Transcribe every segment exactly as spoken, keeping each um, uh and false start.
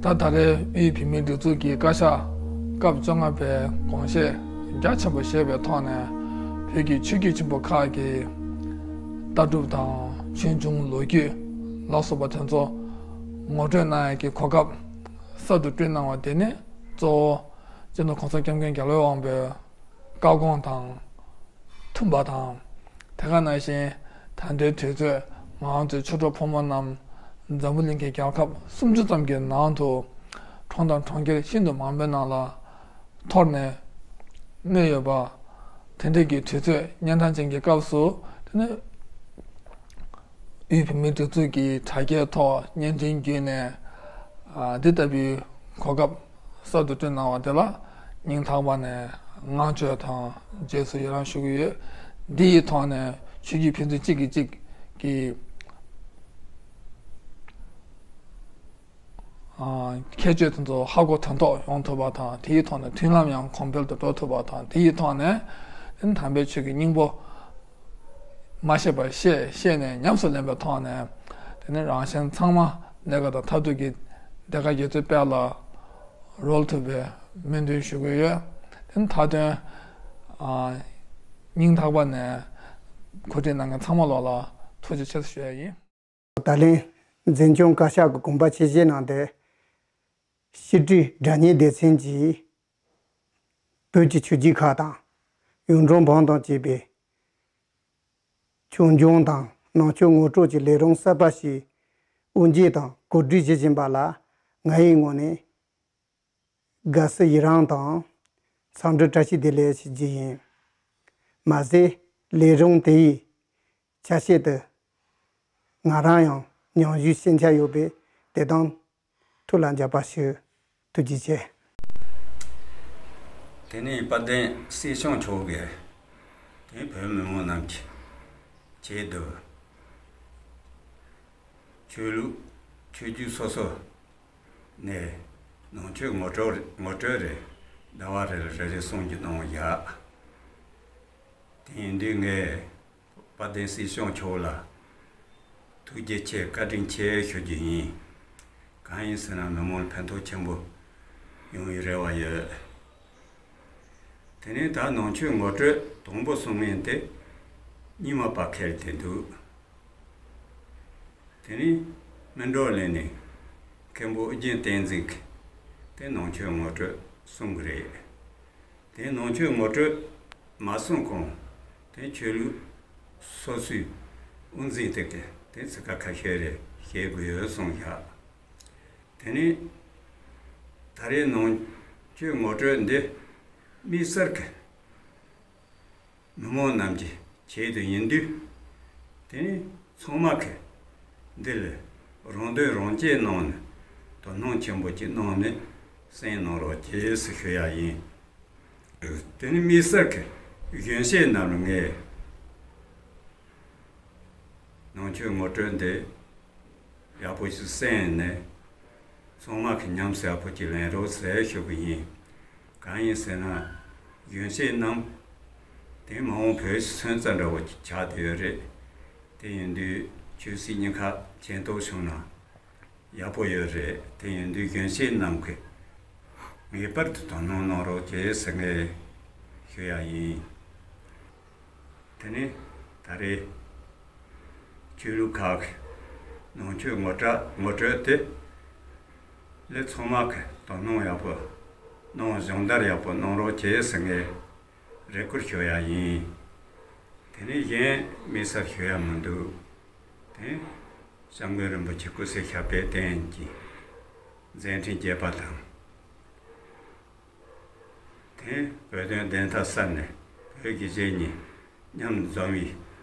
ད་ད་རེས་དབུས་བོད་མིའི་སྒྲིག་འཛུགས་ཀྱི་བཀའ་ཤག་སྐབས་བཅོ་ལྔ་པའི་དགོངས་བཞེས་རྒྱ་ཆེན་པོ་བཞེས་པའི་ཐོག་ནས། བོད་ཀྱི་ཆོས་བརྒྱུད་ཆེན་པོ་ཁག་གི་ལྟ་གྲུབ་དང་ཆོས་འབྱུང་ལོ་རྒྱུས་ལ་སོགས་པ་དེ་ཚོ་ངོ་སྤྲོད་གནང་ཡག་གི་གོ་སྐབས་གསར་དུ་བསྐྲུན་གནང་བ་དེ་ནི། གཙོ་བོ་སྤྱི་ནོར་གོང་ས་སྐྱབས་མགོན་རྒྱལ་བའི་དབང་པོའི་བཀའ་དགོངས་དང་མཐུན་པ་དང་། དེ་ག་ནང་བཞིན་ད་ལྟའི་དུས་ཚོད་ང་ཚོའི་ཆོས་གྲོགས་ཕོ་མོ་རྣམས་འཛམ་བུ་གླིང་གི་རྒྱལ་ཁབ་སུམ་ཅུ་ཙམ་གྱི་ནང་དུ། གྲོང་དང་གྲོང་ཁྱེར་ཤིན་ཏུ་མང་པོའི་ནང་ལ་འཐོར་ནས་གནས་ཡོད་པ། དེ་འདྲ་གི་དུས་ཚོད་གཉན་འཕྲང་ཅན་གྱི་སྐབས་སུ། དེ་ནི་དབུས་བོད་མིའི་སྒྲིག་འཛུགས་ཀྱི་དྲ་རྒྱའི་ཐོག་བརྙན་འཕྲིན་བརྒྱུད་ནས། ཨ། འདི་ལྟ་བུའི་གོ་སྐབས་གསར་དུ་བསྐྲུན་གནང་བ་དེ་ལ་སྙིང་ཐག་པ་ནས་བསྔགས་བརྗོད་དང་རྗེས་སུ་ཡི་རང་ཞུ་གི་ཡོད། འདི་ཡི་ཐོག་ནས་ཆོས་བརྒྱུད་ཕན་ཚུན་གཅིག་གིས་གཅིག་གི། ཨ། ཁྱད་ཆོས་དེ་ཚོ་ཧ་གོ་དོན་རྟོགས་ཡོང་ཐུབ་པ་དང་། དེའི་ཐོག་ནས་མཐུན་ལམ་ཡང་གོང་འཕེལ་དུ་འགྲོ་ཐུབ་པ་དང་། དེའི་ཐོག་ནས་དམ་པའི་ཆོས་ཀྱི་སྙིང་པོ་མ་ཤེས་པ་ཤེས། ཤེས་ནས་ཉམས་སུ་ལེན་པའི་ཐོག་ནས། དེ་ནི་རང་གཞན་ཚང་མ་ལས་ཀ་དང་མཐར་ཐུག་གི་བདེ་དགའ་དགེ་ཚུལ་དཔལ་ལ་རོལ་ཐུབ་པའི་སྨོན་འདུན་ཞུ་གི་ཡོད། དེ་ནི་མཐའ་དོན། ཨ། སྙིང་ཐག་པ་ནས་གོ་སྒྲིག་གནང་མཁན་ཚང་མ་ལོག་ལ་ཐུགས་རྗེ་ཆེ་ཞུ་ཡ་ཡིན། ད་ལན་འཛིན་སྐྱོང་བཀའ་ཤག་གི་དགོངས་པ་ཆེ་བཞེས་གནང་སྟེ། ཕྱི་དྲིལ་སྒྲ་སྙན་སྡེ་ཚན་གྱིས་བོད་ཀྱི་ཆོས་བརྒྱུད་ཁག་དང་གཡུང་དྲུང་བོན་དང་བཅས་པའི་ཆོས་འབྱུང་དང་ནང་ཆོས་ངོ་སྤྲོད་ཀྱི་ལས་རིམ་གསར་པ་ཞིག་དབུ་འབྱེད་དང་གོ་སྒྲིག་བྱེད་བཞིན་པ་ལ། ང་ཡི་ངོས་ནས་དགའ་བསུ་ཡི་རངས་དང་འཚམས་འདྲི་བཀྲ་ཤིས་བདེ་ལེགས་ཞུ་རྒྱུ་ཡིན། མ་ཟད་ལས་རིམ་དེ་ཡི་ཆ་ཤས་དེ་ང་རང་ཡང་མཉམ་ཞུགས་ཞུ་འཆར་ཡོད་པས། དེ་དང་ཐུགས་ལ་འཇགས་པ་ཞུ། ཐུགས་རྗེ་ཆེ། དེ་ནས་དཔལ་ལྡན་སྲིད་སྐྱོང་མཆོག་གིས། དེ་བོད་མི་མང་རྣམས་ཀྱི་ཆེད་དུ། ཆོས་ལུགས་ཆོས་བརྒྱུད་སོ་སོ་ནས་ནང་ཆོས་ངོ་སྤྲོད་ངོ་སྤྲོད་རེ་ཟླ་བ་རེ་ལ་རེ་རེ་གསུང་རྒྱུ་གནང་ཡ། དེ་ཡིན་དུས་ངས་དཔལ་ལྡན་སྲིད་སྐྱོང་མཆོག་ལ་ཐུགས་རྗེ་ཆེ་བཀའ་དྲིན་ཆེ་ཞུ་རྒྱུ་ཡིན། གང་ཡིན་ཟེར་ན་མི་མང་ལ་ཕན་ཐོགས་ཆེན་པོ་ཡོང་བའི་རེ་བ་ཡོད། དེ་ནས་ད་ནང་ཆོས་ངོ་སྤྲོད་དང་པོ་གསུང་མཁན་དེ་རྙིང་མ་པ་ཁེལ་དེ་འདུག་དེ་ནས་སྨིན་གྲོལ་གླིང་ནས་མཁན་པོ་ཨུ་རྒྱན་བསྟན་འཛིན་གྱིས་དེ་ནང་ཆོས་ངོ་སྤྲོད་གསུང་གི་རེད། དེ་ནང་ཆོས་ངོ་སྤྲོད་མ་གསུང་གོང་དེ་ཆོས་ལུགས་སོ་སོའི་དབུ་འཛིན་དེ་གིས་དེ་ཚིག་ཁ་ཁ་ཤས་རེ་བཤད་དགོས་ཡོད་གསུངས་བཞག་དེ་ནས་ད་རེས་ནང་ཆོས་ངོ་སྤྲོད་འདི་དམིགས་བསལ་གྱི་མི་མང་རྣམས་ཀྱི་ཆེད་དུ་ཡིན་དུས། དེ་ནི་ཚང་མ་གིས་འདི་ལ་རང་དོན་རང་གཅེས་གནང་ནས་དོ་སྣང་ཆེན་པོ་ཅིག་གནང་ནས་གསན་གནང་རོགས་གྱིས་ཟེར་ཞུ་ཡ་ཡིན། དེ་ནི་དམིགས་བསལ་གྱི་གཞོན་སྐྱེས་རྣམས་ལ་ངས་ནང་ཆོས་ངོ་སྤྲོད་འདི་ཡག་པོ་ཞིག་གསན་ནས་ཚང་མ་གིས་ཉམས་སུ་ཡག་པོ་ཅིག་ལེན་རོགས་ཟེར་ཞུ་གི་ཡིན། གང་ཡིན་ཟེར་ན་གཞོན་སྐྱེས་རྣམས་དེ་མ་འོངས་བོད་ཀྱི་སོན་རྩ་འདྲ་བོ་ཅིག་ཆགས་བསྡད་ཡོད་རེད། དེ་ཡིན་དུས་ཆོས་སྲིད་གཉིས་ཀ་མཁྱེན་རྟོགས་བྱུང་ན་ཡག་པོ་ཡོད་རེད། དེ་ཡིན་དུས་གཞོན་སྐྱེས་རྣམས་ཀྱིས་ངེས་པར་དུ་དོ་སྣང་གནང་རོགས་གྱིས་ཟེར་ངས་ཞུ་ཡ་ཡིན། དེ་ནས་ད་རེས་ཆོས་ལུགས་ཁག་གི་ནང་ཆོས་ངོ་སྤྲོད་ངོ་སྤྲོད་དེ་ལས་ཚང་མ་གིས་དོ་སྣང་ཡག་པོ་གནང་། སྦྱོང་བརྡར་ཡག་པོ་གནང་རོགས་གྱིས་ཟེར་ངས་རེ་སྐུལ་ཞུ་ཡ་ཡིན། དེ་ནས་གཞན་དམིགས་བསལ་ཞུ་ཡ་མི་འདུག་དེ་སྐྱབས་མགོན་རིན་པོ་ཆེ་སྐུ་ཚེ་ཞབས་པད་བརྟན་གྱི་མཛད་འཕྲིན་རྒྱས་པ་དང་། དེ་བོད་དོན་བདེན་མཐའ་གསལ་ནས་བོད་རྒྱ་བྱས་གཉིས་མཉམ་འཛོམས་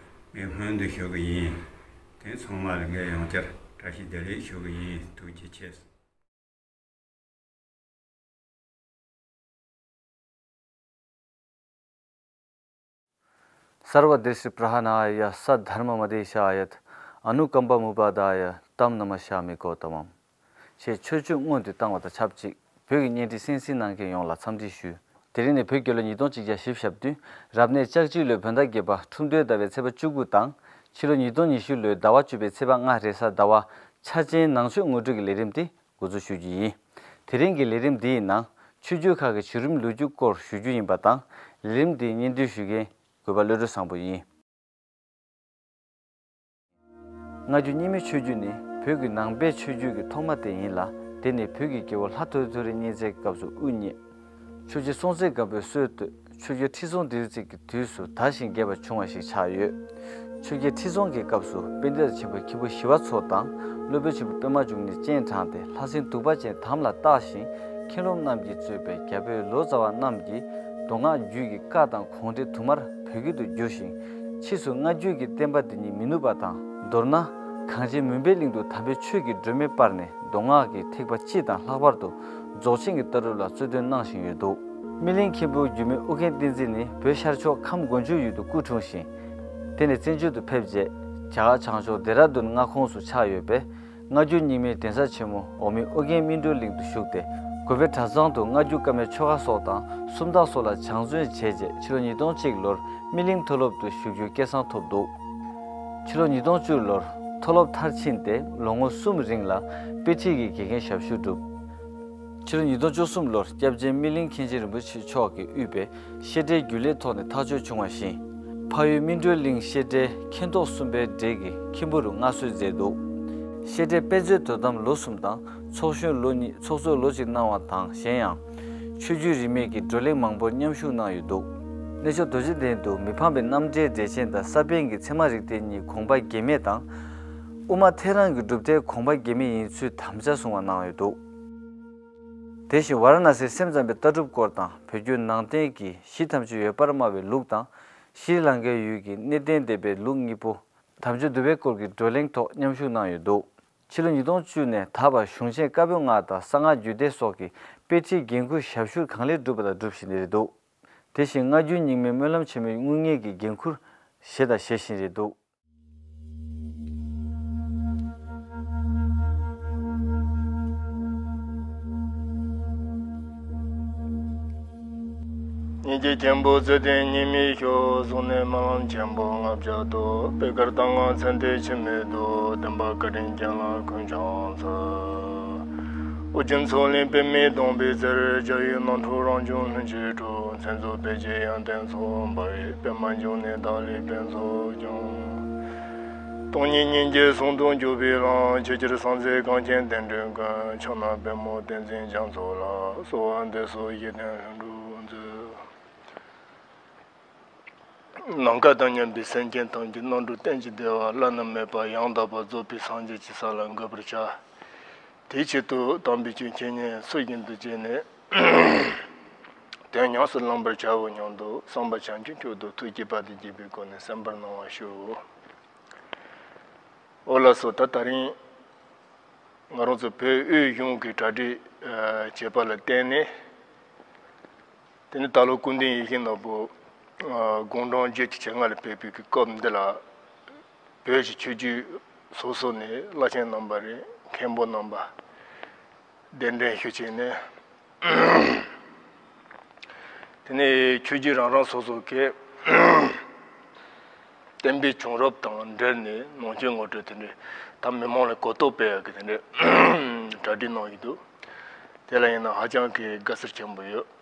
པའི་ངས་སྨོན་འདུན་ཞུ་གི་ཡིན། དེ་ཚང་མ་ལ་ངས་ཡང་བསྐྱར་བཀྲ་ཤིས་བདེ་ལེགས་ཞུ་གི་ཡིན། ཐུགས་རྗེ་ཆེ། सर्वदृष्टि प्रहणाय सद्धर्म मदेशाय अनुकंपमुपादाय तं नमस्यामि गौतमम्। ཞེས་མཆོད་བརྗོད་སྔོན་དུ་བཏང་བ་དང་ཆབས་ཅིག་བོད་ཀྱི་བརྙན་འཕྲིན་གསན་གཟིགས་གནང་མཁན་ཡོངས་ལ་འཚམས་འདྲི་ཞུ། དེ་རིང་ནི་བོད་རྒྱལ་ལོ་ཉིས་སྟོང་གཅིག་བརྒྱ་བཞི་བཅུ་ཞེ་བདུན། རབ་གནས་ལྕགས་བྱི་ལོའི་བོད་ཟླ་བརྒྱད་པ་ཁྲུམས་སྟོན་ཟླ་བའི་ཚེས་པ་བཅུ་དགུ་དང་། ཕྱི་ལོ་ཉིས་སྟོང་ཉི་ཤུ་ལོའི་ཟླ་བ་བཅུ་པའི་ཚེས་པ་ལྔ་རེས་གཟའ་ཟླ་བ་འཆར་ཅན་ནང་ཆོས་ངོ་སྤྲོད་ཀྱི་ལས་རིམ་དེ་འགོ་འཛུགས་ཞུ་རྒྱུ་ཡིན། དེ་རིང་གི་ལས་རིམ་འདིའི་ནང་ཆོས་བརྒྱུད་ཁག་གི་བྱུང་རིམ་ལོ་རྒྱུས་སྐོར་ཞུ་རྒྱུ་ཡིན་པ་དང་། ལས་རིམ་འདི་སྙན་སྒྲོན་ཞུ་མཁན་གུས་པ་བློ་གྲོས་བཟང་པོ་ཡིན། སྔ་འགྱུར་རྙིང་མའི་ཆོས་བརྒྱུད་ནི་བོད་ཀྱི་ནང་པའི་ཆོས་བརྒྱུད་ཀྱི་ཐོག་མ་དེ་ཡིན་ལ། དེ་ནི་བོད་ཀྱི་རྒྱལ་པོ་ལྷ་ཐོ་རི་ཐོ་རི་མཉེས་མཛད་སྐབས་སུ་དབུ་བརྙེས། ཆོས་རྗེ་སྲོང་བཙན་སྒམ་པོས་སྲོལ་བཏོད། ཆོས་རྒྱལ་ཁྲི་སྲོང་ལྡེའུ་བཙན་གྱི་དུས་སུ་དར་ཞིང་རྒྱས་པ་བྱུང་བ་ཞིག་ཆགས་ཡོད། ཆོས་རྒྱལ་ཁྲི་སྲོང་གི་སྐབས་སུ་པཎྜི་ཏ་ཆེན་པོ་མཁན་པོ་ཞི་བ་འཚོ་དང་སློབ་དཔོན་ཆེན་པོ་པདྨ་འབྱུང་གནས་སྤྱན་དྲངས་ཏེ་ལྷ་སྲིན་གདུག་པ་ཅན་དམ་ལ་བཏགས་ཤིང་། མཁན་སློབ་རྣམས་ཀྱིས་གཙོས་པའི་རྒྱ་བོད་ལོ་ཙཱ་བ་རྣམས་ཀྱིས་མདོ་སྔགས་རྒྱུད་ཀྱི་བཀའ་དང་དགོངས་འགྲེལ་དུ་མར་བོད་སྐད་དུ་བསྒྱུར་ཞིང་། ཕྱིས་སུ་སྔ་འགྱུར་གྱི་བསྟན་པ་འདི་ཉིད་མི་ནུབ་པ་དང་། མདོར་ན། གངས་ཅན་མུན་པའི་གླིང་དུ་དམ་པའི་ཆོས་ཀྱི་སྒྲོན་མེ་སྤར་ནས་མདོ་སྔགས་ཀྱི་ཐེག་པ་སྤྱི་དང་ལྷག་པར་དུ་རྫོགས་ཆེན་གྱི་ལྟ་གྲུབ་ལ་རྩོད་ལྡན་གནང་བཞིན་ཡོད་འདུག་སྨིན་གླིང་མཁན་པོ་རྒྱུད་སྨད་ཨོ་རྒྱན་བསྟན་འཛིན་ནི་བོད་ཤར་ཕྱོགས་ཁམས་དགུན་ཆོས་ཡུལ་དུ་སྐུ་འཁྲུངས་ཤིང་། དེ་ནས་བཙན་བྱོལ་དུ་ཕེབས་རྗེས་རྒྱ་གར་བྱང་ཕྱོགས་ལྡེ་ར་ལྡུན་མངའ་ཁོངས་སུ་ཆགས་ཡོད་པའི་སྔ་འགྱུར་རྙིང་མའི་གདན་ས་ཆེན་མོ་འོག་མིན་ཨོ་རྒྱན་སྨིན་གྲོལ་གླིང་དུ་བཞུགས་ཏེ། གུས་པའི་གྲྭ་ཚང་དུ་སྔ་འགྱུར་བཀའ་མའི་ཆོ་ག་སོགས་དང་སུམ་རྟགས་སོགས་ལ་སྦྱང་བརྩོན་བྱས་རྗེས་ཕྱི་ལོ་ཉིས་སྟོང་གཅིག་ལོར་སྨིན་གླིང་མཐོ་སློབ་ཏུ་ཞུགས་རྒྱུའི་སྐལ་བཟང་ཐོབ་འདུག་ཕྱི་ལོ་ཉིས་སྟོང་བཅུ་ལོར་མཐོ་སློབ་མཐར་ཕྱིན་ཏེ་ལོ་ངོ་གསུམ་རིང་ལ་དཔེ་ཁྲིད་ཀྱི་དགེ་རྒན་ཞབས་ཞུ་བསྒྲུབས། ཕྱི་ལོ་ཉིས་སྟོང་བཅུ་གསུམ་ལོར་སྐྱབས་རྗེ་སྨིན་གླིང་མཁན་ཆེན་རིན་པོ་ཆེ་མཆོག་གིས་དབུས་པའི་བཤད་གྲྭའི་རྒྱུན་ལས་ཐོག་ནས་ཐག་གཅོད་བྱུང་བ་བཞིན། འཕགས་ཡུལ་སྨིན་གྲོལ་གླིང་བཤད་གྲྭའི་མཁན་ཐོག་གསུམ་པའི་གྲས་ཀྱི་མཁན་པོ་རུ་མངའ་གསོལ་མཛད་འདུག་བཤད་གྲྭའི་དཔེ་མཛོད་དོ་དམ་ལོ་གསུམ་དང་ཚོགས་གཞོན་ལོ་གཉིས། ཚོགས་གཙོ་ལོ་གཅིག་གནང་བ་དང་། གཞན་ཡང་། ཆོས་བརྒྱུད་རིས་མེད་ཀྱི་བགྲོ་གླེང་མང་པོར་མཉམ་ཞུགས་གནང་ཡོད་འདུག་གནས་མཆོག་རྡོ་རྗེ་གདན་དུ་མི་ཕམ་པའི་རྣམ་འགྲེལ་འགྲེལ་ཆེན་དང་ས་པཎ་གྱི་ཚད་མ་རིགས་གཏེར་གཉིས་དགོངས་པ་འགལ་མེད་དང་། དབུ་མ་ཐལ་རང་གི་སྒྲུབ་ཐལ་དགོངས་པ་འགལ་མེད་ཡིན་ཚུལ་དམ་བཅའ་གསུང་བ་གནང་ཡོད་འདུག་དེ་བཞིན་ཝཱ་ར་ཎ་སིར་སེམས་ཙམ་པའི་ལྟ་གྲུབ་སྐོར་དང་བོད་བརྒྱུད་ནང་བསྟན་གྱི་གཞི་ཐམས་ཅད་ཡོད་པར་སྨྲ་བའི་ལུགས་དང་། ཤྲི་ལང་ཀའི་ཡུལ་གྱི་གནས་བརྟན་སྡེ་པའི་ལུགས་གཉིས་པོ། དམ་ཆོས་འདུལ་བའི་སྐོར་གྱི་བགྲོ་གླེང་ཐོག་མཉམ་ཞུགས་གནང་ཡོད་འདུག་ཕྱི་ལོ་ཉིས་སྟོང་བཅུ་ནས་ད་བར་གཞུང་ཆེན་བཀའ་པོད་ལྔ་དང་གསང་སྔགས་རྒྱུད་སྡེ་སོགས་ཀྱི་དཔེ་ཁྲིད་འགན་འཁུར་ཞབས་ཞུར་གང་ལེགས་བསྒྲུབས་པ་དང་སྒྲུབ་བཞིན་རེད་འདུག་དེ་བཞིན་སྔ་འགྱུར་རྙིང་མའི་སྨོན་ལམ་ཆེན་མོའི་དངུལ་གཉེར་གྱི་འགན་འཁུར་བཞེས་དང་བཞེས་བཞིན་རེད་འདུག་སྙིང་རྗེ་ཆེན་པོ་བརྩེ་ལྡན་ཉི་མའི་ཤུགས། གཟུགས་ནས་སྨོན་ལམ་ཆེན་པོ་ལྔ་བརྒྱ་སྟོང་། པད་དཀར་དང་ང་མཚན་ལྡན་འཆི་མེད་དུ། བསྟན་པ་བཀའ་དྲིན་རྒྱ་ལ་ཀུན་ཁྱབ་མཛོད། ཨོ་རྒྱན་མཚོ་གླིང་པདྨའི་སྡོང་པོའི་རྩེར། རྒྱལ་བའི་རྣམ་འཕྲུལ་རང་བྱུང་ལྷུན་གྱིས་གྲུབ། མཚན་རྫོགས་དཔལ་གྱི་ཡོན་ཏན་ཚོགས་འབར་བའི། པདྨ་འབྱུང་གནས་བདག་ལས་ཕུན་ཚོགས་འབྱུང་། སྟོང་ཉིད་སྙིང་རྗེ་ཟུང་དུ་འཇུག་པའི་ལམ། ཆེས་ཆེར་གསང་མཛད་གངས་ཅན་བསྟན་འགྲོའི་མགོན། ཕྱག་ན་པདྨོ་བསྟན་འཛིན་རྒྱ་མཚོ་ལ། གསོལ་བ་འདེབས་སོ་བཞེད་དོན་ལྷུན་གྲུབ་མཛོད། ནམ་མཁའ་དང་མཉམ་པའི་སེམས་ཅན་ཐམས་ཅད་རྣམ་གྲོལ་གཏན་གྱི་བདེ་བ་བླ་ན་མེད་པ་ཡང་དག་པར་རྫོགས་པའི་སངས་རྒྱས་ཀྱི་ས་ལ་འགོད་པར་བྱ། དེའི་ཆེད་དུ་དམ་པའི་ཆོས་འཆད་ཉན་ཚུལ་བཞིན་དུ་བྱས་ནས། དོན་ཉམས་སུ་བླང་བར་བྱའོ་སྙམ་དུ་བསམ་པ་བྱང་ཆུབ་མཆོག་ཏུ་ཐུགས་བསྐྱེད་པ་དང་བཅས་པའི་སྒོ་ནས་གསན་པར་གནང་བར་ཞུ། འོ་ལགས་སོ། ད་དེ་རིང་ང་རང་ཚོ་བོད་དབུས་གཞུང་གི་གྲ་སྒྲིག་བྱས་པ་ལ་བརྟེན་ནས། དེ་ནི་ད་ལོ་སྐུ་མདུན་ཡིད་བཞིན་ནོར་བུ་དགུང་གྲངས་བརྒྱད་ཅུ་གྱ་ལྔ་ལ་ཕེབས་པའི་གི་སྐབས་འདི་ལ། བོད་ཀྱི་ཆོས་བརྒྱུད་སོ་སོ་ནས་བླ་ཆེན་རྣམ་པ་རེད། མཁན་པོ་རྣམ་པ། གདན་འདྲེན་ཞུ་བྱས་ནས། དེ་ནས་ཆོས་བརྒྱུད་རང་རང་སོ་སོ་གི་བསྟན་པའི་བྱུང་རབས་དང་འབྲེལ་ནས་ནང་ཆོས་ངོ་སྤྲོད་དེ་འདྲའི་ད་མི་མང་ལ་གོ་རྟོགས་སྤེལ་ཡག་གི་དེ་འདྲའི་གྲ་སྒྲིག་གནང་ཡོད་འདུག་དེ་ལ་ཡིན་ན་ཧ་ཅང་གི་དགའ་བསུ་ཆེན་པོ་ཡོད།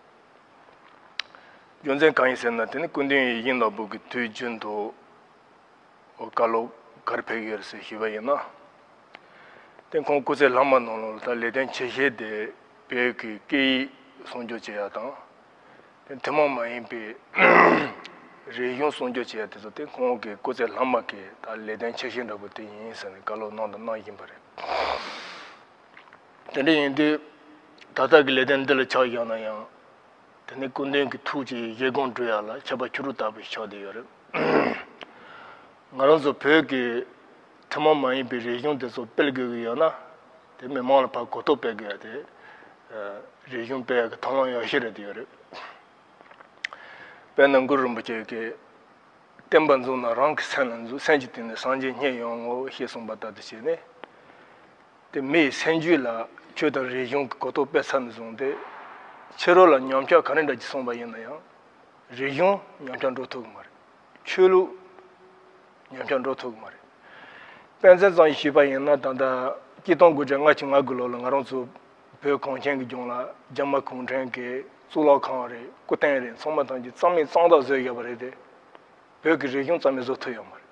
རྒྱུ་མཚན་གང་ཡིན་ཟེར་ན། དེ་ནི་སྐུ་མདུན་ཡིད་བཞིན་ནོར་བུ་གི་དུས་རྒྱུན་དུ། བཀའ་སློབ་ག་རེ་ཕེབས་ཀྱི་ཡོད་རེད་ཟེར་ཞུས་པ་ཡིན་ན། དེ་ཁོང་སྐུ་ཚེ་ལྷག་མ་ནང་ལོགས་ལ་ད་ལེགས་ལྡན་འཆར་གཞི་དེ་བོད་ཀྱི་སྐད་ཡིག་སྲུང་སྐྱོབ་བྱེད་ཡ་དང་། དེ་ཐུན་མོང་མ་ཡིན་པའི་རིག་གཞུང་སྲུང་སྐྱོབ་བྱེད་ཡ་དེ་ཚོ་དེ་ཁོང་གི་སྐུ་ཚེ་ལྷག་མ་གི་ད་ལེགས་ལྡན་འཆར་གཞི་འདྲ་པོ་དེ་ཡིན་ཟེར་ནས་བཀའ་སློབ་གནང་དང་གནང་བཞིན་པ་རེད། དེ་འདྲ་ཡིན་དུས་ད་ལྟ་གི་ལེགས་ལྡན་འདི་ལ་ཆ་བཞག་ན་ཡང་། དེ་ནི་སྐུ་མདུན་གྱི་ཐུགས་ཀྱི་བཞེད་དགོངས་སྒྲུབ་ཡ་ལ་ཆད་པ་ཆུ་རུད་ལྟ་བུ་ཞིག་ཆགས་བསྡད་ཡོད་རེད། ང་རང་ཚོ་བོད་ཀྱི་ཐུན་མོང་མ་ཡིན་པའི་རིག་གཞུང་དེ་ཚོ་སྤེལ་དགོས་ཀྱི་ཡོད་ན། དེ་མི་མང་ལ་ཕར་གོ་རྟོགས་སྤེལ་དགོས་ཡ་དེ། རིག་གཞུང་སྤེལ་ཡ་གི་ཐབས་ལམ་ཡག་ཤོས་རེད་བསྡད་ཡོད་རེད། དཔེར་ན་གུ་རུ་རིན་པོ་ཆེ་གིས། བསྟན་པ་འཛུགས་ན་རང་གི་སེམས་ལ་འཛུགས། སེམས་ཀྱི་སྟེང་ནས་སངས་རྒྱས་རྙེད་ཡོང་ངོ་ཞེས་གསུངས་པ་ལྟར་དུ་བྱས་ནས། དེ་མིའི་སེམས་རྒྱུད་ལ་ཆོས་དང་རིག་གཞུང་གི་གོ་རྟོགས་སྤེལ་ཚར་ནས་བཟུང་སྟེ། ཕྱི་རོལ་ལ་ཉམས་ཆག་ག་རེ་འདྲ་ཅིག་སོང་པ་ཡིན་ན་ཡང་། རིག་གཞུང་ཉམས་ཆག་འགྲོ་ཐུབ་ཀྱི་མ་རེད། ཆོས་ལུགས་ཉམས་ཆག་འགྲོ་ཐུབ་ཀྱི་མ་རེད། དཔེ་མཚོན་ཙམ་ཞིག་ཞུས་པ་ཡིན་ན། ད་ལྟ་ཆིག་སྟོང་དགུ་བརྒྱ་ལྔ་བཅུ་ང་དགུ་ལོ་ལ་ང་རང་ཚོ་ བོད་གངས་ཅན་གྱི་ལྗོངས་ལ་རྒྱ་དམར་གུང་ཁྲན་གྱི་གཙུག་ལག་ཁང་རེད། སྐུ་རྟེན་རེད། ཚང་མ་ཐམས་ཅད་རྩ་མེད་གཙང་དག་བཟོས་བཞག་པ་རེད་དེ། བོད་ཀྱི་རིག་གཞུང་རྩ་མེད་བཟོ་ཐུབ་ཡོད་མ་རེད།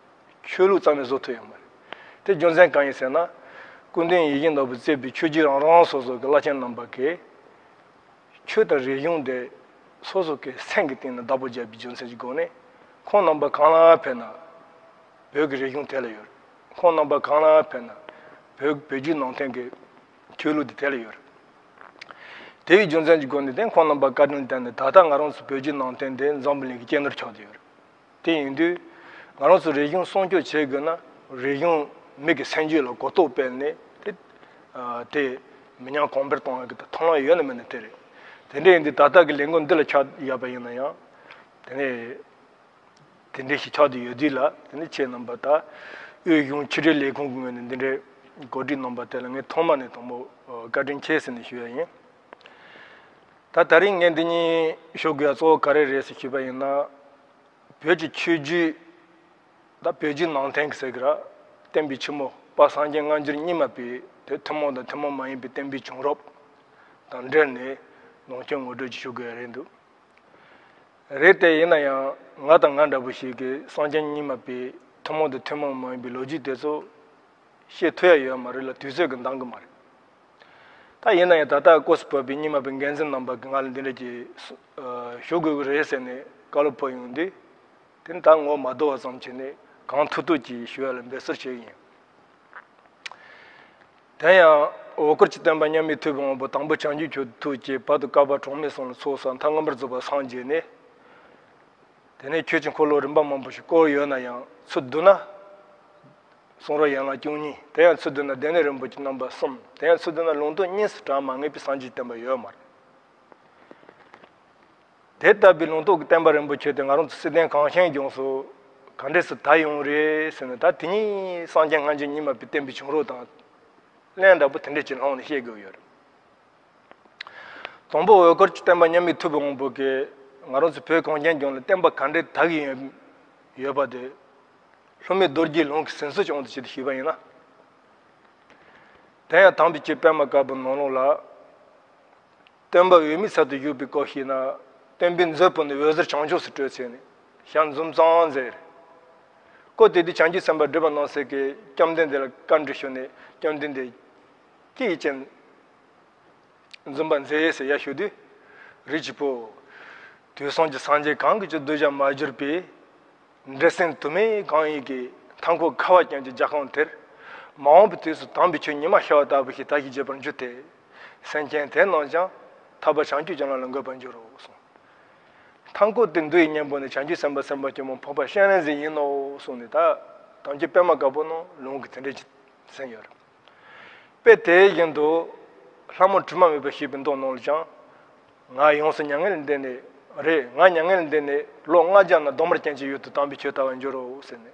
ཆོས་ལུགས་རྩ་མེད་བཟོ་ཐུབ་ཡོད་མ་རེད། དེ་རྒྱུ་མཚན་གང་ཡིན་ཟེར་ན། སྐུ་མདུན་ཡིད་བཞིན་ནོར་བུས་གཙོས་པའི་ཆོས་བརྒྱུད་རང་རང་སོ་སོ་གི་བླ་ཆེན་རྣམ་པ་གིས། ཆོས་དང་རིག་གཞུང་དེ་སོ་སོ་གི་སེམས་ཀྱི་སྟེང་ན་བདག་པོ་བརྒྱབ་པའི་རྒྱུ་མཚན་གྱི་སྒོ་ནས། ཁོང་རྣམ་པ་གང་ལ་ཕེབས་ན་བོད་ཀྱི་རིག་གཞུང་དེ་ལ་ཡོད། ཁོང་རྣམ་པ་གང་ལ་ཕེབས་ན་བོད་བོད་བརྒྱུད་ནང་བསྟན་གྱི་ཆོས་ལུགས་དེ་དེ་ལ་ཡོད། དེ་བའི་རྒྱུ་མཚན་གྱི་སྒོ་ནས་དེ་ཁོང་རྣམ་པ་བཀའ་དྲིན་བརྟེན་ནས་ད་ལྟ་ང་རང་ཚོ་བོད་བརྒྱུད་ནང་བསྟན་དེ་འཛམ་བུ་གླིང་གི་གཅེས་ནོར་ཆགས་བསྡད་ཡོད། དེ་ཡིན་དུས། ང་རང་ཚོ་རིག་གཞུང་སྲུང་སྐྱོབ་བྱེད་དགོས་ན། རིག་གཞུང་མི་གི་སེམས་རྒྱུད་ལ་གོ་རྟོགས་སྤེལ་ནས་དེ། ཨ། དེ་མི་ཉམས་གོང་འཕེལ་གཏོང་ཡག་གི་ཐབས་ལམ་ཡོད་ན་མེད་ན་དེ་རེད། དེ་འདྲ་ཡིན་དུས་ད་ལྟ་གི་ལས་འགུལ་འདི་ལ་ཆ་བཞག་པ་ཡིན་ན་ཡང་། དེ་ནས་དེ་འདྲ་ཞིག་ཆགས་བསྡད་ཡོད་དུས་ལ། དེ་ནས་ཁྱེད་རྣམ་པ་ད་དབུས་གཞུང་ཕྱི་དྲིལ་ལས་ཁུངས་ཀྱི་ངོས་ནས་འདི་འདྲའི་གོ་སྒྲིག་གནང་པ་དེ་ལ་ངས་ཐོག་མ་ནས་དང་པོ་བཀའ་དྲིན་ཆེ་ཟེར་ནས་ཞུ་ཡ་ཡིན། ད་ད་རིང་ངས་འདི་གཉིས་ཞུ་དགོས་ཡ་གཙོ་བོ་ག་རེ་རེད་ཟེར་ཞུས་པ་ཡིན་ན། བོད་ཀྱི་ཆོས་བརྒྱུད། ད་བོད་བརྒྱུད་ནང་བསྟན་གྱི་ཟེར་གི་ར། བསྟན་པའི་ཕྱི་མོ་དཔལ་སངས་རྒྱས་སྔ་འགྱུར་རྙིང་མ་པའི་དེ་ཐུན་མོང་དང་ཐུན་མོང་མ་ཡིན་པའི་བསྟན་པའི་བྱུང་རབས་དང་འབྲེལ་ནས་ལུང་སྐྱོན་ངོ་སྤྲོད་ཅིག་ཞུ་དགོས་ཡ་རེད་འདུག་རེད་དེ། ཡིན་ན་ཡང་ང་དང་ང་འདྲ་པོ་ཞིག་གིས་སངས་རྒྱས་རྙིང་མ་པའི་ཐུན་མོང་དང་ཐུན་མོང་མ་ཡིན་པའི་ལོ་རྒྱུས་དེ་ཚོ་ཤེས་ཐུབ་ཡ་ཡོད་མ་རེད་ལ། དུས་ཚོད་ཀྱིས་འདང་གི་མ་རེད། ད་ཡིན་ན་ཡང་ད་ལྟ་སྐུ་གཟུགས་བོད་པའི་རྙིང་མ་པའི་འགན་འཛིན་རྣམ་པ་གིས་ང་ལ་འདི་འདྲ་ཅིག་ཞུ་དགོས་ཀྱི་རེད་ཟེར་ནས་བཀའ་སློབ་ཕུལ་ཡོང་དུས། དེ་ནི་ད་ངོ་མ་བསྡོ་བ་ཙམ་བྱས་ནས་གང་ཐུབ་ཐུབ་ཀྱིས་ཞུ་ཡ་ལ་འབད་སར་བྱེད་ཀྱི་ཡིན། དེ་ཡང་འོད་སྐུར་གྱི་སྟོན་པ་མཉམ་མེད་ཐུབ་པའི་དབང་པོ་དང་པོ་བྱང་ཆུབ་མཆོག་ཏུ་ཐུགས་བསྐྱེད། བར་དུ་བསྐལ་པ་གྲངས་མེད་གསུམ་ལ་ཚོགས་བསགས། མཐར་མངོན་པར་རྫོགས་པར་སངས་རྒྱས་ནས། དེ་ནས་ཆོས་ཀྱི་འཁོར་ལོ་རིམ་པ་མང་པོ་ཞིག་བསྐོར་ཡོད་ན་ཡང་། ཚུར་བསྡུ་ན་གསུང་རབ་ཡན་ལག་བཅུ་གཉིས། དེ་ཡང་ཚུར་བསྡུ་ན་སྡེ་སྣོད་རིམ་པ་བཞི་རྣམ་པ་གསུམ། དེ་ཡང་ཚུར་བསྡུ་ན་ལུང་རྟོགས་གཉིས་སུ་གྲངས་མ་ངེས་པའི་སངས་རྒྱས་བསྟན་པ་ཡོད་མ་རེད། དེ་ལྟ་བུའི་ལུང་རྟོགས་ཀྱི་བསྟན་པ་རིན་པོ་ཆེ་དེ་ང་རང་ཚོ་སྲིད་དོན་གངས་ཅན་ལྗོངས་སུ་ག་འདྲས་སུ་དར་ཡོང་རེད་ཟེར་ན། ད་དེ་ཉིད་སངས་རྒྱས་སྔ་འགྱུར་རྙིང་མ་པའི་བསྟན་པའི་བྱུང་རབས་དང་ལན་འདྲ་པོ་དེ་འདྲས་ཀྱི་ལྷང་ནས་བཤད་དགོས་ཡོད་རེད། དང་པོ་འོད་སྐུར་གྱི་སྟོན་པ་མཉམ་མེད་ཐུབ་པའི་དབང་པོ་གིས་ང་རང་ཚོ་བོད་གངས་ཅན་ལྗོངས་ལ་བསྟན་པ་ག་འདྲས་དར་གྱི་ཡོད་ཡོད་པ་དེ། བསླུ་མེད་རྡོ་རྗེའི་ལུང་གི་ཟིན་བྲིས་ཀྱི་དབང་དུ་བྱས་ཏེ་ཞུས་པ་ཡིན་ན། དེ་ཡང་དམ་པའི་ཆོས་པད་མ་དཀར་པོའི་ནང་ལོགས་ལ། སྟོན་པ་འོད་མའི་ཚལ་དུ་བཞུགས་པའི་སྐོར་ཞུས་ན། སྟོན་པའི་མཛོད་སྤུ་ནས་འོད་ཟེར་བྱང་ཕྱོགས་སུ་སྤྲོས་ཚེ་ནས་ཞལ་འཛུམ་ཙང་མཛད། སྐོར་དེ་དུས་བྱང་ཆུབ་སེམས་དཔའ་སྒྲུབ་པ་རྣམ་སྲས་ཀྱིས་བཅོམ་ལྡན་འདས་ལ་བཀའ་འདྲི་ཞུས་ནས། བཅོམ་ལྡན་འདས་ཀྱིས་ཅི་ཡི་རྐྱེན་འཛུམ་པ་མཛད་ཟེར་ཡར་ཞུ་དུས། རིགས་ཀྱི་བུ། དུས་གསུམ་གྱི་སངས་རྒྱས་གང་གིས་ཀྱང་གདུལ་བྱར་མ་གྱུར་པའི། འདྲེ་སྲིན་དུ་མས་གང་ཡིན་གྱི། མཐའ་འཁོབ་ཁ་བ་ཅན་གྱི་རྒྱལ་ཁམས་དེར། མ་འོངས་པའི་དུས་སུ་དམ་པའི་ཆོས་ཉི་མ་ཤར་བ་ལྟ་བུ་ཞིག་དར་ཞིང་རྒྱས་པར་འགྱུར་ཏེ། སེམས་ཅན་དེ་རྣམས་ཀྱང་ཐར་པ་བྱང་ཆུབ་ཀྱི་ལམ་ལ་འགོད་པར་འགྱུར་རོ་གསུངས། མཐའ་འཁོབ་དེ་འདུལ་བའི་གཉེན་པོ་ནི་བྱང་ཆུབ་སེམས་དཔའ་སེམས་དཔའ་ཆེན་པོ་འཕགས་པ་སྤྱན་རས་གཟིགས་ཡིན་ནོ་གསུངས་ནས། ད་དམ་ཆོས་པད་མ་དཀར་པོ་ནང་ལུང་གིས་དེ་འདྲས་ཀྱི་ཟིན་ཡོད་རེད། དཔེ་དེ་བཞིན་དུ། ལྷ་མོ་དྲི་མ་མེད་པ་ཞེས་པའི་མདོ་ནང་ལ་ཀྱང་། ང་ཡོངས་སུ་མྱ་ངན་ལས་འདས་ནས། རེད། ང་མྱ་ངན་ལས་འདས་ནས་ལོ་ལྔ་བརྒྱ་ན་གདོང་དམར་ཅན་གྱི་ཡུལ་དུ་དམ་པའི་ཆོས་དར་བར་འགྱུར་རོ་ཟེར་ནས།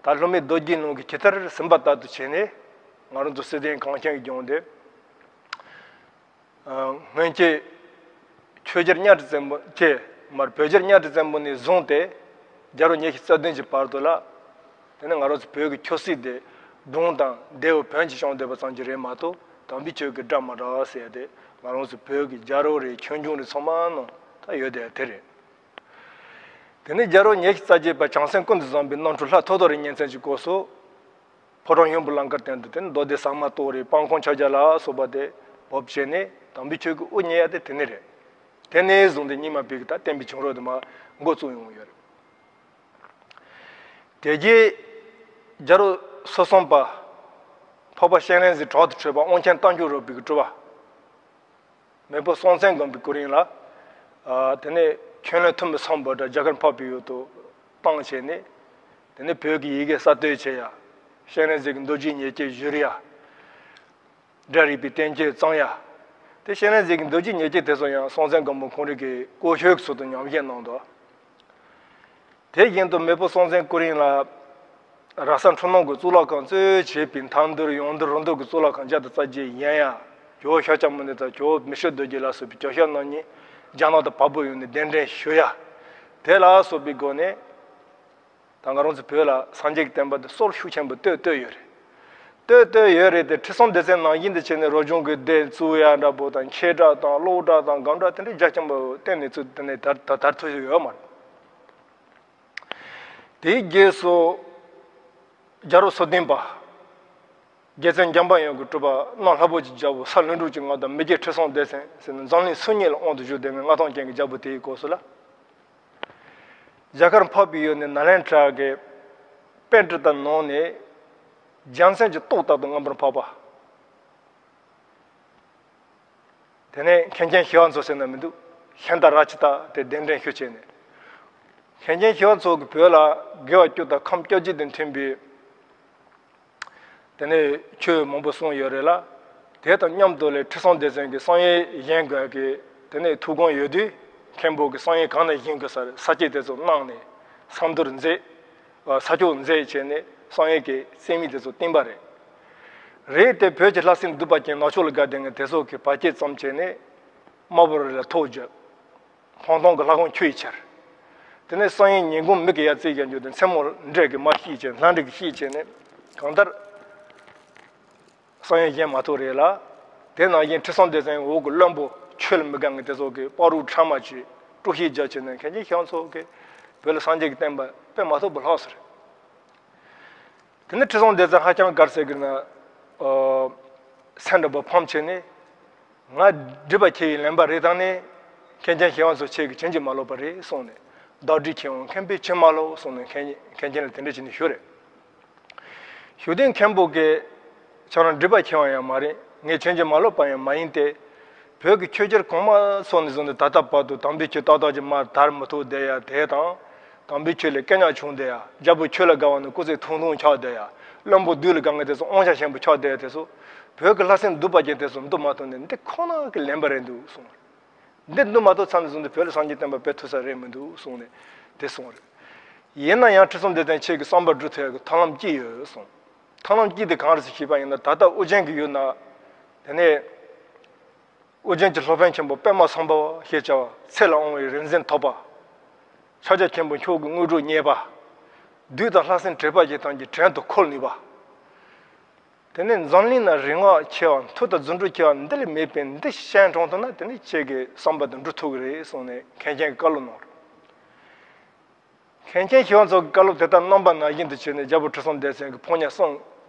ད་བསླུ་མེད་རྡོ་རྗེའི་ལུང་གིས་ཇི་ལྟར་ཟིན་པ་ལྟར་དུ་བྱས་ནས། ང་རང་ཚོ་སྲིད་དོན་གངས་ཅན་གྱི་ལྗོངས་འདི། སྔོན་ཆད་ཆོས་རྒྱལ་གཉའ་ཁྲི་བཙན་པོ་ཆེ། མར་བོད་རྒྱལ་གཉའ་ཁྲི་བཙན་པོ་ནས་བཟུང་སྟེ། རྒྱལ་པོ་ཉི་ཤུ་རྩ་བདུན་གྱི་བར་དུ་ལ། དེ་ནི་ང་རང་ཚོ་བོད་ཀྱི་ཆོས་སྲིད་དེ་སྒྲུང་དང་ལྡེའུ་བོན་གྱི་བྱུང་བསྡད་པ་ཙམ་གྱིས་རེད་མ་གཏོགས། དམ་པའི་ཆོས་ཀྱི་སྒྲ་མ་གྲགས་ཟེར་ཏེ། ང་རང་ཚོ་བོད་ཀྱི་རྒྱལ་རབས་རེད། ཆོས་འབྱུང་རེད། ཚང་མ་ནང་ད་ཡོད་བསྡད་དེ་རེད། དེ་ནས་རྒྱལ་པོ་ཉི་ཤུ་རྩ་བརྒྱད་པ་བྱང་སེམས་ཀུན་ཏུ་བཟང་པོའི་རྣམ་འཕྲུལ་ལྷ་ཐོ་ཐོ་རི་གཉན་བཙན་གྱི་སྐབས་སུ། ཕོ་བྲང་ཡུམ་བུ་ལང་ཀར་སྟེང་དུ་དེ་ནི་མདོ་སྡེ་ཟ་མ་ཏོག་རེད། སྤང་ཁང་ཕྱག་རྒྱ་ལ་སོགས་པ་དེ་བོབས་བྱས་ནས་དམ་པའི་ཆོས་ཀྱི་དབུ་བརྙེས་ཡ་དེ་དེ་ནས་རེད། དེ་ནས་བཟུང་སྟེ་རྙིང་མ་པའི་གི་ད་བསྟན་པའི་བྱུང་རབས་དེ་མར་འགོ་བཙུགས་ཡོང་ཡོད་རེད། དེ་རྗེས་རྒྱལ་པོ་སོ་གསུམ་པ། འཕགས་པ་སྤྱན་རས་གཟིགས་དྲག་ཏུ་ཁྲོས་པ་དབང་ཆེན་རྟ་མགྱོགས་རོལ་པའི་གི་སྤྲུལ་པ། མེས་པོ་སྲོང་བཙན་སྒམ་པོའི་སྐུ་རིང་ལ། ཨ། དེ་ནས་ཁྱོད་ལན་ཐུ་མི་སམ་བྷོ་ཊ་རྒྱ་གར་འཕགས་པའི་ཡུལ་དུ་བཏང་བྱས་ནས། དེ་ནས་བོད་ཀྱི་ཡི་གེ་གསར་གཏོད་བྱེད་ཡ། སྤྱན་རས་གཟིགས་ཀྱི་མདོ་རྒྱུད་ཉེར་གཅིག་བཞུར་ཡ། སྒྲ་རིག་པའི་བསྟན་བཅོས་བརྩམས་ཡ། དེ་སྤྱན་རས་གཟིགས་ཀྱི་མདོ་རྒྱུད་ཉེར་གཅིག་དེ་ཚོ་ཡང་སྲོང་བཙན་སྒམ་པོ་ཁོང་རང་གི་སྐུ་ཞབས་ཀྱི་ཚུལ་དུ་ཉམས་བཞེས་གནང་འདུག་དེ་བཞིན་དུ་མེས་པོ་སྲོང་བཙན་སྐུ་རིང་ལ། ར་ས་འཕྲུལ་སྣང་གི་གཙུག་ལག་ཁང་གཙོས་བྱས་པའི་མཐའ་འདུལ་ཡང་འདུལ་རང་འདུལ་གྱི་གཙུག་ལག་ཁང་བརྒྱ་དང་རྩ་བརྒྱད་ཡན་ཡ། ཇོ་བོ་ཤཱཀྱ་མུ་ནེ་དང་ཇོ་བོ་མི་ཤོ་རྡོ་རྗེ་ལ་སོགས་པའི་ཇོ་ཤཱཀ་རྣམ་གཉིས་རྒྱ་ནག་ཏུ་བབས་པ་ཡོང་ནས་གདན་འདྲེན་ཞུ་ཡ། དེ་ལ་སོགས་པའི་སྒོ་ནས། ད་ང་རང་ཚོ་བོད་ལ་སངས་རྒྱས་ཀྱི་བསྟན་པ་འདི་སྲོལ་ཤུགས་ཆེན་པོ་བཏོད་བཏོད་ཡོད་རེད། ལྟོས་ལྟོས་ཡོད་རེད་དེ། ཁྲི་སྲོང་ལྡེ་བཙན་ནང་བཞིན་དུ་བྱས་ནས་རོ་སྦྱོང་གི་སྡེ་བཙུགས་ཡ་འདྲ་པོ་དང་། མཁས་གྲྭ་དང་གློག་གྲྭ་དང་སྒམ་གྲྭ་དེ་འདྲའི་རྒྱ་ཆེན་པོ་གཏན་ནས་བཙུགས། དེ་ནས་དར་དར་དར་ཐུབ་ཡོད་མ་རེད། དེའི་རྗེས་སུ་རྒྱལ་རབས་སོ་བདུན་པ་རྒྱལ་བཙུན་འཇམ་དཔལ་དབྱངས་ཀྱི་སྤྲུལ་པ་གནམ་ལྷ་བུ་གི་རྒྱལ་པོ་ས་ལྷུན་གྲུབ་ཀྱི་མངའ་བདག་མི་རྗེ་ཁྲི་སྲོང་ལྡེ་བཙན་ཟེར་ནས་འཛམ་གླིང་སུམ་གཉིས་ལ་དབང་དུ་བཞུགས་བསྡད་མཁན་མངའ་ཐང་ཅན་གྱི་རྒྱལ་པོ་དེའི་སྐབས་སུ་ལ། རྒྱ་གར་འཕགས་པའི་ཡུལ་ནས་ནཱ་ལེནྡྲ་གི་པཎྜི་ཏ་ནང་ནས་རྒྱལ་མཚན་གྱི་ཏོག་ལྟར་དུ་མངོན་པར་འཕགས་པ། དེ་ནས་མཁན་ཆེན་ཞི་བ་འཚོ་ཟེར་ན་མི་འདུག། ཤཱནྟ་ར་ཙི་ཏ་དེ་གདན་འདྲེན་ཞུ་བྱས་ནས། མཁན་ཆེན་ཞི་བ་འཚོ་གིས་བོད་ལ་དགེ་བ་བཅུ་དང་ཁམས་བཅོ་བརྒྱད་དང་མཐུན་པའི་དེ་ནས་ཆོས་མང་པོ་གསུངས་ཡོད་རེད་ལ། དེ་དང་མཉམ་དུ་ལས་ཁྲི་སྲོང་ལྡེ་བཙན་གྱིས་བསམ་ཡས་བཞེངས་དགོས་ཀྱི་དེ་ནས་ཐུགས་དགོངས་ཡོད་དུས། མཁན་པོ་གིས་བསམ་ཡས་གང་ནས་བཞེངས་དགོས་ས་རེད། ས་བཅད་དེ་ཚོ་གནང་ནས་ས་མདོར་མཛད། ས་ཕྱོགས་མཛད་བྱས་ནས་བསམ་ཡས་ཀྱི་རྩིས་མིག་དེ་ཚོ་བསྟན་པ་རེད། རེད་དེ། བོད་ཀྱི་ལྷ་སྲིན་གདུག་པ་ཅན་ནག་ཕྱོགས་ལ་དགའ་བསྡད་མཁན་དེ་ཚོ་གིས་བར་ཆད་ཙམ་བྱས་ནས་དམར་པོ་རི་ལ་ཐོག་བརྒྱབ། སྤང་ཐང་གི་ལྷ་ཁང་ཆུ་ཡིས་ཁྱེར། དེ་ནས་བསམ་ཡས་ཉིན་གུང་མིག་གིས་ཡར་བཙལ་ཡང་འགྱོ་དུས་མཚན་མོ་འབྲས་ཀྱིས་མར་བཤིག་བྱས། ལྷ་འབྲས་ཀྱིས་བཤིག་བྱས་ནས་གང་ལྟར་བསམ་ཡས་བཞེངས་མ་ཐུབ་རེད་ལ། དེ་ནང་བཞིན་ཁྲི་སྲོང་ལྡེ་བཙན་འོག་གི་བློན་པོ་ཆོས་ལ་མི་དགའ་མཁན་དེ་ཚོ་གིས་སྤ་རོ་ཁྲ་མ་བྱས་དཀྲུག་ཤིང་རྒྱག་བྱས་ནས་མཁན་ཆེན་ཞི་བ་འཚོ་གིས་བོད་ལ་སངས་རྒྱས་ཀྱི་བསྟན་པ་སྤེལ་མ་ཐུབ་པ་ལྷག་ཟེར། དེ་ནས་ཁྲི་སྲོང་ལྡེ་བཙན་ཧ་ཅང་གར་ཟེར་གི་ན། ཨོ། སེམས་འདྲ་པོ་ཕམ་བྱས་ནས། ང་སྒྲིབ་པ་ཆེ་བའི་ལེན་པ་རེད། ད་ནི་མཁན་ཆེན་ཞི་བ་འཚོ་ཁྱེད་ཀྱིས་བྱིན་གྱིས་མ་རློབ་པ་རེད་གསུངས་ནས། བདག་སྒྲིབ་ཆེ་འོང་མཁན་པོས་བྱིན་མ་རློབ་གསུངས་ནས་མཁན་མཁན་ཆེན་ལ་དེ་འདྲ་བྱས་ནས་ཞུས་རེད། ཞུ་དུས་མཁན་པོ་གིས་ཁྱེད་རང་སྒྲིབ་པ་ཆེ་བ་ཡང་མ་རེད། ངས་བྱིན་གྱིས་མ་རློབ་པ་ཡང་མ་ཡིན་ཏེ། བོད་ཀྱི་ཆོས་རྒྱལ་གོང་མ་ཚོ་ནས་བཟུང་ནས་ད་ལྟ་བར་དུ་དམ་པའི་ཆོས་ཏག་ཏག་ཅིག་མར་དར་མི་ཐུབ་བསྡད་ཡ་དེ་དང་། དམ་པའི་ཆོས་ལ་སྐད་ཉག་བྱུང་བསྡད་ཡ། རྒྱལ་པོ་ཆོས་ལ་དགའ་བ་ནི་སྐུ་ཚེ་ཐུང་ཐུང་ཆགས་བསྡད་ཡ། བློན་པོ་བདུད་ལ་དགའ་མཁན་དེ་ཚོ་དབང་ཆ་ཞན་པོ་ཆགས་བསྡད་ཡ་དེ་ཚོ། བོད་ཀྱི་ལྷ་སྲིན་གདུག་པ་ཅན་དེ་ཚོ་འདུལ་མ་ཐུབ་ནས་འདི་ཁོ་ན་གི་ལེན་པ་རེད་འདུག་གསུངས། འདི་འདུལ་མ་ཐུབ་ཙམ་ནས་བཟུང་སྟེ་བོད་ལ་སངས་རྒྱས་བསྟན་པ་སྤེལ་ཐུབ་ས་རེད་མི་འདུག་གསུངས་ནས་དེ་གསུངས་རེད། ཡིན་ན་ཡང་ཁྲི་སྲོང་ལྡེ་བཙན་ཁྱེད་ཀྱི་བསམ་པ་འགྲུབ་ཐུབ་ཡ་གི་ཐབས་ལམ་གཅིག་ཡོད་གསུངས། ཐབས་ལམ་གཅིག་དེ་གང་རེད་ཟེར་ཞུས་པ་ཡིན་ན། ད་ལྟ་ཨོ་རྒྱན་གྱི་ཡུལ་ན། དེ་ནས་ཨོ་རྒྱན་གྱི་སློབ་དཔོན་ཆེན་པོ་པདྨ་སམ་བྷ་བ་ཞེས་བྱ་བ། ཚེ་ལ་དབང་བའི་རིག་འཛིན་ཐོབ་པ། ཕྱག་རྒྱ་ཆེན་པོ་མཆོག་གི་དངོས་གྲུབ་བརྙེས་པ། བདུད་དང་ལྷ་སྲིན་དྲེགས་པ་ཅན་ཐམས་ཅད་བྲན་དུ་འཁོལ་ནུས་པ། དེ་ནས་འཛམ་གླིང་ན་རིག་སྔགས་ཆེ་བ། མཐུ་དང་རྫུ་འཕྲུལ་ཆེ་བ་འདི་ལས་མེད་པས། འདི་སྤྱན་དྲངས་ཐུབ་ན་དེ་ནི་ཁྱེད་ཀྱི་བསམ་པ་དེ་འགྲུབ་ཐུབ་ཀྱི་རེད་གསུངས་ནས་མཁན་ཆེན་གྱིས་བཀའ་སློབ་གནང་། མཁན་ཆེན་ཞི་བ་འཚོ་གིས་བཀའ་སློབ་དེ་ལྟར་གནང་པ་ནང་བཞིན་དུ་བྱས་ནས། རྒྱལ་པོ་ཁྲི་སྲོང་ལྡེ་བཙན་གྱི་ཕོ་ཉ་གསུམ་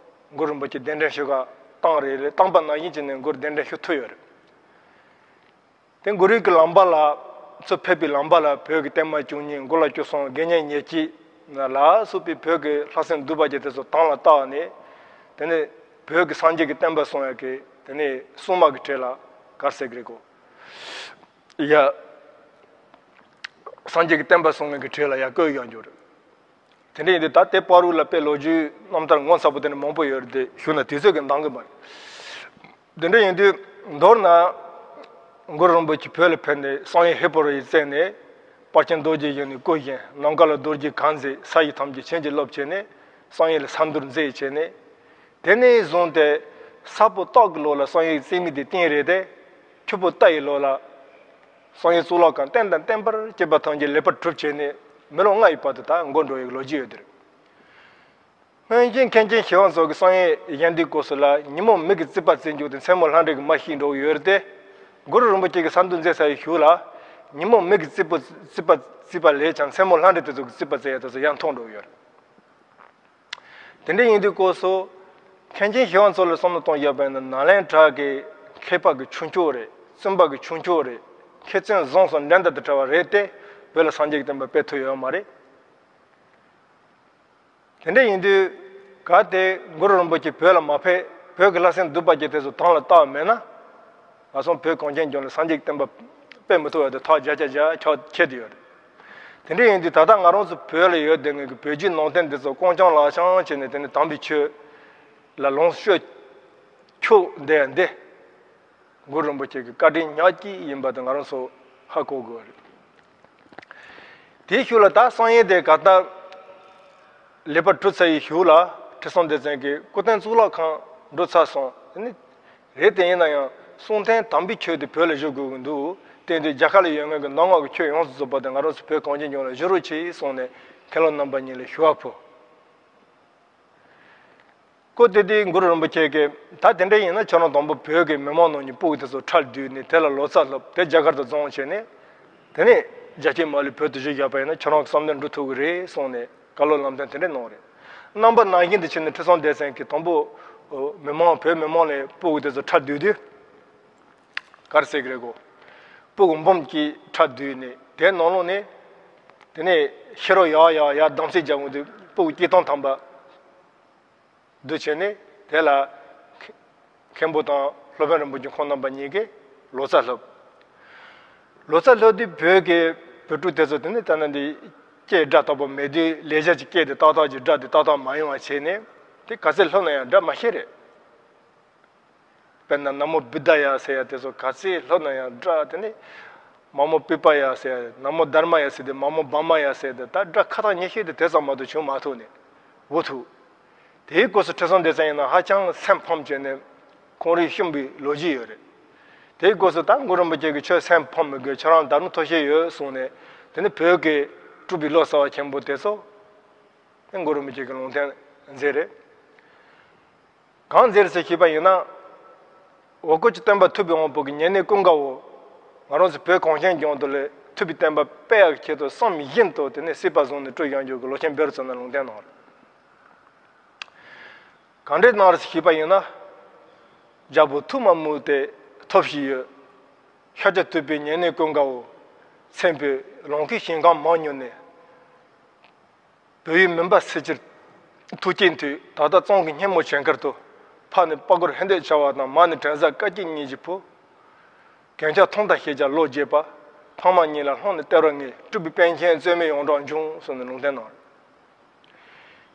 གུ་རུ་རིན་པོ་ཆེ་གདན་འདྲེན་ཞུ་ག་བཏང་རེད། རེད། བཏང་པ་ནང་བཞིན་བྱས་ནས་གུ་རུ་གདན་འདྲེན་ཞུ་ཐུབ་ཡོད་རེད། དེ་གུ་རུའི་གི་ལམ་པ་ལ། ཚུར་ཕེབས་པའི་ལམ་པ་ལ་བོད་ཀྱི་བརྟན་མ་བཅུ་གཉིས། མགོ་ལ་བཅུ་གསུམ། དགེ་བསྙེན་ཉེར་གཅིག་ལ་སོགས་པའི་བོད་ཀྱི་ལྷ་སྲིན་གདུག་པ་ཅན་དེ་ཚོ་དམ་ལ་བཏགས་ནས། དེ་ནས་བོད་ཀྱི་སངས་རྒྱས་ཀྱི་བསྟན་པ་སྲུང་ཡག་གི་དེ་ནས་སྲུང་མ་གི་གྲས་ལ་ག་རེ་ཟེར་གི་རེད་གོ། ཡ། སངས་རྒྱས་ཀྱི་བསྟན་པ་སྲུང་མཁན་གྱི་གྲས་ལ་ཡ་བསྐོས་ཡོང་རྒྱུ་རེད། དེ་འདྲ་ཡིན་དུས་ད་ལྟའི་བར་དུ་ལ་དཔེ་ལོ་རྒྱུས་རྣམ་ཐར་ངོ་མཚར་པོ་དེ་འདྲ་མང་པོ་ཡོད་རེད་དེ། ཞུ་ན་དུས་ཚོད་ཀྱིས་འདང་གི་མ་རེད། དེ་འདྲ་ཡིན་དུས་མདོར་ན། གུ་རུ་རིན་པོ་ཆེ་བོད་ལ་ཕེབས་ནས་བསམ་ཡས་ཧས་པོ་རི་ཡི་རྩེ་ནས་དཔལ་ཆེན་རྡོ་རྗེ་གཞུང་ནས་སྐུ་བཞེངས། ནམ་མཁའ་ལ་རྡོ་རྗེ་གང་མཛད། ས་ཡི་ཐམས་ཅད་བྱིན་གྱིས་རློབས་བྱས་ནས་བསམ་ཡས་ལ་ས་འདུལ་མཛད་བྱས་ནས། དེ་ནས་བཟུང་སྟེ་ས་ཕོ་སྟག་གི་ལོ་ལ་བསམ་ཡས་རྩིས་མིག་དེ་བསྟན་རེད་དེ། ཆུ་ཕོ་རྟ་ཡི་ལོ་ལ་བསམ་ཡས་གཙུག་ལག་ཁང་རྟེན་དང་བརྟེན་པར་བཅས་པ་ཐམས་ཅད་ལེགས་པར་གྲུབ་བྱས་ནས་མི་ལོ་ལྔ་ཡི་བར་དུ་ད་འགོར་འགྲོ་ཡི་ལོ་རྒྱུས་ཡོད་དེ་རེད། སྔོན་གྱི་མཁན་ཆེན་ཞི་བ་འཚོ་གིས་བསམ་ཡས་བཞེངས་དུས་སྐབས་སུ་ལ་ཉིན་མོ་མིག་གིས་རྩིས་པ་རྩིས་འཇུག་དེ་མཚན་མོ་ལྷ་འདྲེ་གིས་མར་བཤིག་འགྲོ་གི་ཡོད་རེད་དེ། གུ་རུ་རིན་པོ་ཆེ་གིས་ས་འདུལ་མཛད་ཚར་བའི་གཞུག་ལ། ཉིན་མོ་མིག་གིས་རྩིས་པ་རྩིས་པ་རྩིས་པ་ལས་ཀྱང་མཚན་མོ་ལྷ་འདྲེ་དེ་ཚོ་གིས་རྩིས་པ་རྩིས་ཡ་དེ་ཚོ་ཡར་མཐོང་འགྲོ་གི་ཡོད་རེད། དེ་འདྲ་ཡིན་དུས་སྐབས་སུ། མཁན་ཆེན་ཞི་བ་འཚོ་ལ་བསམ་བློ་གཏོང་ཡོད་པ་ཡིན་ན། ནཱ་ལེནྡྲ་གི་མཁས་པ་གི་ཁྱུ་མཆོག་རེད། བཙུན་པ་གི་ཁྱུ་མཆོག་རེད། མཁས་བཙུན་བཟང་གསུམ་འགྲན་ཟླ་དང་བྲལ་བ་རེད་དེ། བོད་ལ་སངས་རྒྱས་ཀྱི་བསྟན་པ་སྤེལ་ཐུབ་ཡོད་མ་རེད། དེ་འདྲ་ཡིན་དུས། གལ་ཏེ་གུ་རུ་རིན་པོ་ཆེ་བོད་ལ་མ་ཕེབས། བོད་ཀྱི་ལྷ་སྲིན་གདུག་པ་ཅན་དེ་ཚོ་དམ་ལ་བཏགས་མེད་ན། ང་ཚོ་བོད་གངས་ཅན་ལྗོངས་ལ་སངས་རྒྱས་ཀྱི་བསྟན་པ་སྤེལ་མི་ཐུབ་པ་དེ་ཐག་བརྒྱ་ཆ་བརྒྱ་ཆགས་ཁྱེར་དུ་ཡོད་རེད། དེ་འདྲ་ཡིན་དུས་ད་ལྟ་ང་རང་ཚོ་བོད་ལ་ཡོད་བསྡད་མཁན་གྱི་བོད་བརྒྱུད་ནང་བསྟན་འདི་ཚོ་རྐང་བརྐྱངས་ལག་བརྐྱངས་བྱས་ནས། དེ་ནས་དམ་པའི་ཆོས་ལ་ལོངས་སྤྱོད་ཆོག་བསྡད་ཡ་འདི། གུ་རུ་རིན་པོ་ཆེ་གི་བཀའ་དྲིན་ཉག་གཅིག་ཡིན་པ་དེ་ང་རང་ཚོ་ཧ་གོ་དགོས་རེད། དེའི་ཤུལ་ལ་ད་བསམ་ཡས་དེ་ག་ད་ལེགས་པར་གྲུབ་ཚར་བའི་གཞུག་ལ། ཁྲི་སྲོང་ལྡེ་བཙན་གྱིས་སྐུ་རྟེན་གཙུག་ལག་ཁང་འགྲོ་ཚར་སོང་། དེ་ནི་རེད་དེ། ཡིན་ན་ཡང་གསུང་རྟེན་དམ་པའི་ཆོས་དེ་བོད་ལ་བཞུགས་དགོས་ཀྱི་འདུག། དེ་དུས་རྒྱ་གར་ལ་ཡོད་མཁན་གྱི་གནམ་འོག་གི་ཆོས་ཡོངས་སུ་རྫོགས་པ་དེ་ང་རང་ཚོ་བོད་གངས་ཅན་ལྗོངས་ལ་བཞུགས་རོགས་གྱིས་གསུངས་ནས་མཁན་སློབ་རྣམ་པ་གཉིས་ལ་ཞུ་བ་ཕུལ། ཁོ་དེ་དུས་གུ་རུ་རིན་པོ་ཆེ་གིས་ད་དེ་འདྲ་ཡིན་ན་ཁྱོད་རང་དང་པོ་བོད་ཀྱི་མི་མང་ནང་ནས་སྤུ་གུ་དེ་ཚོ་ཁྲལ་བསྡུས་ནས་དེ་ལ་ལོ་ཙཱ་བསླབས་དེ་རྒྱ་གར་དུ་བཙོང་བྱས་ནས། དེ་ནས་རྒྱལ་གཅེས་མ་ལུས་བོད་དུ་གཞི་བཞག་པ་ཡིན་ན་ཁྱོད་རང་གི་བསམ་དོན་འགྲུབ་ཐུབ་ཀྱི་རེད་གསུངས་ནས་བཀའ་སློབ་ལམ་སྟོན་དེ་འདྲ་གནང་བ་རེད། རྣམ་པ་ནང་བཞིན་དུ་བྱས་ནས་ཁྲི་སྲོང་ལྡེ་བཙན་གྱིས་དང་པོ་མི་མང་བོད་མི་མང་ལ་སྤུ་གུ་དེ་ཚོ་ཁྲལ་བསྡུས་དུས། ག་རེ་ཟེར་གྱི་རེད་གོ། སྤུ་གུ་འབུམ་གཅིག་ཁྲལ་བསྡུས་ནས་དེའི་ནང་ལོགས་ནས། དེ་ནས་ཤི་རོ་ཡག་ཡག་ཡག་གདམ་གསེས་རྒྱག་འོང་དུས་སྤུ་གུ་གཅིག་སྟོང་ཐམ་པ་བསྡུ་བྱས་ནས་དེ་ལ་མཁན་པོ་དང་སློབ་དཔོན་རིན་པོ་ཆེ་ཁོང་རྣམ་པ་གཉིས་ཀས་ལོ་ཙཱ་བསླབས། ལོ་ཙཱ་བསླབས་དུས་བོད་ཀྱི་བོད་ཕྲུག་དེ་ཚོ་དེ་ནས་ད་ནི་འདི་སྐད་སྒྲ་དག་པོ་མེད་དུས་ལེགས་སྦྱར་གྱི་སྐད་དེ་ཏག་ཏག་ཅིག་སྒྲ་དེ་ཏག་ཏག་མ་ཡོང་བ་བྱས་ནས་དེ་ག་ཚད་བསླབས་ན་ཡང་སྒྲ་མ་ཤེས་རེད། དཔེར་ན་ན་མོ་བུདྡྷ་ཡ་ཟེར་ཡ་དེ་ཚོ་ག་ཚད་བསླབས་ན་ཡང་སྒྲ་དེ་ནི། མ་མོ་པུདྡྷ་ཡ་ཟེར་ཡ་ན་མོ་དྷརྨ་ཡ་ཟེར་དེ་མ་མོ་བྷཱུ་མ་ཡ་ཟེར་དེ་ད་སྒྲ་ཁ་ཐག་ཉེ་ཤོས་དེ་དེ་ཙམ་མ་གཏོགས་བྱུང་མ་ཐུབ་ནས་འུ་ཐུག་དེའི་སྐབས་སུ་ཁྲི་སྲོང་ལྡེ་བཙན་ཡིན་ན་ཧ་ཅང་སེམས་ཕམ་བྱས་ནས་ཁོང་རིགས་བཤུམས་པའི་ལོ་རྒྱུས་ཡོད་རེད། དེའི་སྐབས་སུ་ད་གུ་རུ་རིན་པོ་ཆེ་གིས་ཁྱོད་སེམས་ཕམ་མི་དགོས། ཁྱོད་རང་ད་ནི་ཐོར་ཤེས་ཡོད་གསུངས་ནས་དེ་ནི་བོད་ཀྱི་སྤྲུལ་པའི་ལོ་ཙཱ་བ་ཆེན་པོ་དེ་ཚོ་དེ་གུ་རུ་རིན་པོ་ཆེ་གིས་ལུང་བསྟན་མཛད་རེད། གང་ཟེར་ཟེར་ཞུས་པ་ཡིན་ན། འོ་སྐོལ་གྱི་སྟོན་པ་ཐུབ་པའི་དབང་པོ་གིས་ཉེ་གནས་ཀུན་དགའ་བོ། ང་རང་ཚོ་བོད་གངས་ཅན་ལྗོངས་དུ་ལ་ཐུབ་པའི་བསྟན་པ་སྤེལ་ཡག་གི་ཆེད་དུ་བསམ་བཞིན་དུ་དེ་ནས་སྲིད་པ་བཟུང་ནས་སྤྲུལ་བཞེངས་རྒྱུ་གི་ལོ་ཆེན་བཻ་རོ་ཙ་ན་ལུང་བསྟན་གནང་བ་རེད། གང་འདྲས་གནང་རེད་ཞུས་པ་ཡིན་ན། རྒྱལ་པོ་ཐུགས་མ་མོས་ཏེ་ཐོབ་བཞིན་ཡོད། ཤཱཀྱ་ཐུབ་པའི་ཉེ་གནས་ཀུན་དགའ་བོ། མཚན་དཔེ་ལོངས་སྐུའི་ཞིང་ཁམས་མང་མྱུར་ནས། བོད་ཡུལ་མུན་པ་སེལ་ཕྱིར་ཐུགས་བསྐྱེད་མཐུས། ད་ལྟ་གཙང་གི་སྙེ་མོ་བྱེ་མཁར་དུ། ཕ་ནི་དཔའ་རྒོད་ཧན་ཏེ་བྱ་བ་དང་། མ་ནི་དྲན་གཟའ་སྐར་སྐྱིད་གཉིས་ཀྱི་བུ། གན་ཆགས་ཐང་དང་ཤེས་བྱ་ལོ་རྒྱས་པ། ཕ་མ་གཉིས་ལ་ལྷུང་ནས་སྟེར་བར་ངེས། སྤྲུལ་པའི་པཎ་ཆེན་རྩོད་མེད་ཡོངས་གྲགས་འབྱུང་གསུངས་ནས་ལུང་བསྟན་གནང་བ་རེད།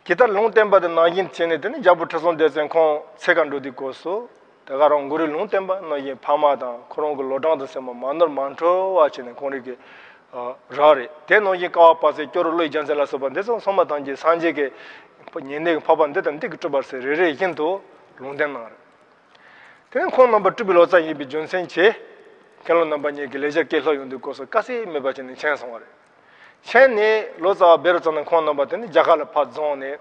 ཇི་ལྟར་ལུང་བསྟན་པ་དེ་ནང་བཞིན་བྱས་ནས་དེ་ནི་རྒྱལ་པོ་ཁྲི་སྲོང་ལྡེ་བཙན་ཁོང་འཚོལ་ག་འགྲོ་དུས་སྐབས་སུ། དེ་ག་རང་གུ་རུའི་ལུང་བསྟན་པ་ནང་བཞིན་ཕ་མ་དང་ཁོ་རང་གི་ལོ་གྲངས་དང་སེམས་པ་མ་ནོར་མ་འཁྲུལ་བ་བྱས་ནས་ཁོང་རང་གི་རག་རེད། དེ་ནང་བཞིན་ཀ་བ་པ་ཚེ་སྐྱོ་རུ་བློའི་རྒྱལ་མཚན་ལ་སོགས་པ་འདི་ཚོ་ཚང་མ་ཐམས་ཅད་སངས་རྒྱས་ཀྱི་ཉེ་གནས་ཀྱི་འཕགས་པ་འདི་དང་འདི་གི་སྤྲུལ་པ་ཟེར་རེ་རེ་བཞིན་དུ་ལུང་བསྟན་གནང་རེད། དེ་ནས་ཁོང་རྣམ་པ་སྤྲུལ་པའི་ལོ་ཙཱ་ཡིན་པའི་རྒྱུ་མཚན་གྱིས། མཁན་སློབ་རྣམ་པ་གཉིས་ཀྱིས་ལེགས་སྦྱར་སྐད་བསླབས་ཡོང་དུས་སྐབས་སུ་དཀའ་ཚེགས་མེད་པ་བྱས་ནས་མཁྱེན་སོང་བ་རེད། མཁྱེན་ནས་ལོ་ཙཱ་བ་བཻ་རོ་ཙ་ན་ཁོང་རྣམ་པ་དེ་ནི་རྒྱ་གར་ལ་ཕར་འཛོམས་ནས།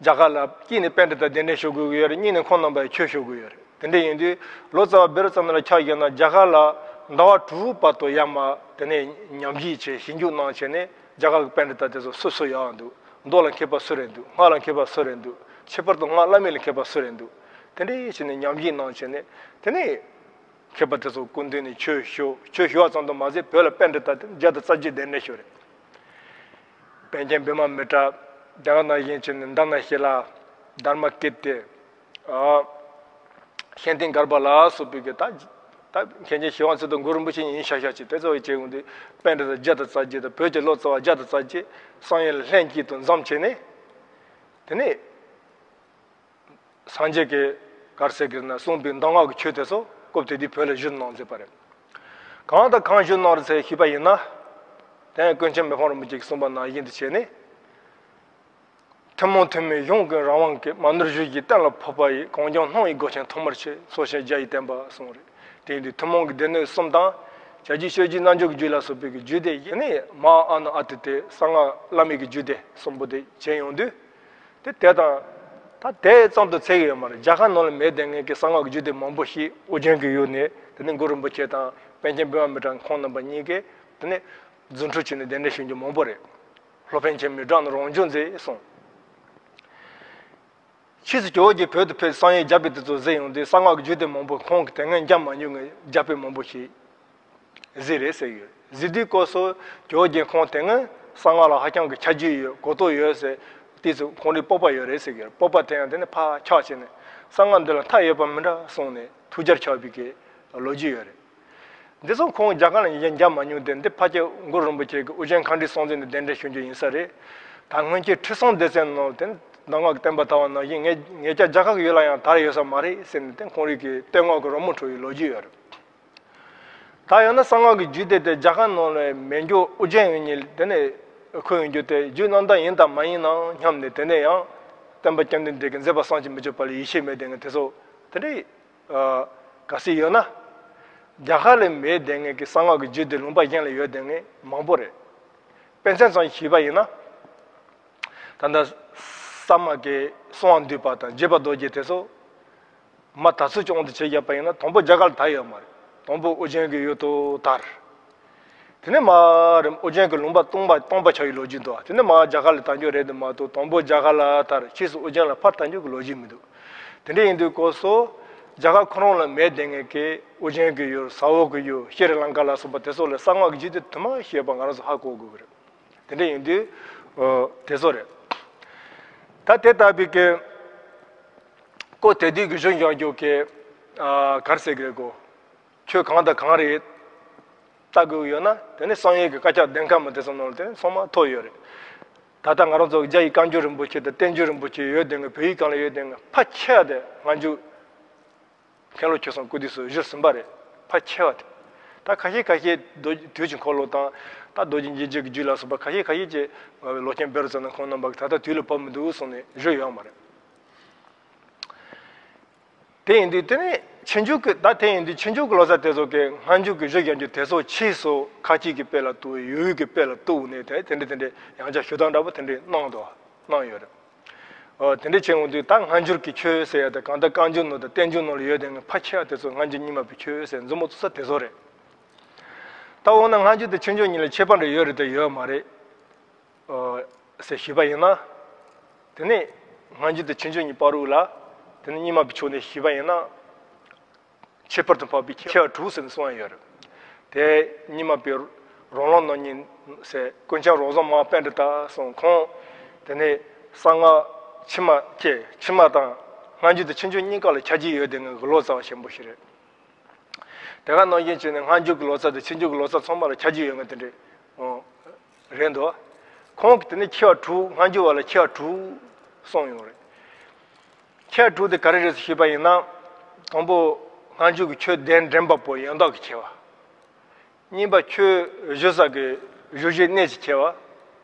རྒྱ་གར་ལ་གཅིག་ནས་པཎྜི་ཏ་གདན་འདྲེན་ཞུ་དགོས་ཀྱི་ཡོད་རེད། གཉིས་ནས་ཁོང་རྣམ་པས་ཆོས་ཞུ་དགོས་ཡོད་རེད། དེ་འདྲ་ཡིན་དུས་ལོ་ཙཱ་བ་བཻ་རོ་ཙ་ན་ལ་ཆ་བཞག་ན་རྒྱ་གར་ལ་ཟླ་བ་དྲུག་བར་དུ་ཡར་མར་དེ་ནས་ཉམས་ཞིབ་བྱས་ཞིབ་འཇུག་གནང་བྱས་ནས་རྒྱ་གར་གྱི་པཎྜི་ཏ་དེ་ཚོ་སུ་སུ་ཡག་འདུག་མདོ་ལ་མཁས་པ་སུ་རེད་འདུག་སྔགས་ལ་མཁས་པ་སུ་རེད་འདུག་ཁྱད་པར་དུ་སྔགས་བླ་མེད་ལ་མཁས་པ་སུ་རེད་འདུག་དེ་འདྲ་བྱས་ནས་ཉམས་ཞིབ་གནང་བྱས་ནས་དེ་ནས་མཁས་པ་དེ་ཚོ་སྐུ་མདུན་ནས་ཆོས་ཞུ། ཆོས་ཞུ་བ་ཙམ་དུ་མ་ཟད་བོད་ལ་པཎྜི་ཏ་དེ་བརྒྱ་དང་རྩ་བརྒྱད་གདན་འདྲེན་ཞུས་རེད། པཎ་ཆེན་བི་མ་མི་ཏྲ། དེ་ག་ནང་བཞིན་བྱས་ནས་མདའ་ན་ཤི་ལ། དྷརྨ་ཀིརྟི། ཨ། ཤན་ཏི་གརྦྷ་ལ་སོགས་པའི་གི་ད། ད་མཁན་ཆེན་ཞི་བ་འཚོ་དང་གུ་རུ་རིན་པོ་ཆེ་ཡིན་ཤག་ཤག་ཅིག་དེ་ཚོ་བྱས་ཡོང་དུས་པཎྜི་ཏ་བརྒྱ་དང་རྩ་བརྒྱད་དང་བོད་ཀྱི་ལོ་ཙཱ་བ་བརྒྱ་དང་རྩ་བརྒྱད་བསམ་ཡས་ལ་ལྷན་ཅིག་ཏུ་འཛོམས་བྱས་ནས། དེ་ནས། སངས་རྒྱས་ཀྱིས་ག་རེ་ཟེར་གྱི་ན་གསུངས་པའི་གདམས་ངག་གི་ཆོས་དེ་ཚོ་སྐབས་དེ་དུས་བོད་ལ་བསྒྱུར་གནང་མཛད་པ་རེད། གང་དང་གང་བསྒྱུར་གནང་རེད་ཟེར་ཞུས་པ་ཡིན་ན། དེ་ཡང་ཀུན་མཁྱེན་མི་ཕམ་རིན་པོ་ཆེ་གིས་གསུངས་པ་ནང་བཞིན་དུ་བྱས་ནས། ཐུན་མོང་ཐུན་མིན་གཞུང་གི་རང་དབང་གིས། མ་ནོར་གཞུང་བཞི་གཏན་ལ་ཕབ་པ་ཡི། གངས་ལྗོངས་སྣང་བའི་སྒོ་ཆེན་ཐོག་མར་ཕྱེ། སོ་ཤིང་བརྒྱ་ཡི་བསྟན་པ་གསུངས་རེད། དེ་ཡིན་དུས་ཐུན་མོང་གི་སྡེ་སྣོད་གསུམ་དང་། བྱ་རྒྱུད་སྤྱོད་རྒྱུད་རྣལ་འབྱོར་གྱི་རྒྱུད་ལ་སོགས་པའི་གི་རྒྱུད་སྡེ་བཞི་ནི་མ་ཨ་ན་ཨ་ཏི་ཏི་གསང་སྔགས་བླ་མེད་ཀྱི་རྒྱུད་སྡེ་གསུམ་པོ་དེ་བྱས་ཡོང་དུས། དེ་དེ་དང་། ད་དེ་ཙམ་དུ་ཚད་ཀྱི་ཡོད་མ་རེད། རྒྱ་གར་ནང་ལ་མེད་བསྡད་མཁན་གྱི་གསང་སྔགས་ཀྱི་རྒྱུད་སྡེ་མང་པོ་ཞིག་ཨོ་རྒྱན་གྱི་ཡུལ་ནས་དེ་ནས་གུ་རུ་རིན་པོ་ཆེ་དང་པཎ་ཆེན་བི་མ་མི་ཏྲ་ཁོང་རྣམ་པ་གཉིས་ཀས་དེ་ནས་རྫུ་འཕྲུལ་བྱས་ནས་གདན་འདྲེན་ཞུ་རྒྱུ་མང་པོ་རེད། ལྷོ་པཎ་ཆེན་མི་དྲག་ནི་རང་བྱུང་མཛད་གསུངས། ཕྱིས་སུ་ཇོ་བོ་རྗེ་བོད་དུ་ཕེབས་བསམ་ཡས་བརྒྱ་པའི་དེ་ཚོ་གཟིགས་ཡོང་དུས་གསང་སྔགས་ཀྱི་རྒྱུད་སྡེ་མང་པོ་ཁོང་གིས་དེ་སྔོན་མཇལ་མ་མྱོང་བའི་རྒྱ་དཔེ་མང་པོ་ཞིག་གཟིགས་རེད་ཟེར་ཡོད། གཟིགས་དུས་སྐབས་སུ་ཇོ་བོ་རྗེ་ཁོང་དེ་སྔོན་གསང་སྔགས་ལ་ཧ་ཅང་གི་ཁྱད་ཆོས་ཡོད། གོ་རྟོགས་ཡོད་ཟེར། དུས་སུ་ཁོང་རའི་སྤོབས་པ་ཡོད་རེད་ཟེར་གྱི་རེད། སྤོབས་པ་དེ་ཡང་དེ་ནས་ཕར་ཆག་བྱས་ནས་གསང་སྔགས་འདི་ལ་མཐའ་ཡོད་པ་མི་འདྲ་གསུངས་ནས་ཐུགས་རྒྱལ་ཆགས་པའི་གི་ལོ་རྒྱུས་ཡོད་རེད། འདི་ཚོ་ཁོང་རྒྱ་གར་ལ་ཡིན་མཇལ་མ་མྱོང་སྟེ། འདི་ཕལ་ཆེར་གུ་རུ་རིན་པོ་ཆེ་གི་ཨོ་རྒྱན་མཁའ་འགྲོའི་གསུང་ཚིག་ནས་གདན་འདྲེན་ཞུ་རྒྱུ་ཡིན་ས་རེད། ད་སྔོན་ཆད་ཁྲི་སྲོང་ལྡེ་བཙན་ནང་དེ་གདམས་ངག་གི་བསྟན་པ་དར་བ་ནང་བཞིན་ངེད་ངེད་ཅག་རྒྱ་གར་གྱི་ཡུལ་ལ་ཡང་དར་ཡོད་ས་མ་རེད་ཟེར་ནས་དེ་ཁོང་རིགས་ཀྱི་བསྟོད་བསྔགས་ཀྱི་རོལ་མོ་འཁྲོལ་བའི་ལོ་རྒྱུས་ཡོད་རེད། ད་ཡང་ན་གསང་སྔགས་ཀྱི་རྒྱུད་སྡེ་དེ་རྒྱ་གར་ནང་ལ་མེད་རྒྱུ་ཨོ་རྒྱན་ཡོད་ཉིད་དེ་ནས་ཁོ་ཡོང་རྒྱུ་དེ་རྒྱུད་རྣམ་དག་ཡིན་དང་མ་ཡིན་ནའང་སྙམ་ནས། དེ་ནས་ཡང་སྟོན་པ་བཅོམ་ལྡན་འདས་ཀྱིས་མཛད་པ་བསམ་གྱིས་མི་ཁྱབ་པ་ལ་ཡིད་ཆེས་མེད་དེ་ངས་དེ་ཚོ་དེ་འདྲའི་ག་ཚོད་ཡོད་ན། རྒྱ་གར་ལ་མེད་བསྡད་མཁན་གྱི་གསང་སྔགས་ཀྱི་རྒྱུད་སྡེ་ལུང་པ་གཞན་ལ་ཡོད་བསྡད་མཁན་མང་པོ་རེད། དཔེ་མཚོན་ཙམ་ཞུས་པ་ཡིན་ན། ད་ལྟ་ གཙང་མ་གི་གསང་བ་འདུས་པ་དང་རྗེ་བཙུན་རྡོ་རྗེ་དེ་ཚོ་མ་དར་ཚུལ་བྱུང་དུ་བྱེད་བཞག་པ་ཡིན་ན་དང་པོ་རྒྱ་གར་ལ་དར་ཡོད་མ་རེད། དང་པོ་ཨོ་རྒྱན་གྱི་ཡུལ་དུ་དར། དེ་ནས་མར་ཨོ་རྒྱན་གྱི་ལུང་པ་སྟོང་པ་སྟོང་པ་ཆགས་ཡོད་ལོ་རྒྱུས་འདུག་དེ་ནས་མར་རྒྱ་གར་ལ་དར་རྒྱུ་རེད་འདུག་མ་གཏོགས་དང་པོ་རྒྱ་གར་ལ་དར་ཕྱིས་སུ་ཨོ་རྒྱན་ལ་ཕར་དར་རྒྱུ་གི་ལོ་རྒྱུས་མི་འདུག་དེ་འདྲ་ཡིན་དུས་སྐབས་སུ་རྒྱ་གར་ཁོ་རང་ལ་མེད་བསྡད་མཁན་གྱི་ཨོ་རྒྱན་གྱི་ཡུལ་ཟ་འོག་གི་ཡུལ་ཤྲི་ལང་ཀ་ལ་སོགས་པ་དེ་ཚོ་ལ་གསང་སྔགས་ཀྱི་རྒྱུད་སྡེ་དུ་མ་ཤེས་པ་ང་རང་ཚོ་ཧ་གོ་དགོས་ཀྱི་རེད། དེ་འདྲ་ཡིན་དུས་ཨོ་དེ་ཚོ་རེད། ད་དེ་ལྟ་བུའི་གི་སྐོར་དེ་དུས་ཀྱི་གཞུང་ཡོང་རྒྱུ་གི་ཨ་ག་རེ་ཟེར་གི་རེད་གོ། ཆོས་གང་དང་གང་རེད་ལྟ་དགོས་ཡོད་ན་དེ་ནི་གསང་ཡིག་གི་བཀའ་ཁྱབ་ལྡན་ཁ་མ་དེ་ཚོ་ནང་ལ་དེ་ཚང་མ་ཐོ་ཡོད་རེད། ད་ལྟ་ང་རང་ཚོ་རྒྱ་ཡི་བཀའ་འགྱུར་རིན་པོ་ཆེ་དང་བསྟན་འགྱུར་རིན་པོ་ཆེ་ཡོད་དེ་ངས་བོད་ཡིག་སྒང་ལ་ཡོད་དེ་ངས་ཕལ་ཆེ་བ་དེ་སྔ་འཇུག་མཁན་སློབ་ཆོས་གསུམ་སྐུ་དུས་སུ་བཞུགས་ཟིན་པ་རེད། ཕལ་ཆེ་བ་དེ། ད་ཁ་ཤས་ཁ་ཤས་རྡོ་དུས་ཀྱི་འཁོར་ལོ་དང་ད་རྡོ་རྗེ་འཇིགས་བྱེད་ཀྱི་རྒྱུད་ལ་སོགས་པ་ཁ་ཤས་ཁ་ཤས་ཀྱིས་ང་བའི་ལོ་ཆེན་བཻ་རོ་ཙ་ན་ཁོང་རྣམ་པ་གིས་ད་ལྟ་དུས་ལ་བབ་མི་འདུག་གསུངས་ནས་བཞུགས་ཡོད་མ་རེད། དེ་ཡིན་དུས་དེ་ནས་ཕྱི་འཇུག་གི་ད་དེ་ཡིན་དུས་ཕྱི་འཇུག་གི་ལོ་ཙཱ་དེ་ཚོ་གི་སྔ་འཇུག་གི་བཞུགས་ཡོད་རྒྱུ་དེ་ཚོ་ཕྱིས་སུ་ཁ་ཅིག་གི་དཔེ་ལ་བཏུ་ཡུལ་ཡུལ་གྱི་དཔེ་ལ་བཏུ་ནས་དེ་དེ་འདྲ་དེ་འདྲ་ཡང་བསྐྱར་ཞུ་སྟངས་འདྲ་པོ་དེ་འདྲ་གནང་འདུག་གནང་ཡོད་རེད། ཨོ་དེ་འདྲ་བྱས་འོང་དུས་ད་སྔ་འགྱུར་གྱི་ཆོས་ཟེར་ཡ་དེ་གང་ལྟར་བཀའ་འགྱུར་ནང་དང་བསྟན་འགྱུར་ནང་ལ་ཡོད་དེ་ངས་ཕལ་ཆེ་བ་དེ་ཚོ་སྔ་འགྱུར་རྙིང་མ་པའི་ཆོས་ཟེར་མཛུབ་མོ་བཙུགས་ས་དེ་ཚོ་རེད། ད་འོ་ན་སྔ་འགྱུར་དང་ཕྱི་འགྱུར་གཉིས་ལ་ཁྱད་པར་འདྲ་ཡོད་རེད་དང་ཡོད་མ་རེད། ཨོ་ཟེར་ཞུས་པ་ཡིན་ན། དེ་ནས་སྔ་འགྱུར་དང་ཕྱི་འགྱུར་གཉིས་བར་དུ་ལ་དེ་ནས་རྙིང་མ་པའི་ཕྱོགས་ནས་ཞུས་པ་ཡིན་ན། ཁྱད་པར་དུ་འཕགས་པའི་ཁྱད་པར་དྲུག་ཟེར་ནས་གསུངས་ཡ་ཡོད་རེད། དེ་རྙིང་མ་པའི་རོ་ལངས་རྣམ་གཉིས་ཟེར་ཀུན་མཁྱེན་རོང་ཟོམ་མ་པཎྜི་ཏ་གསུངས། ཁོང་དེ་ནས་གསང་སྔགས་ཕྱི་མ་ཁྱེད་ཕྱི་མ་དང་སྔ་འགྱུར་དང་ཕྱི་འགྱུར་གཉིས་ཀ་ལ་ཁྱད་ཆོས་ཡོད་དེ་ངེད་ཀྱི་ལོ་ཙཱ་བ་ཆེན་པོ་ཞིག་རེད། དེ་ག་ནང་བཞིན་བྱས་ནས་སྔ་འགྱུར་གྱི་ལོ་ཙཱ་དང་ཕྱི་འགྱུར་གྱི་ལོ་ཙཱ་ཚང་མ་ལ་ཁྱད་ཆོས་ཡོད་ངེས་དེ་འདྲ་རེད་འདུག་ཁོང་གིས་དེ་ནས་ཁྱད་པར་དྲུག་སྔ་འགྱུར་བ་ལ་ཁྱད་པར་དྲུག་གསུངས་ཡོད་རེད། ཁྱད་དྲུག་དེ་ག་རེ་རེད་ཟེར་ཞུས་པ་ཡིན་ན། དང་པོ་སྔ་འགྱུར་གྱི་ཆོས་གདན་འདྲེན་པ་པོ་ཡང་དག་གི་ཁྱད་པར། གཉིས་པ་ཆོས་ཞུ་ས་གི་ཞུ་བྱའི་གནས་ཀྱི་ཁྱད་པར།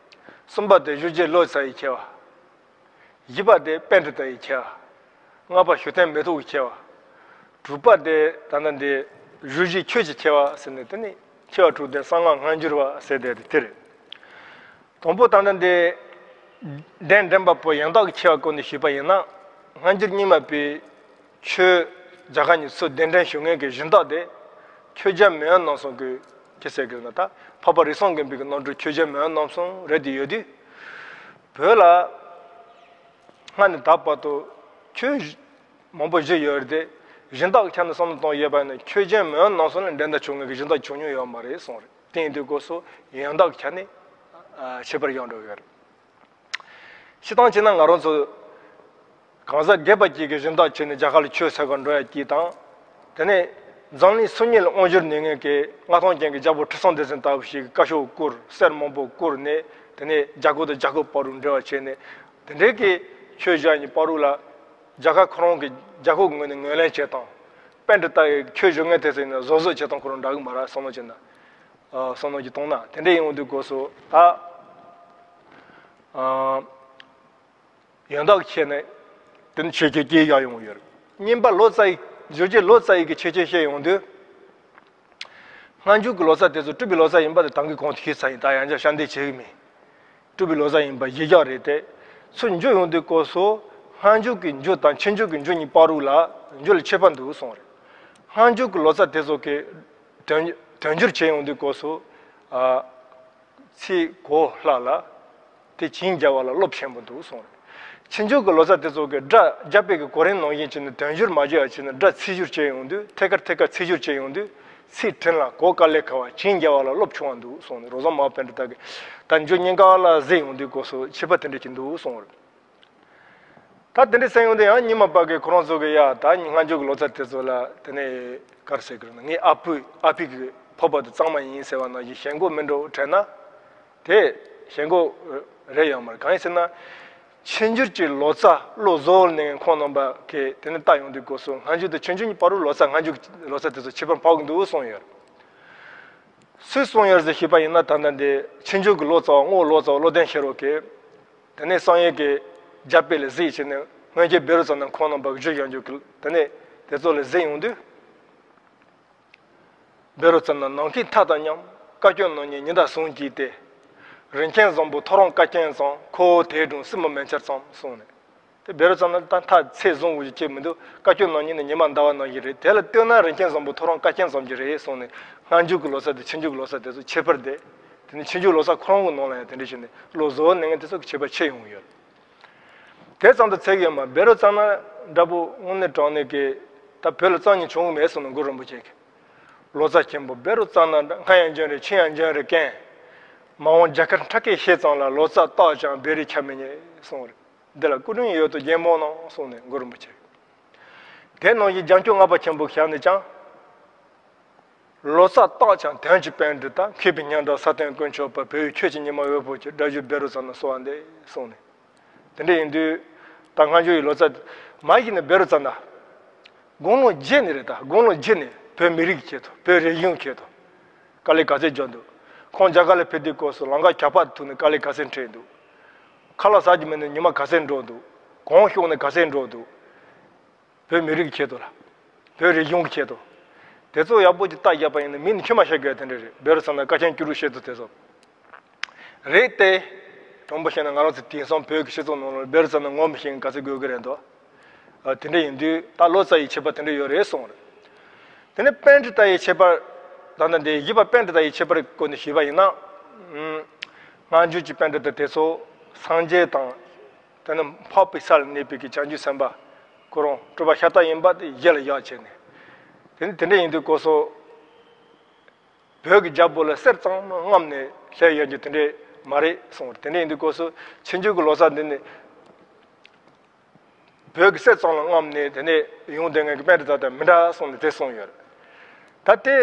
གསུམ་པ་དེ་ཞུ་བྱའི་ལོ་ཙཱ་ཡི་ཁྱད་པར། བཞི་པ་དེ་པཎྜི་ཏ་ཡི་ཁྱད་པར། ལྔ་པ་ཞུ་རྟེན་མེ་ཏོག་གི་ཁྱད་པར། དྲུག་པ་དེ་ད་ལྟ་འདི་ཞུ་བྱའི་ཆོས་ཀྱི་ཁྱད་པར་ཟེར་ནས་དེ་ནི་ཁྱད་པར་དྲུག་ལྡན་གསང་སྔགས་སྔ་འགྱུར་བ་ཟེར་དེ་དེ་རེད། དང་པོ་ད་ལྟ་འདི་གདན་འདྲེན་པ་པོ་ཡང་དག་གི་ཁྱད་པར་སྐོར་ནས་ཞུས་པ་ཡིན་ན། སྔ་འགྱུར་རྙིང་མ་པའི་ཆོས་རྒྱ་གར་ནས་ཚུར་གདན་འདྲེན་ཞུ་མཁན་གྱི་སྦྱིན་བདག་དེ་ཆོས་རྒྱལ་མེས་དབོན་རྣམ་གསུམ་གྱི་ཁྱེད་ཟེར་གི་ན་ད་འཕགས་པ་རིགས་གསུམ་མགོན་པོའི་གི་རྣམ་སྤྲུལ་ཆོས་རྒྱལ་མེས་དབོན་རྣམ་གསུམ་རེད་དེ་ཡོད་དུས། བོད་ལ་སྔ་ནས་ད་བར་དུ་ཆོས་མང་པོ་བཞུགས་ཡོད་རེད་དེ། སྦྱིན་བདག་གི་ཆ་ནས་བསམ་བློ་གཏོང་ཡོད་པ་ཡིན་ན་ཆོས་རྒྱལ་མེས་དབོན་རྣམ་གསུམ་ལས་འགྲན་ཟླ་བྱུང་མཁན་གྱི་སྦྱིན་བདག་བྱུང་མྱོང་ཡོད་མ་རེད་གསུངས་རེད། དེ་ཡིན་དུས་སྐབས་སུ་ཡང་དག་གི་ཆ་ནས་ཨ་ཁྱད་པར་ཡོང་འགྲོ་གི་རེད། སྤྱིར་བཏང་བྱས་ན་ང་རང་ཚོ་གང་ཟག་སྒེར་པ་གཅིག་གིས་སྦྱིན་བདག་བྱས་ནས་རྒྱ་གར་ལ་ཆོས་ཟེར་བར་འགྲོ་ཡ་གཅིག་དང་། དེ་ནས་འཛམ་གླིང་སུམ་གཉིས་ལ་དབང་བསྒྱུར་ནུས་མཁན་གྱི་མངའ་ཐང་ཅན་གྱི་རྒྱལ་པོ་ཁྲི་སྲོང་ལྡེ་བཙན་ལྟ་བུ་ཞིག་གིས་བཀའ་ཤོག་བསྐུར་གསེར་མང་པོ་བསྐུར་ནས་དེ་ནས་རྒྱལ་ཁབ་དང་རྒྱལ་ཁབ་བར་དུ་འབྲེལ་བ་བྱས་ནས་དེ་འདྲའི་གི་ཆོས་བཞག་གཉིས་བར་དུ་ལ་རྒྱ་གར་ཁོ་རང་གི་རྒྱལ་ཁབ་ངོས་ནས་ངོས་ལེན་བྱེད་སྟངས། པཎྜི་ཏ་ཡི་ཆོས་ཞུ་མཁན་དེ་ཚོ་ཡིན་ན་བཟོ་བཟོ་བྱེད་སྟངས་ཁོ་རང་འདྲ་གི་མ་རེད་བསམ་བློ་བྱས་ན། ཨ་བསམ་བློ་ཅིག་གཏོང་ན་དེ་འདྲ་ཡིན་འོང་དུས་སྐབས་སུ་ད་ཨ་ཡང་དག་བྱས་ནས་དེ་ནི་ཆོས་ཁྱད་ཀྱིས་ཡག་ཡོང་གི་ཡོད་རེད། གཉིས་པ་ལོ་ཙཱ་ཡི་ཞུ་རྒྱུ་ལོ་ཙཱ་ཡི་གི་ཆོས་ཁྱད་བཤད་ཡོང་དུས། སྔ་འཇུག་གི་ལོ་ཙཱ་དེ་ཚོ་སྤྲུལ་པའི་ལོ་ཙཱ་ཡིན་པ་དེ་ད་གིན་གོང་དུ་ཞུས་ཚར་ཡིན། ད་ཡང་བསྐྱར་ཞལ་འདེབས་བྱེད་ཀྱི་མེད། སྤྲུལ་པའི་ལོ་ཙཱ་ཡིན་པ་གཞི་བཞག་རེད་དེ། ཚུར་འགྱུར་ཡོང་དུས་སྐབས་སུ་སྔ་འཇུག་གི་འགྱུར་དང་ཕྱི་འཇུག་གི་འགྱུར་གཉིས་བར་དུ་ལ་འགྱུར་ལ་ཁྱད་པར་འདུག་གསུངས་རེད། སྔ་འཇུག་གི་ལོ་ཙཱ་དེ་ཚོ་གི་དོན་དོན་སྒྱུར་བྱེད་ཡོང་དུས་སྐབས་སུ་ཨ་ཚིག་གོ་ལྷག་ལ་དེ་བྱིན་རྒྱག་པ་ལ་སློབ་ཆེན་པོ་འདུག་གསུངས་རེད། ཕྱི་འཇུག་གི་ལོ་ཙཱ་དེ་ཚོ་གི་སྒྲ་རྒྱ་དཔེ་གི་གོ་རིམ་ནང་བཞིན་བྱས་ནས་དོན་སྒྱུར་མ་བྱས་པ་བྱས་ནས་སྒྲ་ཚིག་སྒྱུར་བྱེད་ཡོང་དུས་ཐད་ཀར་ཐད་ཀར་ཚིག་སྒྱུར་བྱེད་ཡོང་དུས་ཚིག་དྲན་ལ་གོ་དཀའ་ལས་ཁག་པ་བྱིན་རྒྱག་པ་ལ་སློབ་ཆུང་བ་འདུག་གསུངས་ནས་རོང་ཟོམ་མ་པཎྜི་ཏ་གིས་ད་འགྱུར་གཉིས་ཀ་ལ་གཟིགས་ཡོང་དུས་སྐབས་སུ་ཁྱད་པར་དེ་འདྲ་ཅིག་འདུག་གསུངས་རེད། ད་དེ་འདྲ་གསན་ཡོང་དུས་ཡང་རྙིང་མ་པ་གིས་ཁོ་རང་ཚོ་གི་ཡ་ད་སྔ་འཇུག་གི་ལོ་ཙཱ་དེ་ཚོ་ལ་དེ་ནས་ག་རེ་ཟེར་གི་རེད་ན། ངའི་ཨ་ཕོ་ཨ་ཕ་གི་འཕགས་པ་དེ་གཙང་མ་ཡིན་ཟེར་བ་ནང་བཞིན་ཞེན་ཁོག་མིན་འགྲོ་དྲན་ན། དེ་ཞེན་ཁོག་རེད་ཡོད་མ་རེད། གང་ཡིན་ཟེར་ན། ཕྱི་འགྱུར་གྱི་ལོ་ཙཱ་བློ་བཟང་ནས་ཁོང་རྣམ་པ་གིས་དེ་ནས་ལྟ་ཡོང་དུས་སྐབས་སུ་སྔ་འཇུག་དང་ཕྱི་འཇུག་གཉིས་བར་དུ་ལོ་ཙཱ་སྔ་འཇུག་ལོ་ཙཱ་དེ་ཚོ་ཁྱད་པར་འཕགས་ཀྱི་འདུག་གསུངས་ཡོད། སུས་གསུངས་ཡོད་ཟེར་ཞུས་པ་ཡིན་ན། ད་ལྟ་འདི་ཕྱི་འཇུག་གི་ལོ་ཙཱ་བ་རྔོག་ལོ་ཙཱ་བ་བློ་ལྡན་ཤེས་རབ་ཀྱིས་དེ་ནས་གསང་ཡིག་གི་རྒྱ་དཔེ་ལ་གཟིགས་བྱས་ནས་སྔོན་ཆད་བཻ་རོ་ཙ་ན་ཁོང་རྣམ་པ་བཞུགས་ཡོང་རྒྱུ་གི་དེ་ནས་དེ་ཚོ་ལ་གཟིགས་ཡོང་དུས། བཻ་རོ་ཙ་ན་ནམ་མཁའི་མཐའ་དང་མཉམ། བཀའ་བཀྱོན་རྣམ་གཉིས་ཉི་ཟླ་ཟུང་གཅིག་སྟེ། རིན་ཆེན་བཟང་པོ་ཐོ་རངས་བཀའ་རྐྱེན་བཟང་། ཁོ་བོ་དེ་སྒྲུང་སྲིད་མོ་མན་ཆད་ཙམ་གསུངས་ནས། དེ་བཻ་རོ་ཙ་ན་ད་མཐའ་ཚད་བཟུང་དགོས་ཀྱི་མི་འདུག་བཀའ་བཀྱོན་གནང་མཁན་ནི་ཉི་མ་ཟླ་བ་ནང་བཞིན་རེད། དེ་ལ་ལྟོས་ན་རིན་ཆེན་བཟང་པོ་ཐོ་རངས་བཀའ་རྒྱ་ཙམ་གྱི་རེད་གསུངས་ནས། སྔ་འཇུག་གི་ལོ་ཙཱ་དེ་ཕྱི་འཇུག་གི་ལོ་ཙཱ་དེ་ཚོ་ཁྱད་པར་དེ། དེ་ནི་ཕྱི་འཇུག་ལོ་ཙཱ་ཁོ་རང་གི་ནང་ལ་ཡང་དེ་འདྲ་བྱས་ནས་བློ་བཟོ་བ་གནང་མཁན་དེ་ཚོ་གི་ཁྱད་པར་ཕྱེ་ཡོང་གི་ཡོད། དེ་ཙམ་དུ་ཚད་ཀྱི་ཡོད་མ། བཻ་རོ་ཙ་ན་འདྲ་པོ་དངོས་གནས་དྲང་གནས་ཀྱི་ད་བོད་ལ་རྩ་ནས་བྱུང་གི་མེད་གསུངས་ནས་གུ་རུ་རིན་པོ་ཆེ་གིས། ལོ་ཙཱ་ཆེན་པོ་བཻ་རོ་ཙ་ན་འདྲ། སྔ་ཡང་འབྱོན་རེ་ཕྱི་ཡང་འབྱོན་རེ་མཁན། མ་འོངས་རྒྱ་གར་ཁྲ་སྐད་བཤད་ཙམ་ལ། ལོ་ཙཱ་བཏགས་ཀྱང་བཻ་རོས་ཁྱབ་མི་ཉན་གསུངས་རེད། འདི་ལ་སྐུ་དྲིན་ཡོད་དོ་རྒྱལ་མོ་ནང་གསུངས་ནས་གུ་རུ་རིན་པོ་ཆེ། དེ་ནང་བཞིན་རྒྱ་མཚོ་ལྔ་པ་ཆེན་པོ་བཞག་ནས་ཀྱང་། ལོ་ཙཱ་བཏགས་ཀྱང་དོན་གྱི་པཎྜི་ཏ། མཁས་པའི་མཉམ་གྲགས་ས་སྟེང་དཀོན་མཆོག་པ། བོད་ཡུལ་ཆོས་ཀྱི་ཉི་མ་འོད་ཕོབ་ཀྱི། སྒྲ་བསྒྱུར་བཻ་རོ་ཙ་ན་གསོལ་བ་འདེབས་གསུངས་ནས། དེ་འདྲ་ཡིན་དུས་ད་སྔ་འཇུག་གི་ལོ་ཙཱ་མ་གཞི་ནས་བཻ་རོ་ཙ་ན། དགུང་ལོ་བརྒྱད་ནས་རེད། ད་དགུང་ལོ་བརྒྱད་ནས་བོད་མི་རིགས་ཀྱི་ཆེད་དུ། བོད་རིག་གཞུང་གི་ཆེད་དུ་དཀའ་ལས་ག་ཚད་རྒྱག་འདུག་ཁོང་རྒྱ་གར་ལ་ཕེབས་དུས་སྐབས་སུ་ལམ་ཁ་གྱལ་པ་ཐུག་ནས་དཀའ་ལས་ག་ཚད་འཕྲད་འདུག་ཁ་ལག་ཟ་རྒྱུ་མེད་ནས་ཉི་མ་ག་ཚད་འགྲོ་འདུག་གོང་ཤོར་ནས་ག་ཚད་འགྲོ་འདུག་བོད་མི་རིགས་ཀྱི་ཆེད་དུ་ལ། བོད་རིག་གཞུང་གི་ཆེད་དུ། དེ་ཚོ་ཡག་པོ་ཅིག་བལྟ་བཞག་པ་ཡིན་ན་མིང་ནི་ཁྱོན་མ་ཤེས་དགོས་དེ་འདྲ་རེད། བཻ་རོ་ཙ་ན་བཀའ་ཆེན་བཅུ་དྲུག་བཤད་ཚུལ་དེ་ཚོ། རེད་དེ། དྲང་པོ་བཤད་ན་ང་རང་ཚོ་དེང་སང་བོད་ཀྱི་སྤྱི་ཚོགས་ནང་ལ་བཻ་རོ་ཙ་ན་ངོ་མི་ཤེས་མཁན་ག་ཚོད་དགོས་ཀྱི་རེད་འདུག་ཨ། དེ་འདྲ་ཡིན་དུས་ད་ལོ་ཙཱ་ཡི་ཁྱད་པར་དེ་འདྲ་ཡོད་རེད་གསུངས་རེད། དེ་ནས་པཎྜི་ཏ་ཡི་ཁྱད་པར། ད་ལྟ་འདི་བཞི་པ་པཎྜི་ཏ་ཡི་ཁྱད་པར་སྐོར་ནས་ཞུས་པ་ཡིན་ན། ཨུམ། སྔ་འཇུག་གི་པཎྜི་ཏ་དེ་ཚོ་སངས་རྒྱས་དང་། དེ་ནས་འཕགས་པའི་ས་ལ་གནས་པའི་གི་བྱང་ཆུབ་སེམས་དཔའ་ཁོ་རང་སྤྲུལ་པ་ཤ་སྟག་ཡིན་པ་དེ་གཞི་ལ་བཞག་བྱས་ནས། དེ་ནས་དེ་འདྲ་ཡིན་དུས་སྐབས་སུ། བོད་ཀྱི་རྒྱལ་པོ་ལ་གསེར་གཙང་མ་རྔམ་ནས་སླེབས་ཡོང་རྒྱུ་དེ་འདྲས་མ་རེད་གསུངས། དེ་འདྲ་ཡིན་དུས་སྐབས་སུ་ཕྱི་འཇུག་གི་ལོ་ཙཱ་འདི་ནི་བོད་ཀྱི་གསེར་གཙང་ལ་རྔམ་ནས་དེ་ནས་ཡོང་བསྡད་མཁན་གྱི་པཎྜི་ཏ་དང་མི་འདྲ་གསུངས་ནས་དེ་གསུངས་ཡོད་རེད། ད་དེ་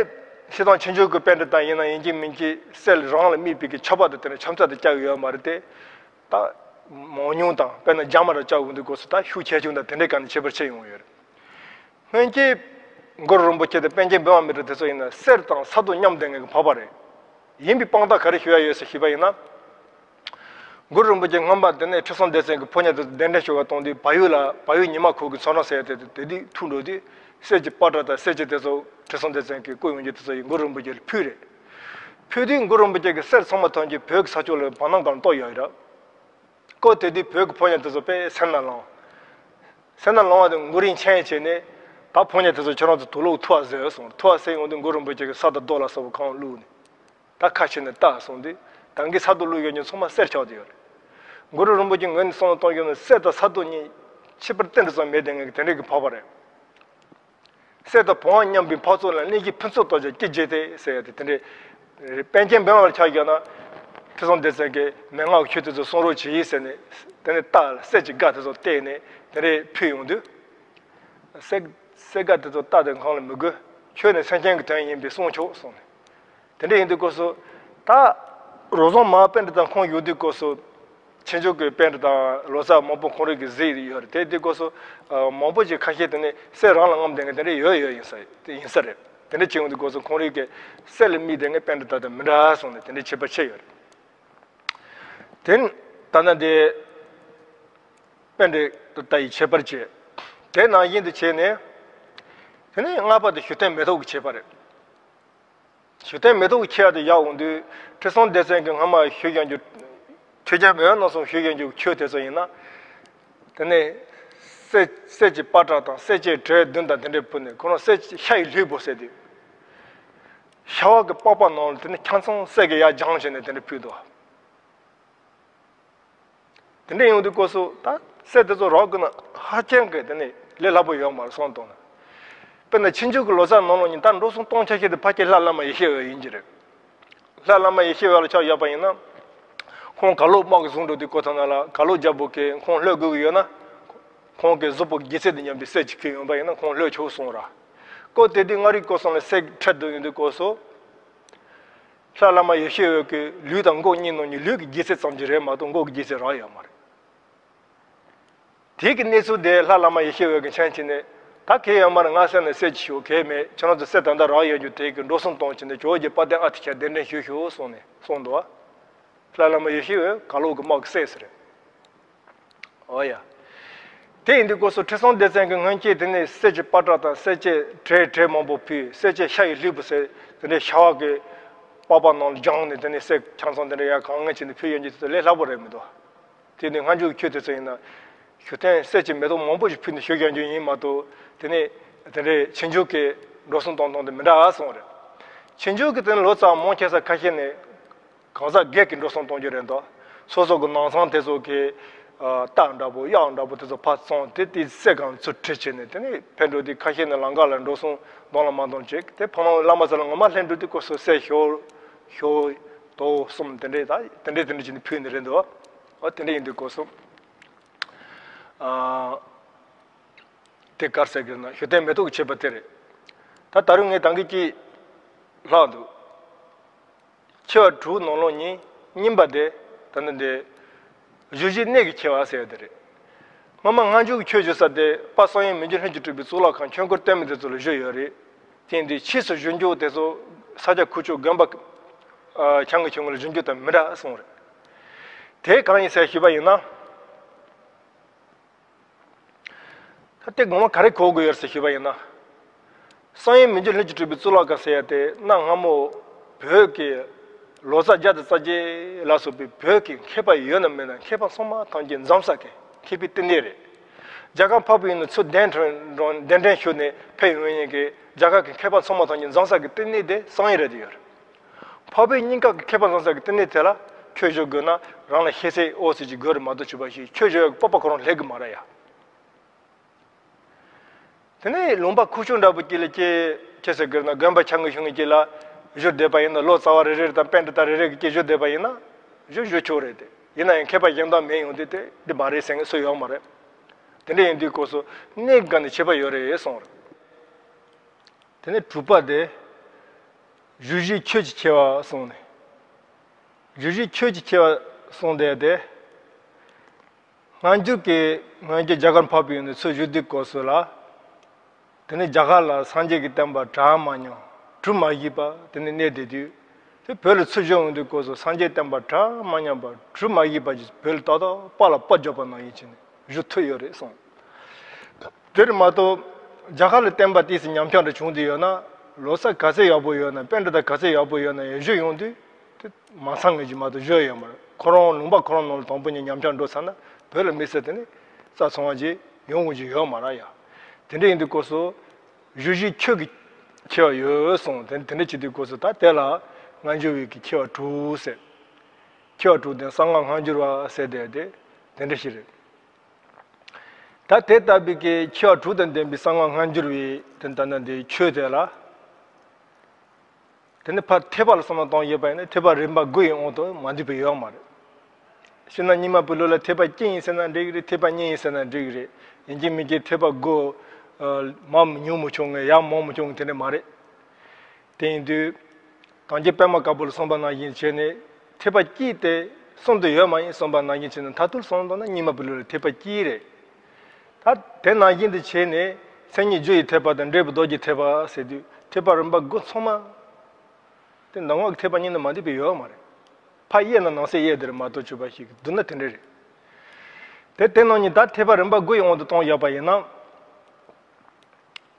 སྤྱིར་བཏང་ཕྱི་འཇུག་གི་པཎྜི་ཏ་ཡིན་ན་ཡིན་གཅིག་མིན་གཅིག་གསེར་རང་ལ་དམིགས་པའི་གི་ཆབ་བ་དང་དེ་འདྲ་ཆབ་རྩ་དེ་བཅག་གི་ཡོད་མ་རེད་དེ། ད་མང་ཉུང་དང་དཔེར་ན་རྒྱ་མ་ར་བཅག་ཡོང་དུས་སྐབས་སུ་ད་ཤུགས་ཆེ་ཆུང་དང་དེ་འདྲའི་སྒང་ནས་ཁྱད་པར་ཕྱེ་ཡོང་ཡོད་རེད། སྔོན་གྱི་གུ་རུ་རིན་པོ་ཆེ་དང་པཎ་ཆེན་བི་མ་མི་ཏྲ་དེ་ཚོ་ཡིན་ན་གསེར་དང་ས་རྡོ་མཉམ་ལྡན་གྱི་འཕགས་པ་རེད། ཡིན་པའི་དཔང་རྟགས་ག་རེ་ཞུ་ཡ་ཡོད་ཟེར་ཞུས་པ་ཡིན་ན། གུ་རུ་རིན་པོ་ཆེ་སྔོན་མ་དེ་ནས་ཁྲི་སྲོང་ལྡེ་བཙན་གྱི་ཕོ་ཉ་དེ་ཚོ་གདན་འདྲེན་ཞུ་བར་གཏོང་དུས་བལ་ཡུལ་ལ་བལ་ཡུལ་ཉི་མ་ཁུག་གི་ཚོ་རོང་ཟེར་ཡ་དེ་དེ་དུས་ཐུག་འགྲོ་དུས་གསེར་གྱི་པ་ཏྲ་དང་གསེར་གྱི་དེ་ཚོ་ཁྲི་སྲོང་ལྡེ་བཙན་གྱིས་བརྐོས་ཡོང་རྒྱུ་དེ་ཚོ་ཡིས་གུ་རུ་རིན་པོ་ཆེ་ལ་ཕུལ་རེད། ཕུལ་དུས་གུ་རུ་རིན་པོ་ཆེ་གིས་གསེར་ཚང་མ་ཐམས་ཅད་བོད་ཀྱི་ས་ཕྱོགས་ལ་བར་སྣང་སྒང་གཏོར་ཡོད་རེད། བཀོད་དེ་དུས་བོད་ཀྱི་ཕོ་ཉ་དེ་ཚོ་དཔེ་སེམས་ནང་ལངས། སེམས་ནང་ལངས་པ་དེ་མགོ་རིལ་ཆེན་བྱས་ནས། ད་ཕོ་ཉ་དེ་ཚོ་ཁྱེད་རང་ཚོ་དུག་ལོག་འཐུ་བ་ཟེར་གསུངས། འཐུ་བ་ཟེར་ཡོང་དུས་གུ་རུ་རིན་པོ་ཆེ་གིས་ས་དང་རྡོ་ལ་སོགས་པ་གང་བླུགས་ནས། ད་ཁ་ཕྱེ་ནས་བལྟ་གསུངས་དུས་ད་གིན་ས་རྡོ་བླུགས་ཡོད་མཁན་ཚང་མ་གསེར་ཆགས་བསྡད་ཡོད་རེད། གུ་རུ་རིན་པོ་ཆེ་ངོས་ནས་བསམ་བློ་གཏོང་རྒྱུ་ན་གསེར་དང་ས་རྡོ་གཉིས་ཁྱད་པར་ཏིལ་འབྲུ་ཙམ་མེད་བསྡད་མཁན་གྱི་དེ་འདྲའི་གི་འཕགས་པ་རེད། གསེར་དང་བོང་བ་མཉམ་པའི་འཕགས་ཚོགས་ལ། གནས་ཀྱི་ཕུན་ཚོགས་ལྟོ་འཇལ་སྐྱེ་བརྒྱད་དེ་ཟེར་ཡ་དེ་དེ་འདྲའི། པཎ་ཆེན་བི་མ་ལ་ཆ་བཞག་ན། ཁྲི་སྲོང་ལྡེ་བཙན་གྱིས་མན་ངག་གི་ཆོས་དེ་ཚོ་གསུང་རོགས་བྱེད་ཟེར་ནས། དེ་ནས་རྟ་ལ་གསེར་གྱི་སྒ་དེ་ཚོ་བཏེགས་ནས་དེ་འདྲའི་ཕུལ་ཡོང་དུས། གསེར་གསེར་སྒ་དེ་ཚོ་རྟ་དེ་གང་ལ་མི་དགོས། ཁྱོད་ནི་སེམས་ཅན་གྱི་དོན་ཡིན་པས་གསུང་ཆོག་གསུངས་ནས། དེ་འདྲ་ཡིན་དུས་སྐབས་སུ། ད་རོང་ཟོམ་མ་པཎྜི་ཏ་ཁོང་བཞུགས་དུས་སྐབས་སུ། ཕྱི་འཇུག་གི་པཎྜི་ཏ་ལོ་ཙཱ་མང་པོ་ཁོང་རང་གིས་གཟིགས་ཡོད་རེད་དེ། དེ་སྐབས་སུ་མང་པོ་ཅིག་ཁ་ཤས་དེ་ནི་གསེར་རང་ལ་རྔམ་ལྡན་མཁན་དེ་འདྲ་ཡོད་ཡོད་ཡིན་ས་ཡིན་ས་རེད། དེ་འདྲ་བྱུང་དུས་སྐབས་སུ་ཁོང་རང་གིས་གསེར་ལ་དམིགས་ལྡན་མཁན་པཎྜི་ཏ་དང་མི་འདྲ་གསུངས་ནས་དེ་འདྲ་ཁྱད་པར་ཕྱེ་ཡོད་རེད། དེ་ནི་ད་ལྟ་འདི་པཎྜི་ཏ་ཡི་ཁྱད་པར་བྱས། དེ་ནང་བཞིན་དུ་བྱས་ནས། དེ་ནས་ལྔ་པ་དེ་ཞུ་རྟེན་མེ་ཏོག་གི་ཁྱད་པར་རེད། ཞུ་རྟེན་མེ་ཏོག་གི་ཁྱད་པར་དེ་ཡག་འོང་དུས་ཁྲི་སྲོང་ལྡེ་བཙན་གྱིས་སྔ་མ་ཞུས་ཀྱང་རྒྱུ། ཆོས་རྒྱལ་མེས་དབོན་རྣམ་གསུམ་ཞུས་ཀྱང་རྒྱུ་ཆོས་དེ་ཚོ་ཡིན་ན། དེ་ནས་གསེར་གསེར་གྱི་པ་ཏྲ་དང་གསེར་གྱི་བྲེ་བདུན་དང་དེ་འདྲའི་ཕུལ་ནས་ཁོ་རང་གསེར་གྱི་ཤ་ཡི་ལུས་པོ་ཟེར་དུས། ཤ་བ་གི་པགས་པ་ནང་ལ་དེ་ནས་ཁྱང་ཚང་གསེར་གྱི་ཡར་སྦྱངས་བྱས་ནས་དེ་འདྲ་ཕུལ་འདུག་དེ་འདྲ་ཡོང་དུས་སྐབས་སུ་ད་གསེར་དེ་ཚོ་རག་དགོས་ན་ཧ་ཅང་གི་དེ་ནས་ལས་སླ་པོ་ཡོད་མ་རེད་བསམ་བཏང་ན། དཔེར་ན་ཕྱི་འཇུག་གི་ལོ་ཙཱ་ནང་ལོགས་ནས་ད་འགྲོ་སོང་གཏོང་ཆ་ཤས་དེ་ཕལ་ཆེར་ལྷ་བླ་མ་ཡེ་ཤེས་འོད་ཡིན་གྱི་རེད། ལྷ་བླ་མ་ཡེ་ཤེས་འོད་ལ་ཆ་བཞག་པ་ཡིན་ན། ཁོང་གར་ལོག་དམག་གིས་བཟུང་འགྲོ་དུས་སྐབས་ཐོག་ན་ལ་གར་ལོག་རྒྱལ་པོ་གིས་ཁོང་བློས་དགོས་ཀྱི་ཡོད་ན། ཁོང་གི་གཟུགས་པོ་སྒྱུ་རྩལ་དང་མཉམ་པའི་གསེར་གྱི་ཁྱེར་ཡོང་པ་ཡིན་ན་ཁོང་བློས་ཆོག་གསུངས་ར། སྐབས་དེ་དུས་མངའ་རིས་སྐོར་གསུམ་ལ་གསེར་འཕྲལ་དུ་ཡོང་དུས་སྐབས་སུ། ལྷ་བླ་མ་ཡེ་ཤེས་འོད་ཀྱི་ལུས་དང་མགོ་གཉིས་ནང་ནས་ལུས་ཀྱི་སྒྱུ་རྩལ་ཙམ་གྱིས་རེད་མ་གཏོགས་མགོ་གི་སྒྱུ་རྩལ་རག་ཡོད་མ་རེད། དེ་གི་གནས་ཚུལ་དེ་ལྷ་བླ་མ་ཡེ་ཤེས་འོད་ཀྱིས་མཁྱེན་བྱས་ནས། ད་གལ་ཡོད་མ་རེད། ང་གསེར་ནས་གསེར་གྱི་ཞོ་གལ་མེད། ཁྱེད་རང་ཚོ་གསེར་ད་ལྟ་རག་ཡོད་རྒྱུ་དེ་གི་འགྲོ་སོང་གཏོང་བྱས་ནས་ཇོ་བོ་རྗེ་དཔལ་ལྡན་ཨ་ཏི་ཤ་གདན་འདྲེན་ཞུས་ཤོག་གསུངས་ནས་གསུངས་འདུག་ལྷ་བླ་མ་ཡེ་ཤེས་འོད་གར་ལོག་གི་དམག་གི་སྲས་སུ་རེད། ཨོ་ཡ། དེ་ཡིན་དུས་སྐབས་སུ་ཁྲི་སྲོང་ལྡེ་བཙན་གྱིས་སྔོན་ཆད་དེ་ནས་གསེར་གྱི་པ་ཏྲ་དང་གསེར་གྱི་བྲེ་བྲེ་མང་པོ་ཕུལ། གསེར་གྱི་ཤ་ཡི་ལུས་པོ་ཟེར་དེ་འདྲའི་ཤ་བ་གི་པགས་པ་ནང་ལ་སྦྱངས་ནས་དེ་ནས་གསེར་ཁྱང་ཚང་དེ་འདྲ་ཡར་གང་ངེས་བྱས་ནས་ཕུལ་ཡོང་རྒྱུ་དེ་ཚོ་ལས་སླ་པོ་རེད་མི་འདུག་དེ་ནི་སྔ་འཇུག་གི་ཆོས་དེ་ཚོ་ཡིན་ན། ཞུ་རྟེན་གསེར་གྱི་མེ་ཏོག་མང་པོ་ཞིག་ཕུལ་ནས་ཞུ་བཞག་རྒྱུ་ཡིན་མ་གཏོགས། དེ་ནས་དེ་འདྲའི་ཕྱི་འགྱུར་གྱི་འགྲོ་སོང་གཏོང་སྟངས་དེ་མི་འདྲ་གསུངས་རེད། ཕྱི་འགྱུར་གྱི་དེ་ནས་ལོ་ཙཱ་བ་མང་ཆེ་ས་ཁ་ཤས་ནས། གང་ཟག་སྒེར་གྱི་འགྲོ་སོང་གཏོང་རྒྱུ་རེད་འདུག་སོ་སོ་གི་ནང་ཚང་དེ་ཚོ་གི་ཨ། རྟ་འདྲ་པོ་གཡག་འདྲ་པོ་དེ་ཚོ་ཕར་བཙོངས་ཏེ། དེའི་གསེར་གང་ཚུར་ཁྲིད་བྱས་ནས། དེ་ནས་ཕར་འགྲོ་དུས་ཁ་ཤས་ནས་ལམ་ཁ་ལ་འགྲོ་སོང་གཏོང་ལ་མ་གཏོང་བྱེད་དེ། ཕ་མ་བླ་མ་ཚོ་ལ་ངོ་མ་ལྷན་འགྲོ་དུས་སྐབས་སུ་གསེར་ཞོ་ཞོ་དོ་གསུམ་དེ་འདྲས་ད་དེ་འདྲས་དེ་འདྲས་བྱས་ནས་ཕུལ་ནི་རེད་འདུག་ཨོ། དེ་འདྲས་ཡིན་དུས་སྐབས་སུ། ཨ། དེ་ག་རེ་ཟེར་གྱི་ན། ཞུ་རྟེན་མེ་ཏོག་གི་བྱེད་པ་དེ་རེད། ད་ད་རུང་ངས་ད་གིན་ཅིག་ལྷག་འདུག་ཆེ་བ་དྲུག་ནང་ལོགས་ནས་གཉིས་པ་དེ། ད་ནི་འདི་བཞུགས་གཞིའི་གནས་ཀྱི་ཆེ་བ་ཟེར་ཡ་དེ་རེད། སྔོན་མ་སྔ་འགྱུར་གྱི་ཆོས་ཞུ་ས་དེ་དཔལ་བསམ་ཡས་མི་འགྱུར་ལྷུན་གྱིས་གྲུབ་པའི་གཙུག་ལག་ཁང་ཆོས་འཁོར་སྟོད་སྨད་དེ་ཚོ་ལ་བཞུགས་ཡོད་རེད། དེ་ཡིན་དུས་ཕྱིས་སུ་བཞུགས་རྒྱུ་དེ་ཚོ་ས་སྐྱ་ཁུག་ཀྱོག་དགོན་པ་ཨ། བྱང་གི་ཆོས་འཁོར་ལ་བཞུགས་རྒྱུ་དང་མི་འདྲ་གསུངས་རེད། དེ་གང་ཡིན་ཟེར་ཞུས་པ་ཡིན་ན། ད་དེ་དགོངས་པ་ག་རེ་གོ་དགོས་ཡོད་ཟེར་ཞུས་པ་ཡིན་ན། བསམ་ཡས་མི་འགྱུར་ལྷུན་གྱིས་གྲུབ་པའི་གཙུག་ལག་ཁང་ཟེར་ཡ་དེ་གནའ་སྔ་མོ་བོད་ཀྱི་ལོ་ཙཱ་བརྒྱ་དང་རྩ་བརྒྱད་ལ་སོགས་པའི་བོད་ཀྱི་མཁས་པ་ཡོད་ན་མེད་ན་མཁས་པ་ཚང་མ་ཐམས་ཅད་འཛོམས་ས་གི་མཁས་པའི་བསྟི་གནས་རེད། རྒྱ་གར་འཕགས་པའི་ཡུལ་ནས་ཚུར་གདན་འདྲེན་གདན་འདྲེན་ཞུས་ནས་ཕེབས་ཡོང་མཁན་གྱི་རྒྱ་གར་གྱི་མཁས་པ་ཚང་མ་ཐམས་ཅད་འཛོམས་ས་གི་བསྟི་གནས་དེ་བསམ་ཡས་རེད་དེ་ཡོད་རེད། འཕགས་པའི་སྙིང་ཁམས་ཀྱི་མཁས་པ་ཚང་ས་གི་བསྟི་གནས་དེ་ལ་ཆོས་ཞུ་དགོས་ན་རང་ལ་ཤེས་ཚད་ཨོ་ཙི་ཅིག་དགོས་རེད་མ་གཏོགས། ཆོས་པ་ཞིག་ཆོས་ཞུ་ཡག་གི་སྤོབས་པ་ཁོ་རང་སླེབས་གི་མ་རེད་ཡ། དེ་ནས་ལུང་པ་ཁུག་ཀྱོག་འདྲ་པོ་ཅིག་ལ་ཅིག་ཅི་ཟེར་དགོས་ན། དགོན་པ་ཆུང་ངུ་ཆུང་ངུ་ཅིག་ལ་བཞུགས་བསྡད་པ་ཡིན་ན། ལོ་ཙཱ་བ་རེ་རེ་དང་པཎྜི་ཏ་རེ་རེ་གིས་ཅིག་བཞུགས་བསྡད་པ་ཡིན་ན་བཞུགས་བཞུགས་ཆོག་རེད་དེ། ཡིན་ན་ཡང་མཁས་པ་གཞན་དག་མེད་ཡོང་དུས་དེ་འདི་མ་རེད་ཟེར་མཁན་སུ་ཡོད་མ་རེད། དེ་འདྲ་ཡིན་དུས་སྐབས་སུ་གནས་ཀྱི་སྒང་ནས་ཁྱད་པར་ཡོད་རེད་གསུངས་རེད། དེ་ནས་དྲུག་པ་དེ། བཞུགས་གཞིའི་ཆོས་ཀྱི་ཆེ་བ་གསུངས་ནས། བཞུགས་གཞིའི་ཆོས་ཀྱི་ཆེ་བ་གསུངས་བསྡད་དེ། སྔ་འགྱུར་གྱི་སྔ་འགྱུར་རྒྱ་གར་འཕགས་པའི་ཡུལ་ནས་ཚུར་བཞུགས་དུས་སྐབས་སུ་ལ། དེ་ནས་རྒྱ་གར་ལ་སངས་རྒྱས་ཀྱི་བསྟན་པ་གྲ་མ་མྱོང་གྲུབ་མ་བཞེས་པ་དེ་ནས་གནས་བསྡད་དུས། དེ་བོད་ལ་ཚུར་བཞུགས་ཡོང་དུས་སྐབས་སུ་སངས་རྒྱས་བསྟན་པ་གྲ་མ་མྱོང་པ་གྲུབ་མ་བཞེས་པ་ཅིག་བོད་ལ་ཏག་ཏག་པ་ལ་པ་འཇོག་པ་ནང་བཞིན་བྱས་ནས་བཞུགས་ཐུབ་ཡོད་རེད་གསུངས། དེར་མ་གཏོགས་རྒྱ་གར་ལ་བསྟན་པ་ཏོག་ཙམ་ཉམས་ཆག་འདྲ་བྱུང་དུས་ཡོད་ན། ལོ་ཙཱ་ག་ཚད་ཡག་པོ་ཡོད་ན། པཎྜི་ཏ་ག་ཚད་ཡག་པོ་ཡོད་ན་ཡང་བཞུགས་ཡོང་དུས་དེ་མ་ཚང་ངེས་ཀྱི་མ་གཏོགས་བཞུགས་ཡོད་མ་རེད། ཁོ་རང་ལུང་པ་ཁོ་རང་ནང་ལ་དང་པོ་ཉིད་ཉམས་ཆག་འགྲོ་ཚར་ན་བོད་ལ་དམིགས་བསལ་དེ་ནི་རྩ་ཚང་བ་ཅིག་ཡོང་དགོས་ཀྱི་ཡོད་མ་རེད་ཡ། དེ་འདྲ་ཡིན་དུས་སྐབས་སུ་བཞུགས་གཞིའི་ཆོས་ཀྱི་ཆེ་བ་ཡོད་གསུངས། དེ་དེ་འདྲ་བྱེད་དུས་སྐབས་སུ་ད་དེ་ལ་སྔ་འགྱུར་བའི་གི་ཆེ་བ་དྲུག་ཟེར། ཆེ་བ་དྲུག་དེ་གསང་སྔགས་སྔ་འགྱུར་བ་ཟེར་དེ་དེ་དེ་འདྲ་ཞིག་རེད། ད་དེ་ལྟ་བུའི་གི་ཆེ་བ་དྲུག་དང་ལྡན་པའི་གསང་སྔགས་སྔ་འགྱུར་བའི་དེ་ལྟ་ན་འདི་ཆོས་དེ་ལ། དེ་ནི་ཕར་ཐེག་པ་ལ་བསམ་བློ་བཏང་ཡོད་པ་ཡིན་ན་ཐེག་པ་རིམ་པ་དགུ་ཡི་དབང་དུ་མ་འདུས་པ་ཡོད་མ་རེད། སྤྱིར་ན་རྙིང་མ་པའི་ལུགས་ལ་ཐེག་པ་དཀྱིལ་ཡིན་ཟེར་ན་འགྲིག་གི་རེད། ཐེག་པ་གཉིས་ཡིན་ཟེར་ན་འགྲིག་གི་རེད། ཡིན་གཅིག་མིན་གཅིག་ཐེག་པ་དགུ་མར་ཉུང་མི་ཆོག་ངེས། ཡར་མང་མི་ཆོག་ངེས། དེ་འདྲ་མ་རེད། དེ་ཡིན་དུས། གངས་ཅན་པདྨ་དཀར་པོ་ལ་གསུངས་པ་ནང་བཞིན་བྱས་ནས་ཐེག་པ་དཀྱིལ་དེ་གསུམ་དུ་ཡོད་མ་ཡིན་གསུངས་པ་ནང་བཞིན་བྱས་ནས་མཐར་ཐུག་གསུངས་དོན་ན་རྙིང་མ་པའི་ལུགས་ལ་ཐེག་པ་དཀྱིལ་རེད། ད་དེ་ནང་བཞིན་དུ་བྱས་ནས་མཚན་ཉིད་རྒྱུ་ཡི་ཐེག་པ་དང་འབྲས་བུ་ལྡོག་གི་ཐེག་པ་ཟེར་དུས་ཐེག་པ་རིམ་པ་དགུ་ཚང་མ་དེ་ནང་ངོགས་ཀྱི་ཐེག་པ་གཉིས་ནི་མ་འདུས་པའི་ཡོད་མ་རེད། ཕར་དབྱེ་ན་ནང་གསེས་དབྱེ་དེ་རེད་མ་གཏོགས་ཆོས་པ་ཞིག་གི་བསྡུ་ན་དེ་འདྲ་རེད། དེ་དེ་ནང་ཉིད་ད་ཐེག་པ་རིམ་པ་དགུ་ཡི་དབང་དུ་བཏང་ཡོད་པ་ཡིན་ན།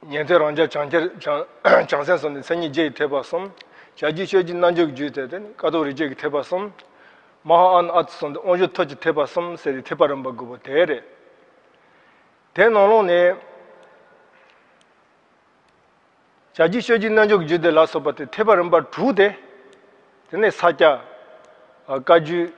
ཉན་ཐོས་རང་རྒྱལ་བྱང་ཁྱེར་བྱང་བྱང་སེམས་སོགས་ནི་མཚན་ཉིད་རྒྱུ་ཡི་ཐེག་པ་གསུམ། བྱ་རྒྱུད་སྤྱོད་རྒྱུད་རྣལ་འབྱོར་རྒྱུད་དེ་དེ་ནི་ཀ་དོག་རིགས་བརྒྱད་ཀྱི་ཐེག་པ་གསུམ། མ་ཧཱ་ཨ་ནུ་ཨ་ཏི་གསུམ་དེ་དབང་ཕྱུག་ཐོབ་ཀྱི་ཐེག་པ་གསུམ་ཟེར་ཏེ་ཐེག་པ་རིམ་པ་དགུ་པོ་དེ་རེད། དེ་ནང་ལོགས་ནས། བྱ་རྒྱུད་སྤྱོད་རྒྱུད་རྣལ་འབྱོར་གྱི་རྒྱུད་དེ་ལ་སོགས་པ་དེ་ཐེག་པ་རིམ་པ་དྲུག་དེ། དེ་ནས་ས་སྐྱ། བཀའ་བརྒྱུད།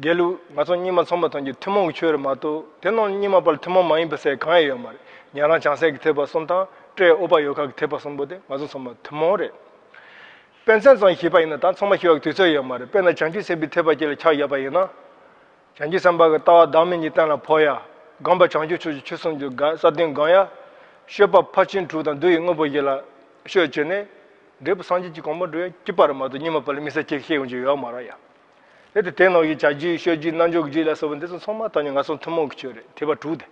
དགེ་ལུགས། ང་ཚོ་རྙིང་མ་ཚང་མ་ཐམས་ཅད་ཐུན་མོང་གི་ཆོས་རེད་མ་གཏོགས་དེ་ནང་རྙིང་མ་པ་ལ་ཐུན་མོང་མ་ཡིན་པ་ཟེར་གང་ཡང་ཡོད་མ་རེད། ཉན་རང་བྱང་སེམས་ཀྱི་ཐེག་པ་གསུམ་དང་ཏྲེ་ཨོ་པ་ཡོ་ག་གི་ཐེག་པ་གསུམ་པོ་དེ་ང་ཚོ་ཚང་མ་ཐུན་མོང་རེད། དཔེ་མཚོན་ཙམ་ཞིག་བཤད་པ་ཡིན་ན་ད་ཚང་མ་ཤེས་པ་གི་དུས་ཚོད་ཡོད་མ་རེད། དཔེར་ན་བྱང་ཆུབ་སེམས་དཔའི་ཐེག་པ་ཅིག་ལ་ཆ་བཞག་པ་ཡིན་ན། བྱང་ཆུབ་སེམས་དཔའ་གི་ལྟ་བ་བདག་མེད་གཉིས་གཏན་ལ་ཕབ་ཡ། སྒོམ་པ་བྱང་ཆུབ་མཆོག་གི་ཆོས་སུམ་ཅུ་སྒོམ་ས་བདུན་སྒོམ་ཡ། སྤྱོད་པ་ཕར་ཕྱིན་དྲུག་དང་བསྡུ་བའི་དངོས་པོ་བཞི་ལ་སྤྱོད་བྱས་ནས། འབྲས་བུ་སངས་རྒྱས་ཀྱི་གོ་འཕང་འགྲུབ་ཡ་སྐྱིད་པ་རེད་མ་གཏོགས་རྙིང་མ་པ་ལ་དམིགས་བསལ་ཅིག་ཤེས་ཡོང་རྒྱུ་ཡོད་མ་རེད་ཡ། དེ་དེ་དེ་ནང་བཞིན་བྱ་རྒྱུད་སྤྱོད་རྒྱུད་རྣལ་འབྱོར་གྱི་རྒྱུད་ལ་སོགས་པ་འདི་ཚོ་ཚང་མ་ད་ནི་ང་ཚོ་ཐུན་མོང་གི་ཆོས་རེད། ཐེག་པ་དྲུག་དེ།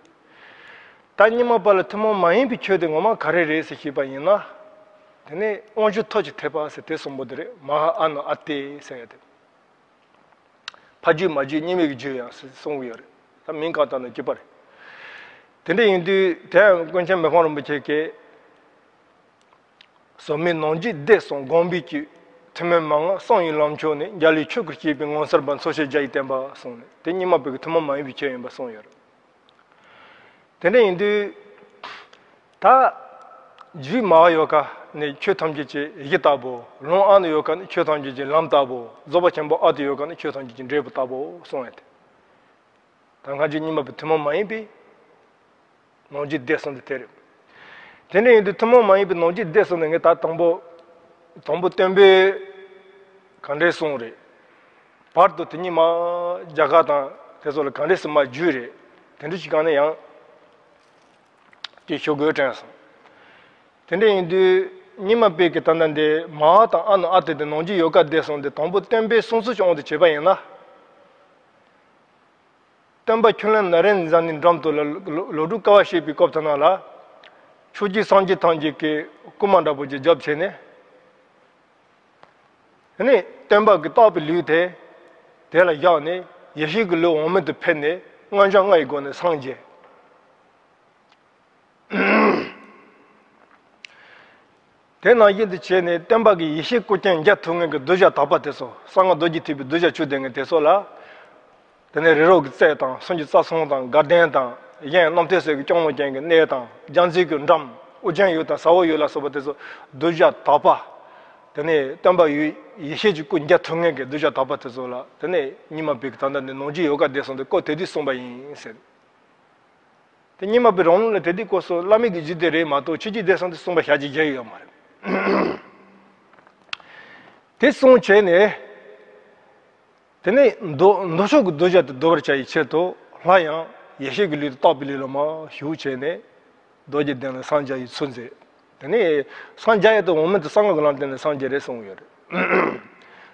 ད་རྙིང་མ་པ་ལ་ཐུན་མོང་མ་ཡིན་པའི་ཆོས་དེ་ངོ་མ་ག་རེ་རེད་ཟེར་ཤེས་པ་ཡིན་ན། དེ་ནི་དབང་ཕྱུག་ཐོབ་ཀྱི་ཐེག་པ་ཟེར་དེ་གསུམ་པོ་དེ་རེད། མ་ཧཱ་ཨ་ནུ་ཨ་ཏི་ཟེར་ཡ་དེ། ཕ་རྒྱུད་མ་རྒྱུད་གཉིས་མེད་ཀྱི་རྒྱུད་ཡང་གསུང་གི་ཡོད་རེད། ད་མིང་གང་བཏགས་ན་སྐྱིད་པ་རེད། དེ་འདྲ་ཡིན་དུས་དེ་ཡང་ཀུན་མཁྱེན་མི་ཕམ་རིན་པོ་ཆེ་གིས། ཟབ་མོའི་ནང་རྒྱུད་སྡེ་གསུམ་སྒོམ་པའི་བཅུད། ཐུན་མོང་མན་ངག་གསུམ་ཡི་ལམ་མཆོག་ནས། རྒྱལ་བའི་ཆོས་སྐུར་སྐྱེས་པའི་ངོ་མཚར་བ། འཚོ་བྱེད་རྒྱ་ཡི་བསྟན་པ་གསུངས་ནས་དེ་རྙིང་མ་པའི་གི་ཐུན་མོང་མ་ཡིན་པའི་ཆོས་ཡིན་པ་གསུངས་ཡོད་རེད། དེ་འདྲ་ཡིན་དུས། ད། རྒྱུད་མ་བ་ཡོ་ག་ནི་ཆོས་ཐམས་ཅད་ཀྱི་གཞི་ལྟ་བུ། ལུང་ཨ་ནུ་ཡོ་ག་ནི་ཆོས་ཐམས་ཅད་ཀྱི་ལམ་ལྟ་བུ། རྫོགས་པ་ཆེན་པོ་ཨ་ཏི་ཡོ་ག་ནི་ཆོས་ཐམས་ཅད་ཀྱི་འབྲས་བུ་ལྟ་བུ་གསུངས་ཡོད་དེ། ད་སྔ་རྗེས་རྙིང་མ་པའི་ཐུན་མོང་མ་ཡིན་པའི་ནང་རྒྱུད་སྡེ་གསུམ་དེ་དེ་རེད། དེ་འདྲ་ཡིན་དུས་ཐུན་མོང་མ་ཡིན་པའི་ནང་རྒྱུད་སྡེ་གསུམ་ནི་ངས་ད་དང་པོ། དང་པོ་སྟོན་པས་ག་འདྲས་གསུངས་རེད། བར་དུ་དེ་ཉིད་མ་རྒྱ་གར་དང་དེ་ཚོ་ལ་ག་འདྲས་སུ་མ་བརྒྱུད་རེད། དེ་འདྲ་ཞིག་གང་ནས་ཡང་དེ་ཞུ་དགོས་དྲན་སོང་། དེ་འདྲ་ཡིན་དུས་རྙིང་མ་པའི་གི་ད་ལྟ་འདི་མ་བ་དང་ཨ་ནུ་ཨ་ཏི་དེ་ནང་རྒྱུད་ཡོ་ག་སྡེ་གསུམ་དེ་དང་པོ་སྟོན་པའི་གསུང་ཚུལ་གྱི་དབང་དུ་བྱས་པ་ཡིན་ན། སྟོན་པ་ཁྱོད་ལ་ན་རེ་འཛམ་གླིང་འགྲམ་དུ་ལ་ལོ་ལོ་དྲུག་དཀའ་བ་སྤྱད་པའི་སྐབས་དེ་ན་ལ། ཆོས་ཀྱི་སངས་རྒྱས་ཐམས་ཅད་ཀྱི་སྐུ་མ་འདྲ་པོ་ཅིག་རྒྱབ་བྱས་ནས། དེ་ནས་སྟོན་པ་གི་བརྟག་པའི་ལུས་དེ་དེ་ལ་བཞག་ནས་ཡེ་ཤེས་ཀྱི་ལུས་འོག་མིན་དུ་ཕེབས་ནས་མངོན་བྱང་ལྔ་ཡི་སྒོ་ནས་སངས་རྒྱས། དེ་ནང་བཞིན་དུ་བྱས་ནས་སྟོན་པ་གི་ཡེ་ཤེས་སྐུ་རྐྱེན་བརྒྱད་ཐུབ་མཁན་གྱི་གདུལ་བྱ་དག་པ་དེ་ཚོ། གསང་སྔགས་རྡོ་རྗེ་ཐེག་པའི་གདུལ་བྱ་བཅུ་ལྡན་མཁན་དེ་ཚོ་ལ། དེ་ནས་རི་རབ་ཀྱི་རྩེ་དང་། སུམ་ཅུ་རྩ་གསུམ་དང་། དགའ་ལྡན་དང་། གཞན་རྣམ་ཐོས་སྲས་ཀྱི་སྐྱོང་བ་ཅན་གྱི་གནས་དང་། རྒྱ་མཚོའི་གི་འགྲམ། ཨོ་རྒྱན་ཡུལ་དང་ཟ་འོག་ཡུལ་ལ་སོགས་པ་དེ་ཚོ་གདུལ་བྱ་དག་པ། དེ་ནས་སྟོན་པ་ཡུལ་ཡེ་ཤེས་ཀྱི་སྐུ་བརྒྱད་ཐུབ་མཁན་གྱི་གདུལ་བྱ་དག་པ་དེ་ཚོ་ལ། དེ་ནས་རྙིང་མ་པའི་གི་ད་ལྟ་འདི་ནང་རྒྱུད་ཡོ་ག་སྡེ་གསུམ་དེ་བཀོད་དེ་དུས་གསུངས་པ་ཡིན་ཟེར། དེ་རྙིང་མ་པའི་རང་ལུགས་ལ་དེ་དུས་སྐབས་སུ་བླ་མེད་ཀྱི་རྒྱུད་སྡེ་རེད་མ་གཏོགས་ཆོས་ཀྱི་སྡེ་གསུམ་དེ་གསུངས་པ་ཞལ་གྱིས་བཞེས་ཡོད་མ་རེད། དེ་གསུངས་བྱས་ནས། དེ་ནས་མདོ་མདོ་ཕྱོགས་ཀྱི་གདུལ་བྱ་དེ་བསྡུ་བར་བྱ་ཡི་ཆེད་དུ། སླར་ཡང་ཡེ་ཤེས་ཀྱི་ལུས་དང་བརྟག་པའི་ལུས་ལ་མར་ཞུགས་བྱས་ནས། རྡོ་རྗེ་གདན་ལ་སངས་རྒྱས་ཡི་ཚུལ་མཛད། དེ་ནས་སངས་རྒྱས་ཡི་དེ་འོག་མིན་དུ་གསང་སྔགས་ཀྱི་ལམ་བསྟན་ནས་སངས་རྒྱས་རེད་གསུངས་ཡོད་རེད།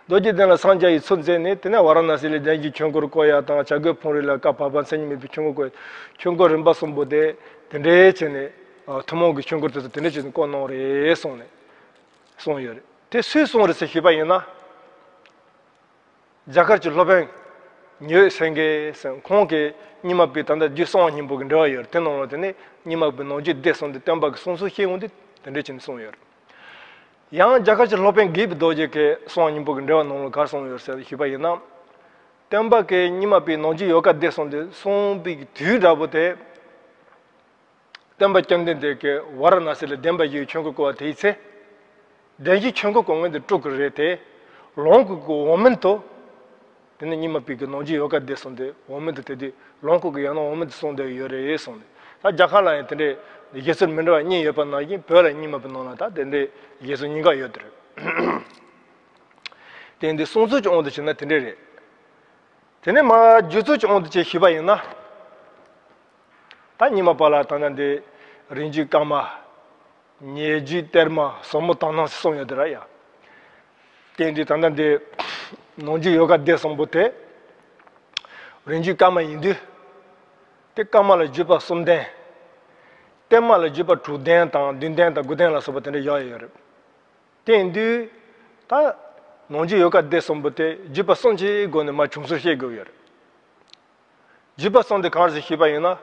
རྡོ་རྗེ་གདན་ལ་སངས་རྒྱས་ཡི་ཚུལ་མཛད་ནས། དེ་ནས་ཝཱ་ར་ཎཱ་སི་ལ་གདན་གྱི་ཆོས་འཁོར་བསྐོར་ཡ་དང་། བྱ་རྒོད་ཕུང་རི་ལ་བཀའ་བར་པ་མཚན་ཉིད་མེད་པའི་ཆོས་འཁོར་བསྐོར་ཡ། ཆོས་འཁོར་རིམ་པ་གསུམ་པོ་དེ་དེ་འདྲའི་བྱས་ནས། ཨ། ཐུན་མོང་གི་ཆོས་འཁོར་དེ་ཚོ་དེ་འདྲའི་བྱས་ནས་བསྐོར་གནང་རེད་གསུངས་ནས་གསུངས་ཡོད་རེད། དེ་སུས་གསུངས་རེད་ཟེར་ཞུས་པ་ཡིན་ན། རྒྱ་གར་གྱི་སློབ་དཔོན་ཉི་འོད་སེང་གེ་ཟེར། ཁོང་གིས་རྙིང་མ་པའི་ད་ལྟ་རྒྱུད་གསང་བ་སྙིང་པོ་གི་འགྲེལ་བ་ཡོད་རེད། དེ་ནང་ལ་དེ་ནས་རྙིང་མ་པའི་ནང་རྒྱུད་སྡེ་གསུམ་དེ་སྟོན་པ་གི་གསུང་ཚུལ་བཤད་ཡོང་དུས་དེ་འདྲ་བྱས་ནས་གསུངས་ཡོད་རེད། ཡང་རྒྱ་གར་གྱི་སློབ་དཔོན་དགྱེས་པའི་རྡོ་རྗེ་གིས་གསང་བ་སྙིང་པོ་གི་འགྲེལ་བ་ནང་ལ་ག་རེ་གསུངས་ཡོད་ཟེར་ཞུས་པ་ཡིན་ན། སྟོན་པ་གིས་རྙིང་མ་པའི་ནང་རྒྱུད་ཡོ་ག་སྡེ་གསུམ་དེ་གསུངས་པའི་དུས་འདྲ་པོ་དེ། སྟོན་པ་བཅོམ་ལྡན་འདས་ཀྱིས་ཝཱ་ར་ཎཱ་སི་ལ་བདེན་པ་བཞིའི་ཆོས་འཁོར་བསྐོར་བ་དེའི་ཚེ། བདེན་བཞིའི་ཆོས་འཁོར་བསྐོར་མཁན་དེ་སྤྲུལ་སྐུ་རེད་དེ། ལོངས་སྐུ་གི་འོག་མིན་དུ། དེ་ནས་རྙིང་མ་པའི་གི་ནང་རྒྱུད་ཡོ་ག་སྡེ་གསུམ་དེ་འོག་མིན་དུ། དེ་དུས་ལོངས་སྐུ་གི་ཡང་ན་འོག་མིན་དུ་གསུངས་བསྡད་ཡོད་རེད་གསུངས་ནས། ད་རྒྱ་གར་ལ་ཡང་དེ་འདྲའི་བཞེད་སྲོལ་མི་འདྲ་བ་གཉིས་ཡོད་པ་ནང་བཞིན། བོད་ལ་རྙིང་མ་པའི་ནང་ལ་ད་དེ་འདྲའི་བཞེད་སྲོལ་གཉིས་ཀ་ཡོད་དེ་རེད། དེ་འདི་གསུང་ཚུལ་གྱི་དབང་དུ་བྱས་ན་དེ་འདྲ་རེད། དེ་ནས་མར་རྒྱུད་ཚོགས་ཀྱི་དབང་དུ་བྱས་ཞུས་པ་ཡིན་ན། ད་རྙིང་མ་པ་ལ་ད་ལྟ་འདི་རིང་བརྒྱུད་བཀའ་མ། ཉེ་བརྒྱུད་གཏེར་མ། ཟབ་མོ་དག་སྣང་ཞེས་གསུངས་ཡོད་དེ་ར་ཡ། དེ་འདི་ད་ལྟ་འདི་ནང་རྒྱུད་ཡོ་ག་སྡེ་གསུམ་པོ་དེ་རིང་བརྒྱུད་བཀའ་མ་ཡིན་དུས། དེ་བཀའ་མ་ལ་བརྒྱུད་པ་གསུམ་ལྡན། གཏེར་མ་ལ་བརྒྱུད་པ་དྲུག་ལྡན་དང་བདུན་ལྡན་དང་དགུ་ལྡན་ལ་སོགས་པ་དེ་འདྲ་བཞག་ཡོད་རེད། དེ་ཡིན་དུས། ད་ནང་རྒྱུད་ཡོ་ག་སྡེ་གསུམ་པོ་དེ་བརྒྱུད་པ་གསུམ་གྱི་སྒོ་ནས་མར་བྱུང་ཚུལ་བཤད་དགོས་ཡོད་རེད། བརྒྱུད་པ་གསུམ་དེ་གང་རེད་ཞུས་པ་ཡིན་ན།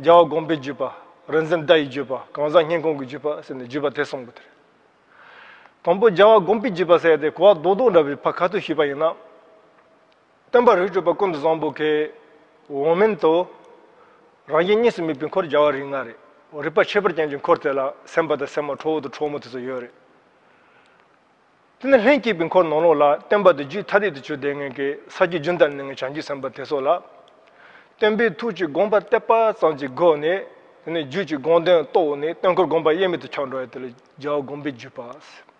རྒྱལ་བ་དགོངས་པའི་བརྒྱུད་པ། རིག་འཛིན་བརྡ་ཡི་བརྒྱུད་པ། གང་ཟག་སྙན་ཁུང་གི་བརྒྱུད་པ་ཟེར་ནས་བརྒྱུད་པ་དེ་གསུམ་པོ་དེ་རེད། དང་པོ་རྒྱལ་བ་དགོངས་པའི་བརྒྱུད་པ་ཟེར་ཡ་དེ་གོ་བ་རྡོག་རྡོག་འདྲ་བའི་ཕར་ཁ་ཐུག་ཞུས་པ་ཡིན་ན། སྟོན་པ་རིགས་དྲུག་པ་ཀུན་ཏུ་བཟང་པོ་གི་འོག་མིན་དུ། རང་བཞིན་གཉིས་སུ་མེད་པའི་འཁོར་རྒྱལ་བ་རིགས་ལྔ་རེད། རིག་པ་ཁྱད་པར་ཅན་གྱི་འཁོར་དེ་ལ་སེམས་དཔའ་དང་སེམས་མ། ཁྲོ་བོ་དང་ཁྲོ་མོ་དེ་ཚོ་ཡོད་རེད། དེ་ནས་ལྷན་སྐྱེས་པའི་འཁོར་ནང་ལོགས་ལ་སྟོན་པ་དང་རྒྱུད་ཐ་དད་དུ་གྱུར་བསྡད་མཁན་གྱི་ས་བཅུའི་རྒྱུན་དུ་གནས་མཁན་བྱང་ཆུབ་སེམས་དཔའ་དེ་ཚོ་ལ། སྟོན་པའི་ཐུགས་ཀྱི་དགོངས་པ་གཏད་པ་ཙམ་གྱི་སྒོ་ནས། དེ་ནས་རྒྱུད་ཀྱི་དགོངས་དོན་རྟོགས་ནས་སྟོན་འཁོར་དགོངས་པ་དབྱེར་མེད་དུ་ཆགས་འགྲོ་བ་དེ་ལ་རྒྱལ་བ་དགོངས་པའི་བརྒྱུད་པ་ཟེར།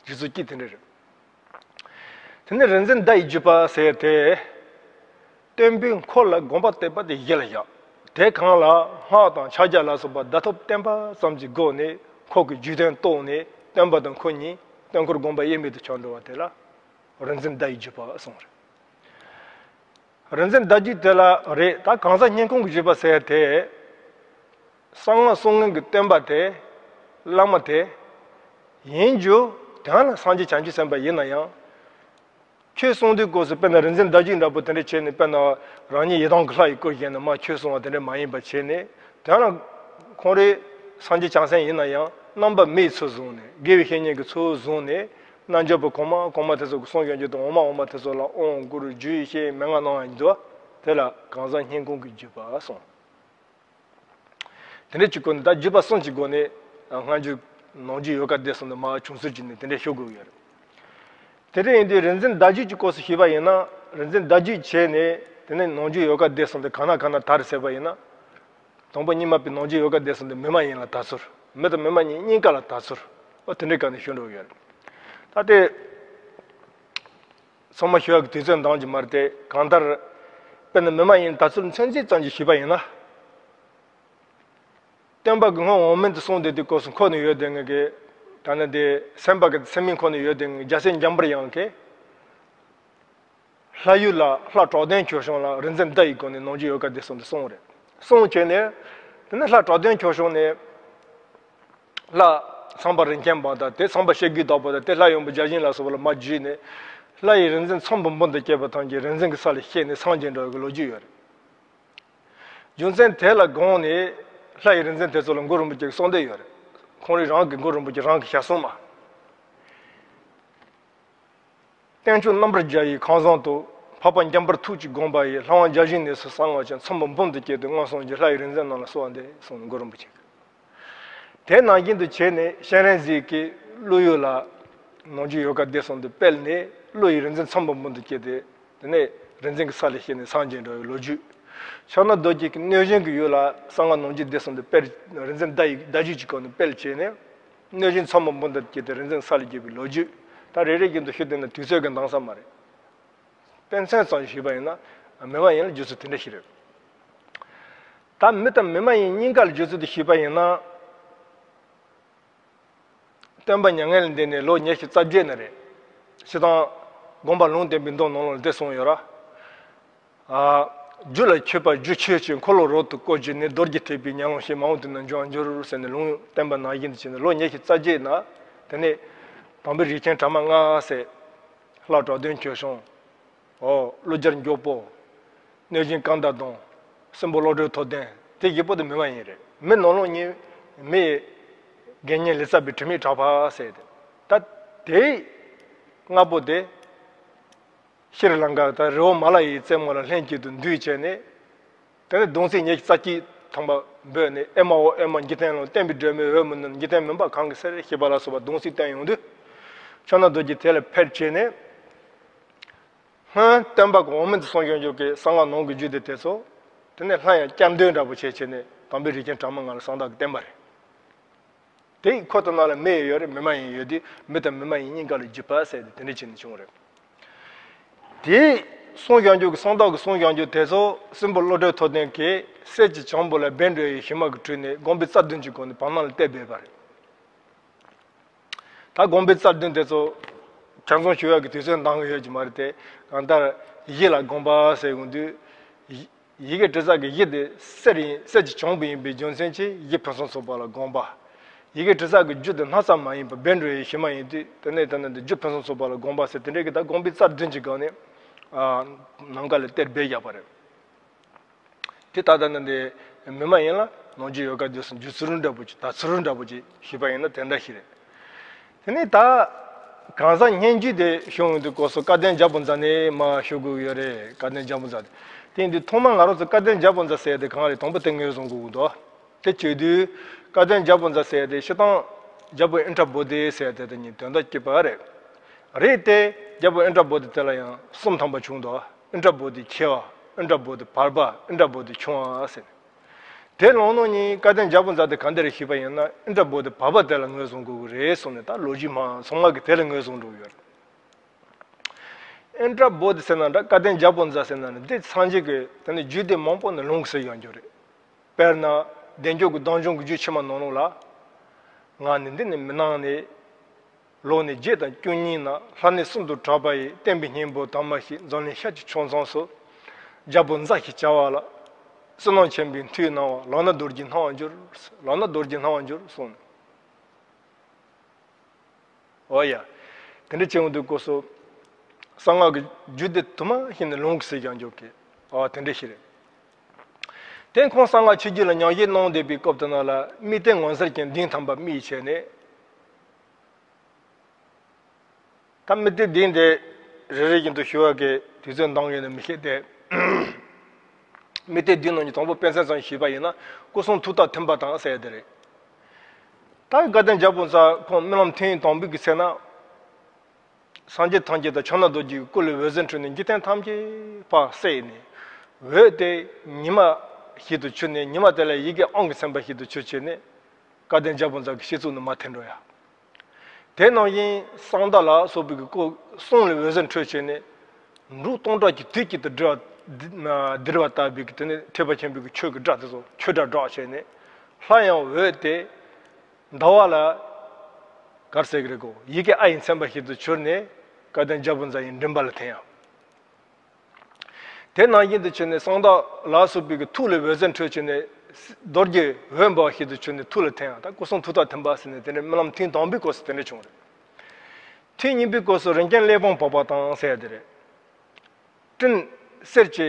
རྒྱུད་ཚོགས་ཀྱི་དེ་འདྲ་རེད། དེ་ནས་རིག་འཛིན་བརྡ་ཡི་བརྒྱུད་པ་ཟེར་ཏེ། སྟོན་པའི་འཁོར་ལ་དགོངས་པ་གཏད་པ་དེ་གཞི་ལ་བཞག་དེ་གང་ལ་སྔགས་དང་ཕྱག་རྒྱ་ལ་སོགས་པ་བརྡ་ཐོབ་བསྟན་པ་ཙམ་གྱི་སྒོ་ནས་འཁོར་གྱི་རྒྱུད་དོན་རྟོགས་ནས། སྟོན་པ་དང་འཁོར་གཉིས་སྟོན་འཁོར་དགོངས་པ་དབྱེར་མེད་དུ་ཆགས་འགྲོ་བ་དེ་ལ་རིག་འཛིན་བརྡ་ཡི་བརྒྱུད་པ་གསུངས་རེད། རིག་འཛིན་བརྡ་བརྒྱུད་དེ་ལ་རེད། ད་གང་ཟག་སྙན་ཁུང་གི་བརྒྱུད་པ་ཟེར་དེ། གསང་སྔགས་གསུང་མཁན་གྱི་སྟོན་པ་དེ། བླ་མ་དེ། ཡིན་རྒྱུ། དོན་ལ་སངས་རྒྱས་བྱང་ཆུབ་སེམས་དཔའ་ཡིན་ན་ཡང་། ཆོས་གསུང་དུས་སྐབས་སུ་དཔེར་ན་རིག་འཛིན་བརྡ་བརྒྱུད་འདྲ་པོ་དེ་འདྲ་བྱས་ནས། དཔེར་ན་རང་ཉིད་ཡི་དམ་གྱི་ལྷ་ཡི་སྐུར་བཞེངས་ནས་མར་ཆོས་གསུང་བ་དེ་འདྲ་མ་ཡིན་པ་བྱས་ནས། དོན་ལ་ཁོང་རེ་སངས་རྒྱས་བྱང་སེམས་ཡིན་ན་ཡང་རྣམ་པ་མིའི་ཚུལ་བཟུང་ནས། དགེ་བའི་བཤེས་གཉེན་གྱི་ཚུལ་བཟུང་ནས། རྣལ་འབྱོར་པ་གོང་མ་གོང་མ་དེ་ཚོ་གི་གསུང་བཤད་རྒྱུ་དང་། འོག་མ་འོག་མ་དེ་ཚོ་ལ་དབང་བསྐུར། རྒྱུད་བཤད། མན་ངག་གནང་བ་ཡིན་དུས། དེ་ལ་གང་ཟག་སྙན་ཁུང་གི་བརྒྱུད་པ་གསུངས། དེ་འདྲ་གཅིག་གོ་ནས། ད་བརྒྱུད་པ་གསུམ་གྱི་སྒོ་ནས་སྔ་འགྱུར་ནང་འགྱུར་ཡོ་ག་སྡེ་ཚན་དུ་མར་བྱུང་ཚུལ་གྱི་ནི་དེ་འདྲ་ཤོད་དགོས་ཡོད་རེད། དེ་འདྲ་ཡིན་དུས་རིག་འཛིན་ཟླ་བརྒྱུད་ཀྱི་སྐོར་སུ་ཞུས་པ་ཡིན་ན། རིག་འཛིན་ཟླ་བརྒྱུད་བྱས་ནས་དེ་ནས་ནང་འགྱུར་ཡོ་ག་སྡེ་ཚན་དུ་གང་ན་གང་ན་དར་ཟེར་བ་ཡིན་ན། དང་པོ་རྙིང་མ་པའི་ནང་འགྱུར་ཡོ་ག་སྡེ་ཚན་དུ་མི་མ་ཡིན་ལ་དར་ཚུལ། མི་དང་མི་མ་ཡིན་གཉིས་ཀ་ལ་དར་ཚུལ། ཨོ་དེ་འདྲའི་སྒང་ནས་ཞུ་འགྲོ་གི་ཡོད་རེད། ད་དེ་ཚང་མ་ཞུ་ཡག་གི་དུས་ཚོད་འདང་གི་མ་རེད་དེ། གང་ལྟར་དཔེར་ན་མི་མ་ཡིན་དར་ཚུལ་མཚོན་བྱེད་ཙམ་གྱིས་ཞུས་པ་ཡིན་ན། སྟོན་པ་གི་སྔོན་འོག་མིན་དུ་སོང་བསྡད་དུས་སྐབས་སུ་འཁོར་ནས་ཡོད་བསྡད་མཁན་གྱི། ད་ནི་དེ་སེམས་པ་གི་སེམས་མིན་འཁོར་ནས་ཡོད་བསྡད་མཁན་རྒྱལ་སྲས་འཇམ་དཔལ་དབྱངས་ཀྱིས། ལྷ་ཡུལ་ལ་ལྷ་གྲགས་ལྡན་ཁྱོད་བྱོན་ལ། རིག་འཛིན་ཟླ་ཡི་སྒོ་ནས་ནང་འགྱུར་ཡོ་ག་སྡེ་ཚན་དུ་སོང་རེད། སོང་བྱས་ནས། དེ་ནས་ལྷ་གྲགས་ལྡན་ཁྱོད་བྱོན་ནས། ལྷ་ཚངས་པ་རིན་ཆེན་འབངས་དང་དེ་ཚངས་པ་སྐྱེ་དགུའི་བདག་པོ་དང་དེ་ལྷ་ཡུམ་བུ་བརྒྱ་བྱིན་ལ་སོགས་པ་ལ་མར་བརྒྱུད་ནས། ལྷ་ཡི་རིག་འཛིན་ཚོམ་བུ་འབུམ་དུ་བསྐྱེད་པ་ཐམས་ཅད་རིག་འཛིན་གྱི་ས་ལ་གཤེགས་ནས་སངས་རྒྱས་འགྲོ་བའི་ལོ་རྒྱུས་ཡོད་རེད། རྒྱུ་མཚན་དེ་ལ་དགོངས་ནས་ལྷ་ཡི་རིག་འཛིན་དེ་ཚོ་ལ་གུ་རུ་རིན་པོ་ཆེ་གི་གསུང་འདི་ཡོད་རེད། ཁོང་རང་གི་གུ་རུ་རིན་པོ་ཆེ་རང་གི་ཞལ་གསུངས་མ། བསྟན་བཅོས་རྣམ་པར་རྒྱལ་བའི་ཁང་བཟང་དུ། འཕགས་པ་འཇམ་དཔལ་ཐུགས་ཀྱིས་དགོངས་པ་ཡིས། ལྷ་དབང་བརྒྱ་བྱིན་ནས་སུ་གསང་སྔགས་ཀྱི། ཚོམ་བུ་འབུམ་དུ་བསྐྱེད་དེ་མངོན་སངས་རྒྱས། ལྷ་ཡི་རིག་འཛིན་རྣམས་ལ་གསོལ་བ་འདེབས་གསུངས་ནས་གུ་རུ་རིན་པོ་ཆེ། དེ་ནང་བཞིན་དུ་བྱས་ནས་སྤྱན་རས་གཟིགས་ཀྱིས་ཀླུ་ཡུལ་ལ་ནང་འགྱུར་ཡོ་ག་སྡེ་ཚན་དུ་སྤེལ་ནས་ཀླུ་ཡི་རིག་འཛིན་ཚོམ་བུ་འབུམ་དུ་བསྐྱེད་དེ། དེ་ནས་རིག་འཛིན་གྱི་ས་ལ་གཤེགས་ནས་སངས་རྒྱས་འགྲོ་བའི་ལོ་རྒྱུས། ཕྱག་ན་རྡོ་རྗེ་གིས་གནོད་སྦྱིན་གྱི་ཡུལ་ལ་གསང་སྔགས་ནང་འགྱུར་སྡེ་ཚན་དུ་སྤེལ། རིག་འཛིན་ཟླ་ཡི་ཟླ་བརྒྱུད་ཀྱི་སྒོ་ནས་སྤེལ་བྱས་ནས། གནོད་སྦྱིན་ཚོམ་བུ་འབུམ་དུ་བསྐྱེད་དེ་རིག་འཛིན་ས་ལ་གཤེགས་པའི་ལོ་རྒྱུས། ད་རེ་རེ་བཞིན་དུ་ཞུས་བསྡད་ན་དུས་ཚོད་ཀྱིས་འདང་ས་མ་རེད། དཔེ་མཚོན་ཙམ་ཞུས་པ་ཡིན་ན། མི་མ་ཡིན་ལ་བརྗོད་ཚུལ་དེ་འདྲ་ཞིག་རེད། ད་མི་དང་མི་མ་ཡིན་གཉིས་ཀ་ལ་བརྗོད་ཚུལ་དེ་ཞུས་པ་ཡིན་ན། སྟོན་པ་མྱ་ངན་ལས་འདས་ནས་ལོ་ཉི་ཤུ་རྩ་བརྒྱད་ནི་རེད། སྤྱིར་བཏང་དགོངས་པ་ལུང་བསྟན་པའི་མདོ་ནང་ལ་འདི་གསུངས་ཡོད་ར། ཨ། རྒྱུ་ལ་འཁྱོད་པ་རྒྱུ་འཁྱོད་ཅིང་། འཁོར་ལོ་རབ་ཏུ་བསྐོར་གྱུར་ནས། རྡོ་རྗེ་ཐེག་པའི་ཉམས་ལེན་བྱེད། མ་འོངས་དུས་ན་འབྱོངས་འགྱུར་ཟེར་ནས་ལུང་བསྟན་པ་ནང་བཞིན་དུ་བྱས་ནས་ལོ་ཉི་ཤུ་རྩ་བརྒྱད་ན། དེ་ནས་དམ་པའི་རིགས་ཆེན་གྲངས་མ་ལྔ་ཟེར། ལྷ་གྲགས་ལྡན་ཁྱོད་བྱོན། ཨོ། ཀླུ་རྒྱལ་མགྱོགས་པོ། གནོད་སྦྱིན་སྐར་མདའ་གདོང་། སྲིན་པོ་བློ་གྲོས་ཐུབ་བསྟན། དེ་བཞི་པོ་དེ་མི་མ་ཡིན་རེད། མི་ནང་ལོགས་གཉིས། མི་ཡི་དགེ་བསྙེན་ལི་ཙ་བྱི་དྲི་མེད་གྲགས་པ་ཟེར་ཏེ། ད་དེ་ལྔ་པོ་དེ་ཤྲི་ལངྐ་ད་རི་བོ་མ་ལ་ཡའི་རྩེ་མོ་ལ་ལྷན་ཅིག་ཏུ་འདུས་བྱས་ནས། དེ་ནས་གདུང་སྲས་ཉི་ཤུ་རྩ་གཅིག་ཐམ་པ་འབོད་ནས། ཨེ་མ་ཧོ་ཨེ་མ་འཇིག་རྟེན་ལ། བསྟན་པའི་སྒྲོན་མེ་འོད་མི་ནུབ། འཇིག་རྟེན་མུན་པ་གང་གིས་སེལ། ཞེས་པ་ལ་སོགས་པ་གདུང་སྲས་བསྟན་ཡོང་དུས། ཕྱག་ན་རྡོ་རྗེ་དེ་ལ་ཕེབས་བྱས་ནས། སྔོན་སྟོན་པ་གི་འོག་མིན་དུ་གསུངས་ཡོད་འཇོག་གི་གསང་སྔགས་ནང་གི་རྒྱུད་སྡེ་དེ་ཚོ། དེ་ནས་སླར་ཡང་བསྐྱར་ཟློས་འདྲ་པོ་བྱས་བྱས་ནས་དམ་པའི་རིགས་ཆེན་གྲངས་མ་ལྔ་ལ་གསང་བདག་གིས་བསྟན་པ་རེད། དེ་ཡི་ཁོ་ཐག་ནང་ལ་མི་ཡི་ཡོད་རེད། མི་མ་ཡིན་ཡོད་དུས་མི་དང་མི་མ་ཡིན་གཉིས་ཀ་ལ་བརྒྱུད་པ་ཟེར་ཏེ་དེ་འདྲ་བྱས་ནས་བྱུང་རེད། དེ་གསུངས་ཡོད་འཇོག་གི་གསང་བདག་གིས་གསུངས་ཡོད་འཇོག་དེ་ཚོ་སྲིན་པོ་བློ་གྲོས་ཐུབ་བསྟན་གྱིས་གསེར་གྱི་བྱང་བུ་ལ་བཻ་ཌཱུརྱ་ཡི་ཞུན་མ་གིས་བྲིས་ནས་དགོངས་པའི་རྩ་བདུན་གྱི་སྒོ་ནས་བར་སྣང་ལ་གཏད་སྦས་པ་རེད། ད་དགོངས་པའི་རྩ་བདུན་དེ་ཚོ་ཕྱག་མཚན་ཞུ་ཡག་གི་དུས་ཚོད་འདང་གི་ཡོད་ཀྱི་མ་རེད་དེ། གང་ལྟར་གཞི་ལ་དགོངས་པ་ཟེར་ཡོང་དུས། ཡི་ཡི་གེ་དྲི་ཟ་གི་གཞི་དེ་གསེར་ཡིན། གསེར་གྱི་བྱང་བུ་ཡིན་པའི་རྒྱུ་མཚན་གྱིས་གཞི་ཕུན་སུམ་ཚོགས་པ་ལ་དགོངས་པ། ཡི་གེ་དྲི་ཟ་གི་རྒྱུ་དེ་སྣག་ཚ་མ་ཡིན་པ་བཻ་ཌཱུརྱ་ཡི་ཞུན་མ་ཡིན་དུས། དེ་ནས་དེ་ནས་དེ་རྒྱུ་ཕུན་སུམ་ཚོགས་པ་ལ་དགོངས་པ་ཟེར་དེ་འདྲའི་གི་ད་དགོངས་པའི་རྩ་བདུན་གྱི་སྒང་ནས། ཨ། ནམ་མཁའ་ལ་གཏད་སྦས་བཞག་པ་རེད། དེ་ད་ལྟ་ནི་འདི་མི་མ་ཡིན་ལ་ནང་འཇུག་ཡོ་ག་དུས་སུ་འཇུག་ཚུལ་འདྲ་པོ་ཅིག་ད་ཚུལ་འདྲ་པོ་ཅིག་ཞུས་པ་ཡིན་ན་དེ་འདྲ་ཞིག་རེད། དེ་ནས་ད་གང་ཟག་སྙན་བརྒྱུད་དེ་ཞུ་ཡོང་དུས་སྐབས་སུ་སྐལ་ལྡན་རྒྱལ་པོ་ཛ་ནས་མར་ཞུ་དགོས་ཀྱི་ཡོད་རེད། སྐལ་ལྡན་རྒྱལ་པོ་ཛ་དེ། དེ་ཡིན་དུས་ཐོག་མར་ང་རང་ཚོ་སྐལ་ལྡན་རྒྱལ་པོ་ཛ་ཟེར་ཡ་དེ་གང་རེད། དང་པོ་དེ་ངོས་བཟུང་དགོས་ཀྱི་འདུག་དེ་བྱེད་དུས་སྐལ་ལྡན་རྒྱལ་པོ་ཛ་ཟེར་ཡ་དེ་སྤྱིར་བཏང་རྒྱལ་པོ་ཨིནྡྲ་བོ་དྷི་ཟེར་ཡ་དེ་དང་གཉིས་དོན་དག་གཅིག་པ་རེད། རེད་དེ་རྒྱལ་པོ་ཨིནྡྲ་བོ་དྷི་དེ་ལ་ཡང་གསུམ་ཐམ་པ་བྱུང་འདུག་ཨིནྡྲ་བོ་དྷི་ཆེ་བ། ཨིནྡྲ་བོ་དྷི་བར་པ། ཨིནྡྲ་བོ་དྷི་ཆུང་བ་ཟེར། དེ་ལོང་ནོ་གཉིས་སྐལ་ལྡན་རྒྱལ་པོ་ཛ་དེ་ག་འདིར་ཞུས་པ་ཡིན་ན་ཨིནྡྲ་བོ་དྷི་བར་པ་དེ་ལ་ངོས་བཟུང་དགོས་ཀྱི་རེད་གསུངས་ནས། ད་ལོ་རྒྱུས་མང་ཚང་མ་གིས་དེ་ལ་ངོས་བཟུང་འགྲོ་གི་ཡོད་རེད། ཨིནྡྲ་བོ་དྷི་ཟེར་ན་འདྲ། སྐལ་ལྡན་རྒྱལ་པོ་ཛ་ཟེར་ན་འདྲ། འདི་སངས་རྒྱས་ཀྱི་དེ་ནི་རྒྱུད་སྡེ་མང་པོ་ནས་ལུང་གིས་གསལ་ཡོང་རྒྱུ་རེད། དཔེར་ན་བདེ་མཆོག་གི་གདུང་ལྗོངས་ཀྱི་རྒྱུད་ཕྱི་མ་ནང་ལོགས་ལ། ངག་ནི་འདི་ནི་མི་སྣང་ནས། ལོ་ནི་བརྒྱད་དང་བཅུ་གཉིས་ན། ལྷ་ནི་གསུམ་དུ་གྲགས་པ་ཡི། བསྟན་པའི་སྙིང་པོ་དམ་མ་ཤེས། འཛམ་གླིང་ཤར་གྱི་ཕྱོགས་མཚམས་སུ། རྒྱལ་པོ་ཛ་ཞེས་བྱ་བ་ལ། བསོད་ནམས་ཆེན་པོའི་མཐུས་སྣང་བ། ལག་ན་རྡོ་རྗེ་སྣང་བར་འགྱུར། ལག་ན་རྡོ་རྗེ་སྣང་བར་འགྱུར་གསུངས། འོ་ཡ། དེ་འདྲ་བྱེད་འོང་དུས་སྐབས་སུ། གསང་སྔགས་ཀྱི་རྒྱུད་སྡེ་དུ་མ་ཞིག་ནས་ལུང་གིས་གསལ་ཡང་འཇོག་གི། ཨ། དེ་འདྲ་ཞིག་རེད། དེ་ཁོང་གསང་སྔགས་ཆོས་བརྒྱུད་ལ་ཉམས་བཞེས་གནང་བསྡད་པའི་སྐབས་དེ་ནང་ལ་དམིགས་རྟེན་ངོ་མཚར་ཅན་བདུན་ཐམ་པ་དམིགས་བྱས་ནས། ད་དམིགས་རྟེན་བདུན་དེ་རེ་རེ་བཞིན་དུ་ཞུ་བ་གི་དུས་ཚོད་འདང་ཡོད་ན་མི་ཤེས་ཏེ། དམིགས་གཏད་བདུན་ནང་གི་དང་པོ་དཔེ་མཚོན་ཙམ་ཞུས་པ་ཡིན་ན་སྐུ་གསུང་ཐུགས་དང་མཐུན་པ་དང་ཟེར་ཡ་དེ་རེད། ད་དགའ་ལྡན་རྒྱལ་པོ་ཚ་ཁོང་རྨི་ལམ་ཐེངས་དང་པོའི་གི་ཚེ་ན། སངས་རྒྱས་ཐམས་ཅད་དང་ཕྱག་ན་རྡོ་རྗེའི་སྐུ་ལས་འོད་ཟེར་འཕྲོས་ནས་འཇིག་རྟེན་ཐམས་ཅད་ཕར་བསྲེགས་ནས། འོད་དེ་ཉི་མ་ཞིག་ཏུ་གྱུར་ནས། ཉི་མ་དེ་ལ་ཡི་གེ་ཨང་གིས་མཚན་པ་ཞིག་ཏུ་གྱུར་བྱས་ནས། དགའ་ལྡན་རྒྱལ་པོ་ཚ་གི་སྤྱི་གཙུག་ནས་མར་ཐོན་འགྲོ་ཡ། དེ་ནང་བཞིན་གསང་བདག་ལ་སོགས་པའི་གི་སྐུ་གསུང་ལས་འོད་ཟེར་འཕྲོས་བྱས་ནས། འབྲུག་སྟོང་ཕྲག་གིས་དུས་གཅིག་ཏུ་ལྡིར་བ། ལྡིར་བ་ལྟ་བུའི་གི་དེ་ནས་ཐེག་པ་ཆེན་པོའི་གི་ཆོས་ཀྱི་སྒྲ་དེ་ཚོ་ཆོས་སྒྲ་སྒྲོག་བྱས་ནས། སླར་ཡང་འོད་དེ་ཟླ་བ་ལ་ག་རེ་ཟེར་གི་རེད་གོ། ཡི་གེ་ཨ་ཡིག་མཚན་པ་ཞིག་ཏུ་གྱུར་ནས་དགའ་ལྡན་རྒྱལ་པོ་ཚ་ཡི་མགྲིན་པ་ལ་ཐོན་ཡ། དེ་ནང་བཞིན་དུ་བྱས་ནས་གསང་བདག་ལ་སོགས་པའི་གི་ཐུགས་ལས་འོད་ཟེར་འཕྲོས་བྱས་ནས། རྡོ་རྗེ་འོད་འབར་བ་ཞིག་ཏུ་གྱུར་ནས་ཐུགས་ལ་ཐོན་ཡ། ད་སྐུ་གསུང་ཐུགས་དང་མཐུན་པ་ཟེར་ནས་དེ་འདྲའི་རྨི་ལམ་ཐེངས་དང་པོའི་སྐབས་སུ་དེ་འདྲ་བྱུང་རེད། ཐེངས་གཉིས་པའི་སྐབས་སུ་རིན་ཆེན་གླེགས་བམ་འབོགས་པ་དང་ཟེར་ཡ་དེ་རེད། སྤྲིན་གསེར་གྱི་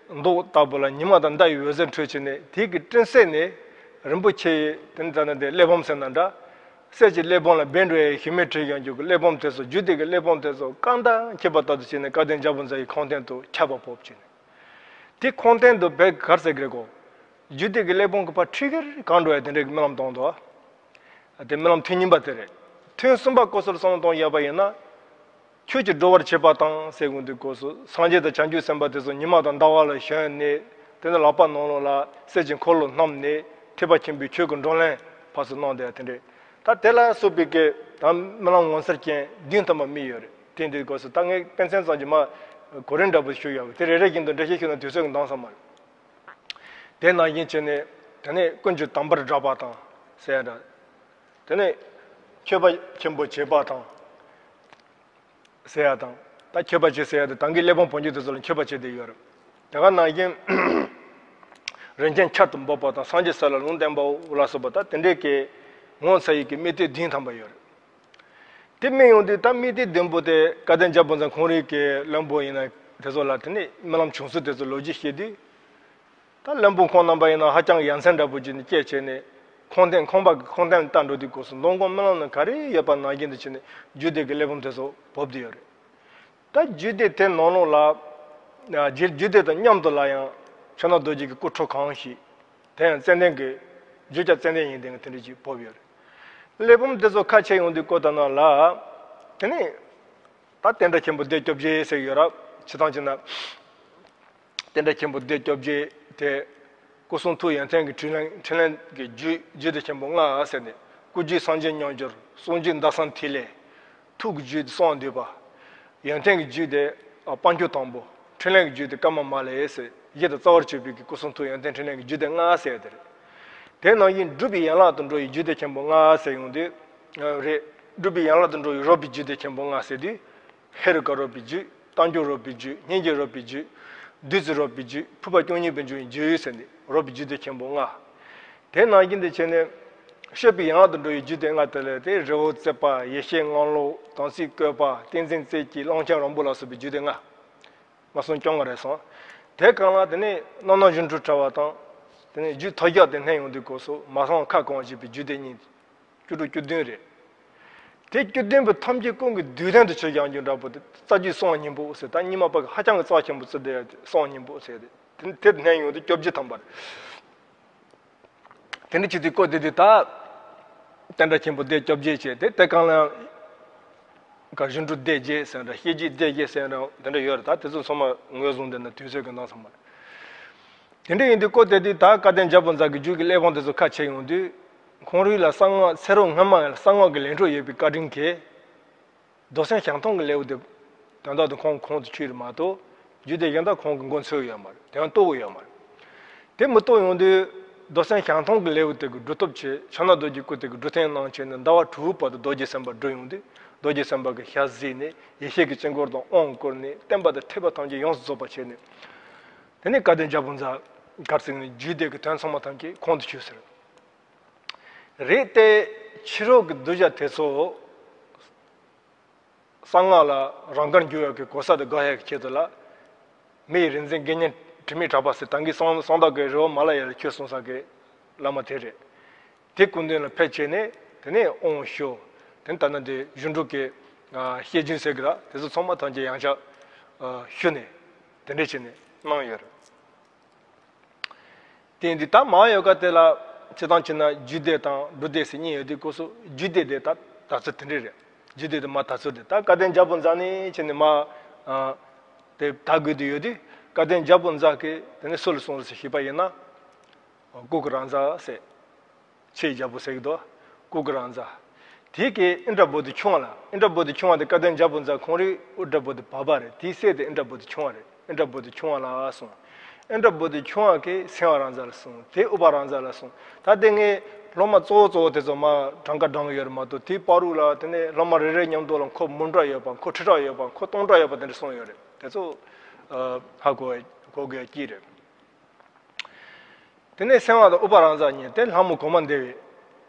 མདོག་ལྟ་བུ་ལ་ཉི་མ་དང་ཟླ་ཡི་འོད་ཟེར་འཕྲོས་བྱས་ནས། དེའི་གི་སྤྲིན་གསེབ་ནས་རིན་པོ་ཆེ་ཡི་དེ་ནི་ད་ནི་དེ་གླེགས་བམ་ཟེར་ན་འདྲ། གསེར་གྱི་གླེགས་བམ་ལ་སྦས་འགྲོ་ཡའི་ཞུན་མའི་དྲི་ཡང་འཇུག་གི་གླེགས་བམ་དེ་ཚོ། རྒྱུད་སྡེ་གི་གླེགས་བམ་དེ་ཚོ་རྐང་དང་འཁྱིལ་པ་ལྟར་དུ་བྱས་ནས་དགའ་ལྡན་རྒྱལ་པོ་ཚ་ཡི་ཁང་སྟེང་དུ་ཁྱབ་པ་འབོགས་བྱས་ནས། དེ་ཁང་སྟེང་དུ་བས་ག་རེ་ཟེར་གི་རེད་གོ། རྒྱུད་སྡེ་གི་གླེགས་བམ་གི་ཕར་ཁྲིག་གེར་གང་འགྲོ་ཡ་དེ་འདྲའི་གི་རྨི་ལམ་བཏང་འདུག། དེ་རྨི་ལམ་ཐེངས་གཉིས་པ་དེ་རེད། ཐེངས་གསུམ་པ་སྐབས་སུ་བསམ་བློ་གཏོང་ཡག་པ་ཡིན་ན། ཆོས་ཀྱི་སྒྲོ་བར་བྱེད་པ་དང་ཟེར་གོ་དུས་སྐབས་སུ་སངས་རྒྱས་དང་བྱང་ཆུབ་སེམས་དཔའ་དེ་ཚོ་ཉི་མ་དང་ཟླ་བ་ལ་ཞོན་ནས། དེ་ནས་ལག་པ་ནང་ལོགས་ལ་གསེར་གྱི་འཁོར་ལོ་བསྣམས་ནས་ཐེག་པ་ཆེན་པོའི་ཆོས་ཀྱི་བགྲོ་གླེང་ཕར་ཚུར་གནང་བསྡད་དེ་འདྲས། ད་དེ་ལ་སོགས་པའི་གི་ད་རྨི་ལམ་ངོ་མཚར་ཅན་བདུན་ཐམ་པ་རྨིས་ཡོད་རེད། དེ་འདྲའི་སྐབས་སུ་ད་ངས་དཔེ་མཚོན་ཙམ་གྱིས་མ་གོ་རིམ་འདྲ་པོ་ཞུ་ཡག་པ། དེ་རེ་རེ་བཞིན་དུ་འགྲེལ་བཤད་ཞུས་ན་དུས་ཚོད་ཀྱིས་འདང་ས་མ་རེད། དེ་ནང་བཞིན་བྱས་ནས་དེ་ནས་ཀུན་གྱི་དམ་པར་བསྒྲགས་པ་དང་ཟེར་ཡ་འདྲ། དེ་ནས་མཆོད་པ་ཆེན་པོ་བྱེད་པ་དང་ཟེར་ཡ་དང་། ད་མཆོད་པ་བྱེད་ཟེར་ཡ་དེ་ད་གིན་གླེགས་བམ་འབོགས་རྒྱུ་དེ་ཚོ་ལ་མཆོད་པ་བྱེད་བསྡད་ཡོད་རེད། དེ་ག་ནང་བཞིན་རིན་ཆེན་ཆར་དུ་འབབ་པ་དང་། སངས་རྒྱས་ས་ལ་ལུང་བསྟན་པའོ་ལ་སོགས་པ། ད་དེ་འདྲའི་གི་ངོ་མཚར་ཡི་གི་རྨི་ལྟས་བདུན་ཐམ་པ་ཡོད་རེད། དེ་རྨིས་ཡོང་དུས་ད་རྨི་ལྟས་བདུན་པོ་དེ་དགའ་ལྡན་རྒྱལ་པོ་ཚ་ཁོང་རང་གི་བློན་པོ་ཡིན་ན་དེ་ཚོ་ལ་དེ་ནས་རྨི་ལམ་བྱུང་ཚུལ་དེ་ཚོ་ལོ་རྒྱུས་བཤད་དུས། ད་བློན་པོ་ཁོང་རྣམ་པ་ཡིན་ན་ཧ་ཅང་གི་ཡ་མཚན་འདྲ་པོ་ཅིག་ནས་སྐྱེས་བྱས་ནས། ཁང་སྟེང་ཁང་པ་གི་ཁང་སྟེང་ལ་ལྟ་འགྲོ་དུས་སྐབས་སུ་མདང་དགོང་རྨི་ལམ་ན་ག་རེ་ཡོད་པ་ནང་བཞིན་དུ་བྱས་ནས་རྒྱུད་སྡེ་གི་གླེགས་བམ་དེ་ཚོ་འབབ་བསྡད་ཡོད་རེད། ད་རྒྱུད་སྡེ་དེ་ནང་ལོགས་ལ། རྒྱུད་རྒྱུད་སྡེ་དང་མཉམ་དུ་ལ་ཡང་ཕྱག་ན་རྡོ་རྗེ་གི་སྐུ་ཁྲོ་གང་ཞིག་དེ་ཡང་ཙན་དན་གྱི་རྒྱུད་ཀྱང་ཙན་དན་ཡིན་ཏེ་དེ་འདྲ་ཅིག་བབས་ཡོད་རེད། གླེགས་བམ་དེ་ཚོ་ཁ་ཕྱེ་ཡོང་དུས་སྐབས་དེ་ན་ལ། དེ་ནས་ད་བསྟན་དགྲ་ཆེན་པོ་སྡེ་བཅོ་བརྒྱད་ཟེར་ཡོད་རབས་ཕྱི་ཐང་ཅིག་ན། བསྟན་དགྲ་ཆེན་པོ་སྡེ་བཅོ་བརྒྱད་དེ། སྐུ་གསུང་ཐུགས་ཡོན་ཏན་གྱི་འཕྲིན་ལས། འཕྲིན་ལས་ཀྱི་རྒྱུད། རྒྱུད་སྡེ་ཆེན་པོ་ལྔ་ཟེར་ནས། སྐུ་རྒྱུད་སངས་རྒྱས་མཉམ་སྦྱོར། གསུང་རྒྱུད་ཟླ་གསུམ་ཐིག་ལེ། ཐུགས་ཀྱི་རྒྱུད་སྲོག་འདུས་པ། ཡོན་ཏན་གྱི་རྒྱུད་དེ་དཔལ་འཁྱུད་དང་པོ། འཕྲིན་ལས་ཀྱི་རྒྱུད་དེ་ཀ་མ་མ་ལེ་ཟེར། བཞི་དང་རྩ་བར་གྱུར་པའི་གི་སྐུ་གསུང་ཐུགས་ཡོན་ཏན་འཕྲིན་ལས་ཀྱི་རྒྱུད་སྡེ་ལྔ་ཟེར་དེ་རེད། དེ་ནང་བཞིན་སྒྲུབ་པའི་ཡན་ལག་ཏུ་འགྲོ་བའི་རྒྱུད་སྡེ་ཆེན་པོ་ལྔ་ཟེར་ཡོང་དུས། རེད། སྒྲུབ་པའི་ཡན་ལག་ཏུ་འགྲོ་བའི་རོལ་པའི་རྒྱུད་སྡེ་ཆེན་པོ་ལྔ་ཟེར་དུས། ཧེ་རུ་ཀ་རོལ་པའི་རྒྱུད། རྟ་མགྱོགས་རོལ་པའི་རྒྱུད། སྙིང་རྗེ་རོལ་པའི་རྒྱུད། བདུད་རྩི་རོལ་པའི་རྒྱུད། ཕུར་པ་བཅུ་གཉིས་པའི་རྒྱུད་ཟེར་ནས་རོལ་པའི་རྒྱུད་སྡེ་ཆེན་པོ་ལྔ། དེ་ནང་བཞིན་དུ་བྱས་ནས། སྤྱོད་པའི་ཡན་ལག་ཏུ་འགྲོ་བའི་རྒྱུད་སྡེ་ལྔ་དེ་ལས་དེ་རི་བོ་རྩེ་པ། ཡེ་ཤེས་ངང་ལོག་དམ་ཚིག་བཀོད་པ། ཏིང་འཛིན་རྩེ་གཅིག་གླང་ཆེན་རོང་པོ་ལ་སོགས་པའི་རྒྱུད་སྡེ་ལྔ། ལྔ་གསུམ་བཅོ་ལྔ་རེད་སོང་། དེ་གང་ལ་དེ་ནས་རྣམ་སྣང་སྒྱུ་འཕྲུལ་དྲྭ་བ་དང་། དེ་ནས་རྒྱུད་ཐོལ་རྒྱག་དེ་སྣེ་ཡོང་དུས་སྐབས་སུ་མ་སངས་ཁ་གང་བཞེས་པའི་རྒྱུད་སྡེ་གཉིས། བཅུ་དྲུག་བཅུ་བདུན་རེད། དེ་བཅུ་བདུན་པོ་ཐམས་ཅད་ཀུན་གྱི་རྡུལ་ལྡན་དུ་ཆོས་ཀྱང་རྒྱུ་འདྲ་པོ་དེ་རྩ་རྒྱུད་གསང་སྙིང་པོ་ཟེར། ད་སྙིགས་མ་པ་གི་ཧ་ཅང་གི་རྩ་ཆེན་པོ་བརྩི་བསྡད་ཡ་དེ་གསང་སྙིང་པོ་ཟེར་ཏེ། དེ་དེ་སྣེ་ཡོང་དུས་བཅོ་བརྒྱད་ཐམ་པ་རེད། དེ་འདྲ་བྱེད་དུས་སྐབས་དེ་དུས་ད། བསྟན་དགྲ་ཆེན་པོ་སྡེ་བཅོ་བརྒྱད་བྱས་ཏེ། དེ་གང་ལ་ཡང་། ག་སྒྱུ་འཕྲུལ་སྡེ་བརྒྱད་ཟེར་འདྲ། བཤད་རྒྱུད་སྡེ་བརྒྱད་ཟེར་འདྲ། དེ་འདྲ་ཡོད་རེད། ད་དེ་ཚོ་ཚང་མ་ངོས་བཟུང་བསྡད་ན་དུས་ཚོད་ཀྱི་འདང་ཚང་མ་རེད། དེ་འདྲ་ཡིན་དུས་སྐབས་དེ་དུས་ད་དགའ་ལྡན་རྒྱལ་པོ་ཚ་གི་རྒྱུད་ཀྱི་གླེགས་བམ་དེ་ཚོ་ཁ་ཕྱེ་ཡོང་དུས། ཁོང་རང་ལ་གསང་སྔགས་ཚེ་རབས་སྔ་མ་ཡང་གསང་སྔགས་ཀྱི་ལས་འཕྲོ་ཡོད་པའི་བཀའ་དྲིན་གྱིས། རྡོར་སེམས་ཞང་ཐང་གི་ལེའུ་དེ། དོན་དག་དེ་ཁོང་ཁོང་དུ་ཆུད་རེད་མ་གཏོགས། རྒྱུད་སྡེ་གཞན་དག་ཁོང་གིས་མགོ་འཚོས་ཡོད་མ་རེད། དེ་ཡང་རྟོགས་ཡོད་མ་རེད། དེ་མི་རྟོགས་ཡོང་དུས། རྡོར་སེམས་ཞང་ཐང་གི་ལེའུ་དེ་གི་སྒྲུབ་ཐབས་ཆེད་ཕྱག་ན་རྡོ་རྗེའི་སྐུ་དེ་གི་སྒྲུབ་ཐབས་གནང་བྱས་ནས། ཟླ་བ་དྲུག་བར་དུ་རྡོ་རྗེ་སེམས་དཔའ་སྒྲུབ་ཡོང་དུས། རྡོ་རྗེ་སེམས་དཔའ་གི་ཞལ་གཟིགས་ནས་ཡེ་ཤེས་ཀྱི་དཀྱིལ་འཁོར་དང་དབང་བསྐུར་ནས་བསྟན་པ་དང་ཐེག་པ་ཐམས་ཅད་ཡོངས་སུ་རྫོགས་པར་བྱས་ནས། དེ་ནས་དགའ་ལྡན་རྒྱལ་པོ་ཚ་གར་ཟིག་ནས་རྒྱུད་སྡེ་གི་དོན་ཚང་མ་ཐམས་ཅད་ཁོང་དུ་ཆུད་ཟེར། རེད་དེ། ཕྱི་རོལ་གྱི་གདུལ་བྱ་དེ་ཚོ་གསང་སྔགས་ལ་རང་དགར་འགྱུར་བ་གི་གོ་ས་དེ་དགའ་ཡག་གི་ཆེད་དུ་ལ། མི་ཡི་རིག་འཛིན་དགེ་བསྙེན་དྲི་མེད་གྲགས་པ་ཟེར། ད་གིན་གསང་གསང་བདག་གི་རི་བོ་མ་ལ་ཡ་ལ་ཆོས་གསུང་ས་གི་བླ་མ་དེ་རེད། དེ་སྐུ་མདུན་ལ་ཕེབས་བྱས་ནས། དེ་ནས་དབང་ཞུ། དེ་ནས་ད་ནི་དེ་སྒྱུ་འཕྲུལ་གྱི་བཤད་རྒྱུན་ཟེར་གི་ར། དེ་ཚོ་ཚང་མ་ཐམས་ཅད་ཡང་བསྐྱར་ཞུས་ནས་དེ་འདྲས་བྱས་ནས་གནང་ཡོད་རེད། དེ་ཡིན་དུས་ད་མར་ཡོད་ཀ་དེ་ལ་སྤྱིར་བཏང་བྱས་ན་རྒྱུད་སྡེ་དང་སྒྲུབ་སྡེ་ཟེར་གཉིས་ཡོད་དུས་སྐབས་སུ་རྒྱུད་སྡེ་དེ་ད་ད་ཚོད་དེ་འདྲས་རེད། རྒྱུད་སྡེ་དེ་མར་ད་ཚོད་རེད། ད་བཀའ་བསྟན་བརྒྱ་པོ་ཛ་ནས་བྱས་ནས་མར་ཨ་དེ་ད་དགོས་དུས་ཡོད་དུས་བཀའ་བསྟན་བརྒྱ་པོ་ཛ་གི་དེ་ནས་སུ་ལ་གསུངས་རེད་ཟེར་ཞུས་པ་ཡིན་ན། ཀུ་ཀུ་རཱ་ཛ་ཟེར། ཆེས་རྒྱལ་པོ་ཟེར་གི་འདུག་ཀུ་ཀུ་རཱ་ཛ། དེ་གི་ཨིནྡྲ་བོ་དྷི་ཆུང་བ་ལ། ཨིནྡྲ་བོ་དྷི་ཆུང་བ་དེ་བཀའ་བསྟན་བརྒྱ་པོ་ཛ་ཁོང་རའི་ཨུ་དྲ་བོ་དྷི་བ་བ་རེད། དེའི་སྲས་དེ་ཨིནྡྲ་བོ་དྷི་ཆུང་བ་རེད། ཨིནྡྲ་བོ་དྷི་ཆུང་བ་ལ་གསུངས། ཨིནྡྲ་བོ་དྷི་ཆུང་བ་གིས་སེང་བ་རཱ་ཛ་ལ་གསུངས། དེ་ཨུ་པ་རཱ་ཛ་ལ་གསུངས། ད་དེ་ངས་སློབ་མ་གཙོ་བོ་གཙོ་བོ་དེ་ཚོ་མར་གྲངས་ཀ་བགྲངས་ཡོད་རེད་མ་གཏོགས། དེའི་བར་དུ་ལ་དེ་ནས་སློབ་མ་རེ་རེ་མཉམ་དུ་ལ་འཁོར་མུ་འབྲེལ་ཡོད་པ། འཁོར་ཁྲི་ཕྲག་ཡོད་པ། འཁོར་སྟོང་ཕྲག་ཡོད་པ་དེ་འདྲ་གསུངས་ཡོད་རེད། དེ་ཚོ་ཨ་ཧ་གོ་གོ་དགོས་ཀྱི་རེད། དེ་ནས་སེང་བ་དང་ཨུ་པ་རཱ་ཛ་གཉིས་དེ་ལྷ་མོ་གོ་མ་འདེ་བི།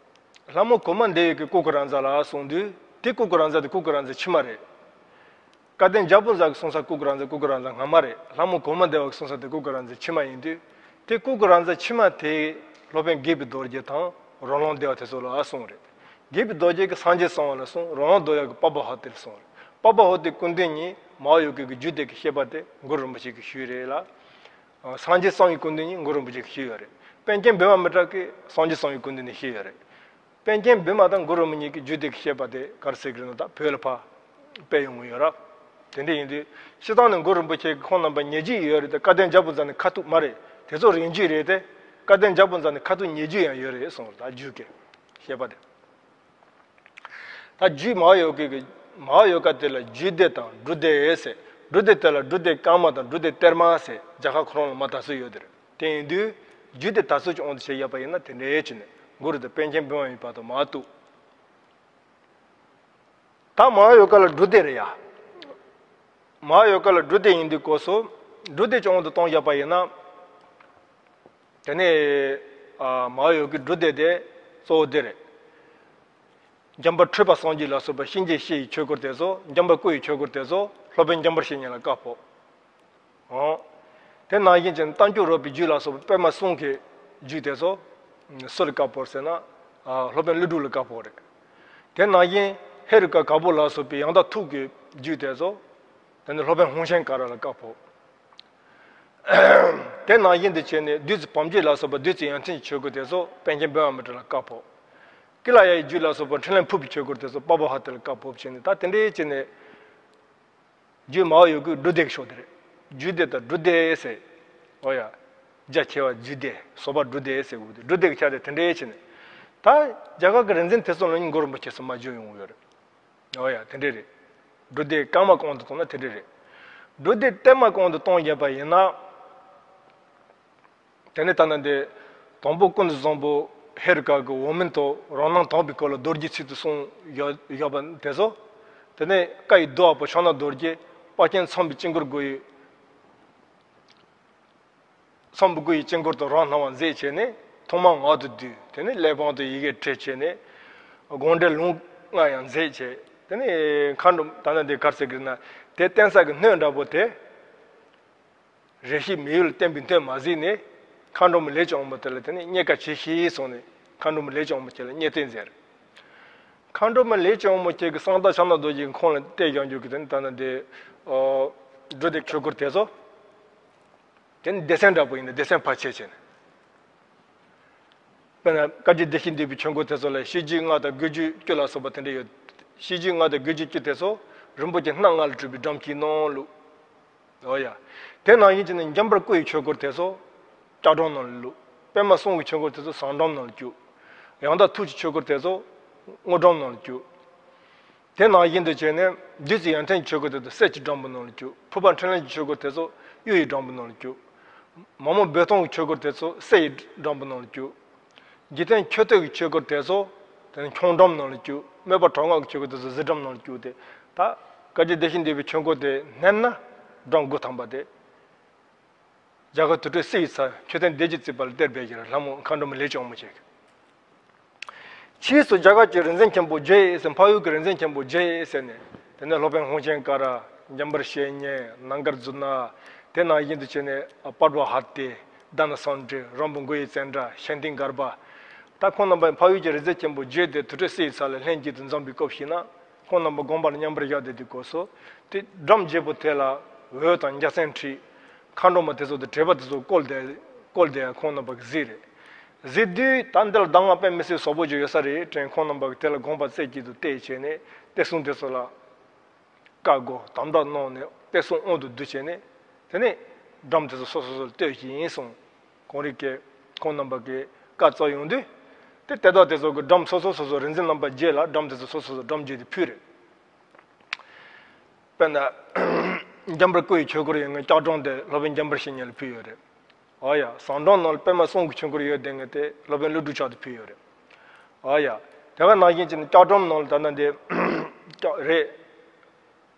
ལྷ་མོ་གོ་མ་འདེ་བི་གིས་ཀུ་ཀུ་རཱ་ཛ་ལ་གསུངས་དུས། དེ་ཀུ་ཀུ་རཱ་ཛ་དེ་ཀུ་ཀུ་རཱ་ཛ་ཕྱི་མ་རེད། བཀའ་བསྟན་བརྒྱ་པོ་ཛ་གིས་གསུངས་ས་ཀུ་ཀུ་རཱ་ཛ་ཀུ་ཀུ་རཱ་ཛ་སྔ་མ་རེད། ལྷ་མོ་གོ་མ་འདེ་བ་གིས་གསུངས་ས་དེ་ཀུ་ཀུ་རཱ་ཛ་ཕྱི་མ་ཡིན་དུས། དེ་ཀུ་ཀུ་རཱ་ཛ་ཕྱི་མ་དེ་སློབ་དཔོན་དགྱེས་པའི་རྡོ་རྗེ་དང་རོ་ལངས་འདེ་བ་དེ་ཚོ་ལ་གསུངས་རེད། དགྱེས་པའི་རྡོ་རྗེ་གིས་སངས་རྒྱས་གསང་བ་ལ་གསུངས། རོ་ལངས་རྡོ་རྗེ་གིས་པ་བ་ཧོ་ཏི་ལ་གསུངས་རེད། པ་བ་ཧོ་ཏི་སྐུ་མདུན་གཉིས་མར་ཡོད་མཁན་གྱི་རྒྱུད་སྡེ་གི་བཤད་པ་དེ་གུ་རུ་རིན་པོ་ཆེ་གིས་ཞུས་རེད་ལ། སངས་རྒྱས་གསང་བའི་སྐུ་མདུན་གཉིས་གུ་རུ་རིན་པོ་ཆེ་གིས་ཞུས་ཡོད་རེད། པཎ་ཆེན་བི་མ་མི་ཏྲ་གིས་སངས་རྒྱས་གསང་བའི་སྐུ་མདུན་ནས་ཞུས་ཡོད་རེད། པཎ་ཆེན་བི་མ་དང་གུ་རུ་རིན་པོ་ཆེ་གི་རྒྱུད་སྡེ་གི་བཤད་པ་དེ་ག་རེ་ཟེར་གི་རེད་ན། ད་བོད་ལ་ཕར་སྤེལ་ཡོང་གི་ཡོད་རེད། དེ་འདྲ་ཡིན་དུས་སྤྱིར་བཏང་ནས་གུ་རུ་རིན་པོ་ཆེ་གིས་ཁོང་རྣམ་པ་ཉེ་རྒྱུད་ཡོད་རེད་དེ། བཀའ་བསྟན་བརྒྱ་པོ་ཛ་ནི་ཁ་ཐུག་མ་རེད། དེ་ཚོ་རིང་རྒྱུད་རེད་དེ། བཀའ་བསྟན་བརྒྱ་པོ་ཛ་ནི་ཁ་ཐུག་ཉེ་རྒྱུད་ཡང་ཡོད་རེད་གསུངས་རེད། ད་རྒྱུད་ཀྱི་བཤད་པ་དེ། ད་རྒྱུད་མར་ཡོད་མཁན་གྱི་མར་ཡོད་མཁན་དེ་ལ་རྒྱུད་སྡེ་དང་སྒྲུབ་སྡེ་ཟེར། སྒྲུབ་སྡེ་དེ་ལ་སྒྲུབ་སྡེ་བཀའ་མ་དང་སྒྲུབ་སྡེ་གཏེར་མ་ཟེར་རྒྱ་གར་ཁོ་རང་ལ་མར་ད་གཟོད་ཡོད་དེ་རེད། དེ་ཡིན་དུས་རྒྱུད་སྡེ་ད་གཟོད་ཀྱི་དབང་དུ་བྱས་ཡོད་པ་ཡིན་ན་དེ་འདྲའི་བྱས་ནས་གུ་རུ་དང་པཎ་ཆེན་བི་མ་ཡི་བར་དུ་མར་གཏུགས། ད་མར་ཡོད་མཁན་ལ་སྒྲུབ་སྡེ་རེད་ཡ། མར་ཡོད་མཁན་ལ་སྒྲུབ་སྡེ་ཡིན་དུས་སྐབས་སུ་སྒྲུབ་སྡེ་ཀྱི་དབང་དུ་བཏང་ཡོད་པ་ཡིན་ན། དེ་ནས་ཨ་མར་ཡོད་མཁན་གྱི་སྒྲུབ་སྡེ་དེ་གཙོ་བོ་འདི་རེད། འཇམ་དཔལ་འཕྲུལ་པ་སངས་རྒྱས་ལ་སོགས་པ་གཤིན་རྗེ་གཤེད་ཡི་ཆོས་སྐོར་དེ་ཚོ། འཇམ་དཔལ་སྐུ་ཡི་ཆོས་སྐོར་དེ་ཚོ་སློབ་དཔོན་འཇམ་དཔལ་བཤེས་གཉེན་ལ་བཀའ་ཕོབ། འོ། དེ་ནང་བཞིན་གྱི་རྟ་མཆོག་རོལ་པའི་རྒྱུད་ལ་སོགས་པ་པདྨ་གསུང་གི་རྒྱུད་དེ་ཚོ་སུ་ལ་བཀའ་ཕོབ་ཟེར་ན། ཨ་སློབ་དཔོན་ཀླུ་སྒྲུབ་ལ་བཀའ་ཕོབ་རེད། དེ་ནང་བཞིན་ཧེ་རུ་ཀ་ག་པུར་ལ་སོགས་པའི་ཡང་དག་ཐུགས་ཀྱི་རྒྱུད་དེ་ཚོ་དེ་ནི་སློབ་དཔོན་ཧཱུྃ་ཤངས་ཀ་ར་ལ་བཀའ་ཕོབ། དེ་ནང་བཞིན་དུ་བྱས་ནས་བདུད་རྩི་བམ་བརྒྱུད་ལ་སོགས་པ་བདུད་རྩི་ཡོན་ཏན་གྱི་ཆོས་སྐོར་དེ་ཚོ་པཎ་ཆེན་བི་མ་མི་ཏྲ་ལ་བཀའ་ཕོབ། ཀི་ལ་ཡའི་རྒྱུད་ལ་སོགས་པ་འཕྲིན་ལས་ཕུར་བུའི་ཆོས་སྐོར་དེ་ཚོ་པ་བ་ཧ་ཏི་ལ་བཀའ་ཕོབ་བྱས་ནས། ད་དེ་འདྲའི་བྱས་ནས་རྒྱུད་མར་ཡོད་མཁན་སྒྲུབ་སྡེ་གི་ཕྱོགས་དེ་རེད། རྒྱུད་སྡེ་དང་སྒྲུབ་སྡེ་ཟེར། འོ་ཡ། རྒྱ་ཆེ་བ་རྒྱུད་སྡེ། སོགས་པ་སྒྲུབ་སྡེ་ཟེར་དགོས་དེ། སྒྲུབ་སྡེ་གི་ཆ་དེ་དེ་འདྲའི་བྱས་ནས། ད་རྒྱ་གར་གྱི་རིག་འཛིན་ཐེག་གསུམ་སློབ་གཉེར་གུ་རུ་རིན་པོ་ཆེ་སུ་མར་བརྒྱུད་ཡོང་གི་ཡོད་རེད། འོ་ཡ། དེ་འདྲ་རེད། སྒྲུབ་སྡེ་བཀའ་མ་གི་དབང་དུ་བཏང་ན་དེ་འདྲ་རེད། སྒྲུབ་སྡེ་གཏེར་མ་གི་དབང་དུ་བཏང་བཞག་པ་ཡིན་ན། དེ་ནས་ད་ནི་འདི་དང་པོ་ཀུན་ཏུ་བཟང་པོ་ཧེ་རུ་ཀ་གི་འོག་མིན་དུ་རང་སྣང་དག་པའི་སྐོར་ལ་རྡོ་རྗེའི་ཚིག་ཏུ་གསུངས་ཡོད་ཡོད་པ་དེ་ཚོ། དེ་ནས་བཀའ་ཡི་བསྡུ་བ་པོ་ཕྱག་ན་རྡོ་རྗེ། དཔལ་ཆེན་ཚངས་པའི་དཀྱིལ་འཁོར་དགུ་ཡི། ཚངས་པ་དགུ་ཡི་དཀྱིལ་འཁོར་དུ་རང་སྣང་བ་མཛད་བྱས་ནས་ཐོག་མར་ངག་ཏུ་བསྡུས། དེ་ནས་གླེགས་བམ་དུ་ཡི་གེར་བྲིས་བྱས་ནས་དགོངས་འགྲེལ་ལུང་ལྔ་ཡང་མཛད་བྱས། དེ་ནས་མཁའ་འགྲོ་མ་ད་ནི་འདི་ག་རེ་ཟེར་གི་རེད་ན། དེ་བསྟན་ས་གི་སྣོད་འདྲ་པོ་དེ། རེ་ཞིག་མི་ཡུལ་བསྟན་པའི་སྣོད་མ་གཟིགས་ནས་མཁའ་འགྲོ་མ་ལས་ཀྱི་དབང་པོ་དེ་ལ་དེ་ནས་རྙེད་དཀའ་ཆེ་ཞེས་གསུངས་ནས་མཁའ་འགྲོ་མ་ལས་ཀྱི་དབང་པོ་ཁྱེད་ལ་རྙེད་བསྟན་མཛད། མཁའ་འགྲོ་མ་ལས་ཀྱི་དབང་པོ་ཁྱེད་ཀྱི་གསང་བདག་ཕྱག་ན་རྡོ་རྗེ་གི་ཁོང་ལ་གཏད་བཞག་རྒྱུ་གི་དེ་ནི་ད་ནི་འདི་ཨོ་སྒྲུབ་སྡེ་ཆོས་སྐོར་དེ་ཚོ། དེ་ནི་སྡེ་ཚན་འདྲ་པོ་ཡིན་ན་སྡེ་ཚན་ཕལ་ཆེར་བྱས་ནས། དཔེར་ན་བཀའ་བརྒྱུད་བདེ་གཤེགས་འདུས་པའི་ཆོས་འཁོར་དེ་ཚོ་ལ་བཤད་རྒྱུད་ལྔ་དང་དགོས་རྒྱུད་བཅུ་ལ་སོགས་པ་དེ་འདྲ་ཡོད། བཤད་རྒྱུད་ལྔ་དང་དགོས་རྒྱུད་བཅུ་དེ་ཚོ་རིན་པོ་ཆེ་སྣ་ལྔ་ལས་གྲུབ་པའི་སྒྲོམ་གྱི་ནང་བླུགས། འོ་ཡ། དེ་ནང་བཞིན་གྱི་ནི་འཇམ་དཔལ་སྐུ་ཡི་ཆོས་སྐོར་དེ་ཚོ་ལྕགས་སྒྲོམ་ནང་ལ་བླུགས། པདྨ་གསུང་གི་ཆོས་སྐོར་དེ་ཚོ་ཟངས་སྒྲོམ་ནང་ལ་བཅུག། ཡང་དག་ཐུགས་ཀྱི་ཆོས་སྐོར་དེ་ཚོ་དངུལ་སྒྲོམ་ནང་ལ་བཅུག། དེ་ནང་བཞིན་དུ་བྱས་ནས་བདུད་རྩི་ཡོན་ཏན་གྱི་ཆོས་སྐོར་དེ་ཚོ་གསེར་གྱི་སྒྲོམ་བུ་ནང་ལ་བཅུག། ཕུར་པ་འཕྲིན་ལས་ཀྱི་ཆོས་སྐོར་དེ་ཚོ་གཡུ་ཡི་སྒྲོམ་བུ་ནང་ལ་བཅུག། མ་མོ་རྦོད་གཏོང་གི་ཆོས་སྐོར་དེ་ཚོ་གསེར་ཡི་སྒྲོམ་བུ་ནང་ལ་བཅུག། འཇིག་རྟེན་མཆོད་བསྟོད་ཀྱི་ཆོས་སྐོར་དེ་ཚོ་དེ་ནི་ཁྱུང་སྒྲོམ་ནང་ལ་བཅུག། དམོད་པ་གྲོགས་སྔགས་ཀྱི་ཆོས་སྐོར་དེ་ཚོ་གཟི་སྒྲོམ་ནང་ལ་བཅུག་སྟེ། ད་བཀའ་བརྒྱུད་བདེ་གཤེགས་འདུས་པའི་ཆོས་སྐོར་དེ་བསྣན་ན་སྒྲོམ་དགུ་ཐམ་པ་དེ། རྒྱ་གར་དུར་ཁྲོད་གསེར་ཡི་ཚལ་མཆོད་རྟེན་སྡེ་བརྒྱད་བརྩིགས་པ་ལ་གཏེར་སྦས་ཀྱི་རེད། ལྷ་མོ་མཁའ་འགྲོ་མ་ལས་ཀྱི་དབང་པོ་ཁྱེད་ཀྱིས། ཕྱིས་སུ་རྒྱ་གར་གྱི་རིག་འཛིན་མཁན་པོ་བརྒྱད་ཟེར། འཕགས་ཡུལ་གྱི་རིག་འཛིན་མཁན་པོ་བརྒྱད་ཟེར་ནས། དེ་ནས་སློབ་དཔོན་ཧཱུྃ་ཤངས་ཀ་ར། འཇམ་དཔལ་བཤེས་གཉེན། རྣམ་དཀར་ཛུ་ན། དེ་ནང་བཞིན་དུ་བྱས་ནས་པྲ་བྷ་ཧ་ཏི། དྷ་ན་སཾ་ཏྲི། རོང་པོ་མགོ་ཡི་ཙནྡྲ། ཤཱནྟི་གརྦྷ། ད་ཁོང་རྣམ་པ་འཕགས་ཡུལ་གྱི་རིག་འཛིན་མཁན་པོ་བརྒྱད་དེ་དུར་ཁྲོད་གསེར་ཡི་ཚལ་ལ་ལྷན་ཅིག་ཏུ་འཛོམས་པའི་སྐབས་ཤིག་ན། ཁོང་རྣམ་པ་དགོངས་པ་ལ་མཉམ་པར་བཞག་བསྡད་དུས་སྐབས་སུ། དེ་སྒྲོམ་བརྒྱད་པོ་དེ་ལ་འོད་དང་འཇའ་ཚོན་འཁྲིགས། མཁའ་འགྲོ་མ་དེ་ཚོ་དང་བྲེས་པ་དེ་ཚོ་བཀོད་དེ། བཀོལ་དེ་ཡང་ཁོང་རྣམ་པ་གིས་གཟིགས་རེད། གཟིགས་དུས་ད་འདི་ལ་གདམས་ངག་དཔེ་མི་སྲིད་བཟང་པོ་ཅིག་ཡོད་ས་རེད་དྲན། ཁོང་རྣམ་པ་གིས་དེ་ལ་དགོངས་པ་རྩེ་གཅིག་ཏུ་གཏད་བྱས་ནས་དེ་གསུང་དེ་ཚོ་ལ་བཀའ་བསྒོ་དམ་བསྒྲགས་གནང་ནས་དཔེ་གསུང་དབང་དུ་བསྡུས་བྱས་ནས། དེ་ནས་སྒྲོམ་དེ་ཚོ་སོ་སོ་སོར་གཏོད་ཀྱི་ཡིན་གསུངས། གོང་རིམ་གྱིས་ཁོང་རྣམ་པ་གིས་བཀའ་སྩལ་ཡོང་དུས། དེ་དེ་དག་དེ་ཚོ་གི་སྒྲོམ་སོ་སོ་སོ་སོ་རིག་འཛིན་རྣམ་པ་བརྒྱད་ལ་སྒྲོམ་དེ་ཚོ་སོ་སོ་སོ་སྒྲོམ་བརྒྱད་དེ་ཕུལ་རེད། དཔེར་ན། འཇམ་དཔལ་སྐུ་ཡི་ཆོས་སྐོར་ཡོད་མཁན་ལྕགས་སྒྲོམ་དེ་སློབ་དཔོན་འཇམ་དཔལ་བཤེས་གཉེན་ལ་ཕུལ་ཡོད་རེད། ཨོ་ཡ། ཟངས་སྒྲོམ་ནང་ལ་པདྨ་གསུང་གི་ཆོས་སྐོར་ཡོད་བསྡད་མཁན་དེ་སློབ་དཔོན་ཀླུ་སྒྲུབ་ཕྱག་ཏུ་ཕུལ་ཡོད་རེད། ཨོ་ཡ། དེ་ག་ནང་བཞིན་བྱས་ནས་ལྕགས་སྒྲོམ་ནང་ལ་ད་ལྟ་འདི་ལྕགས་རེད།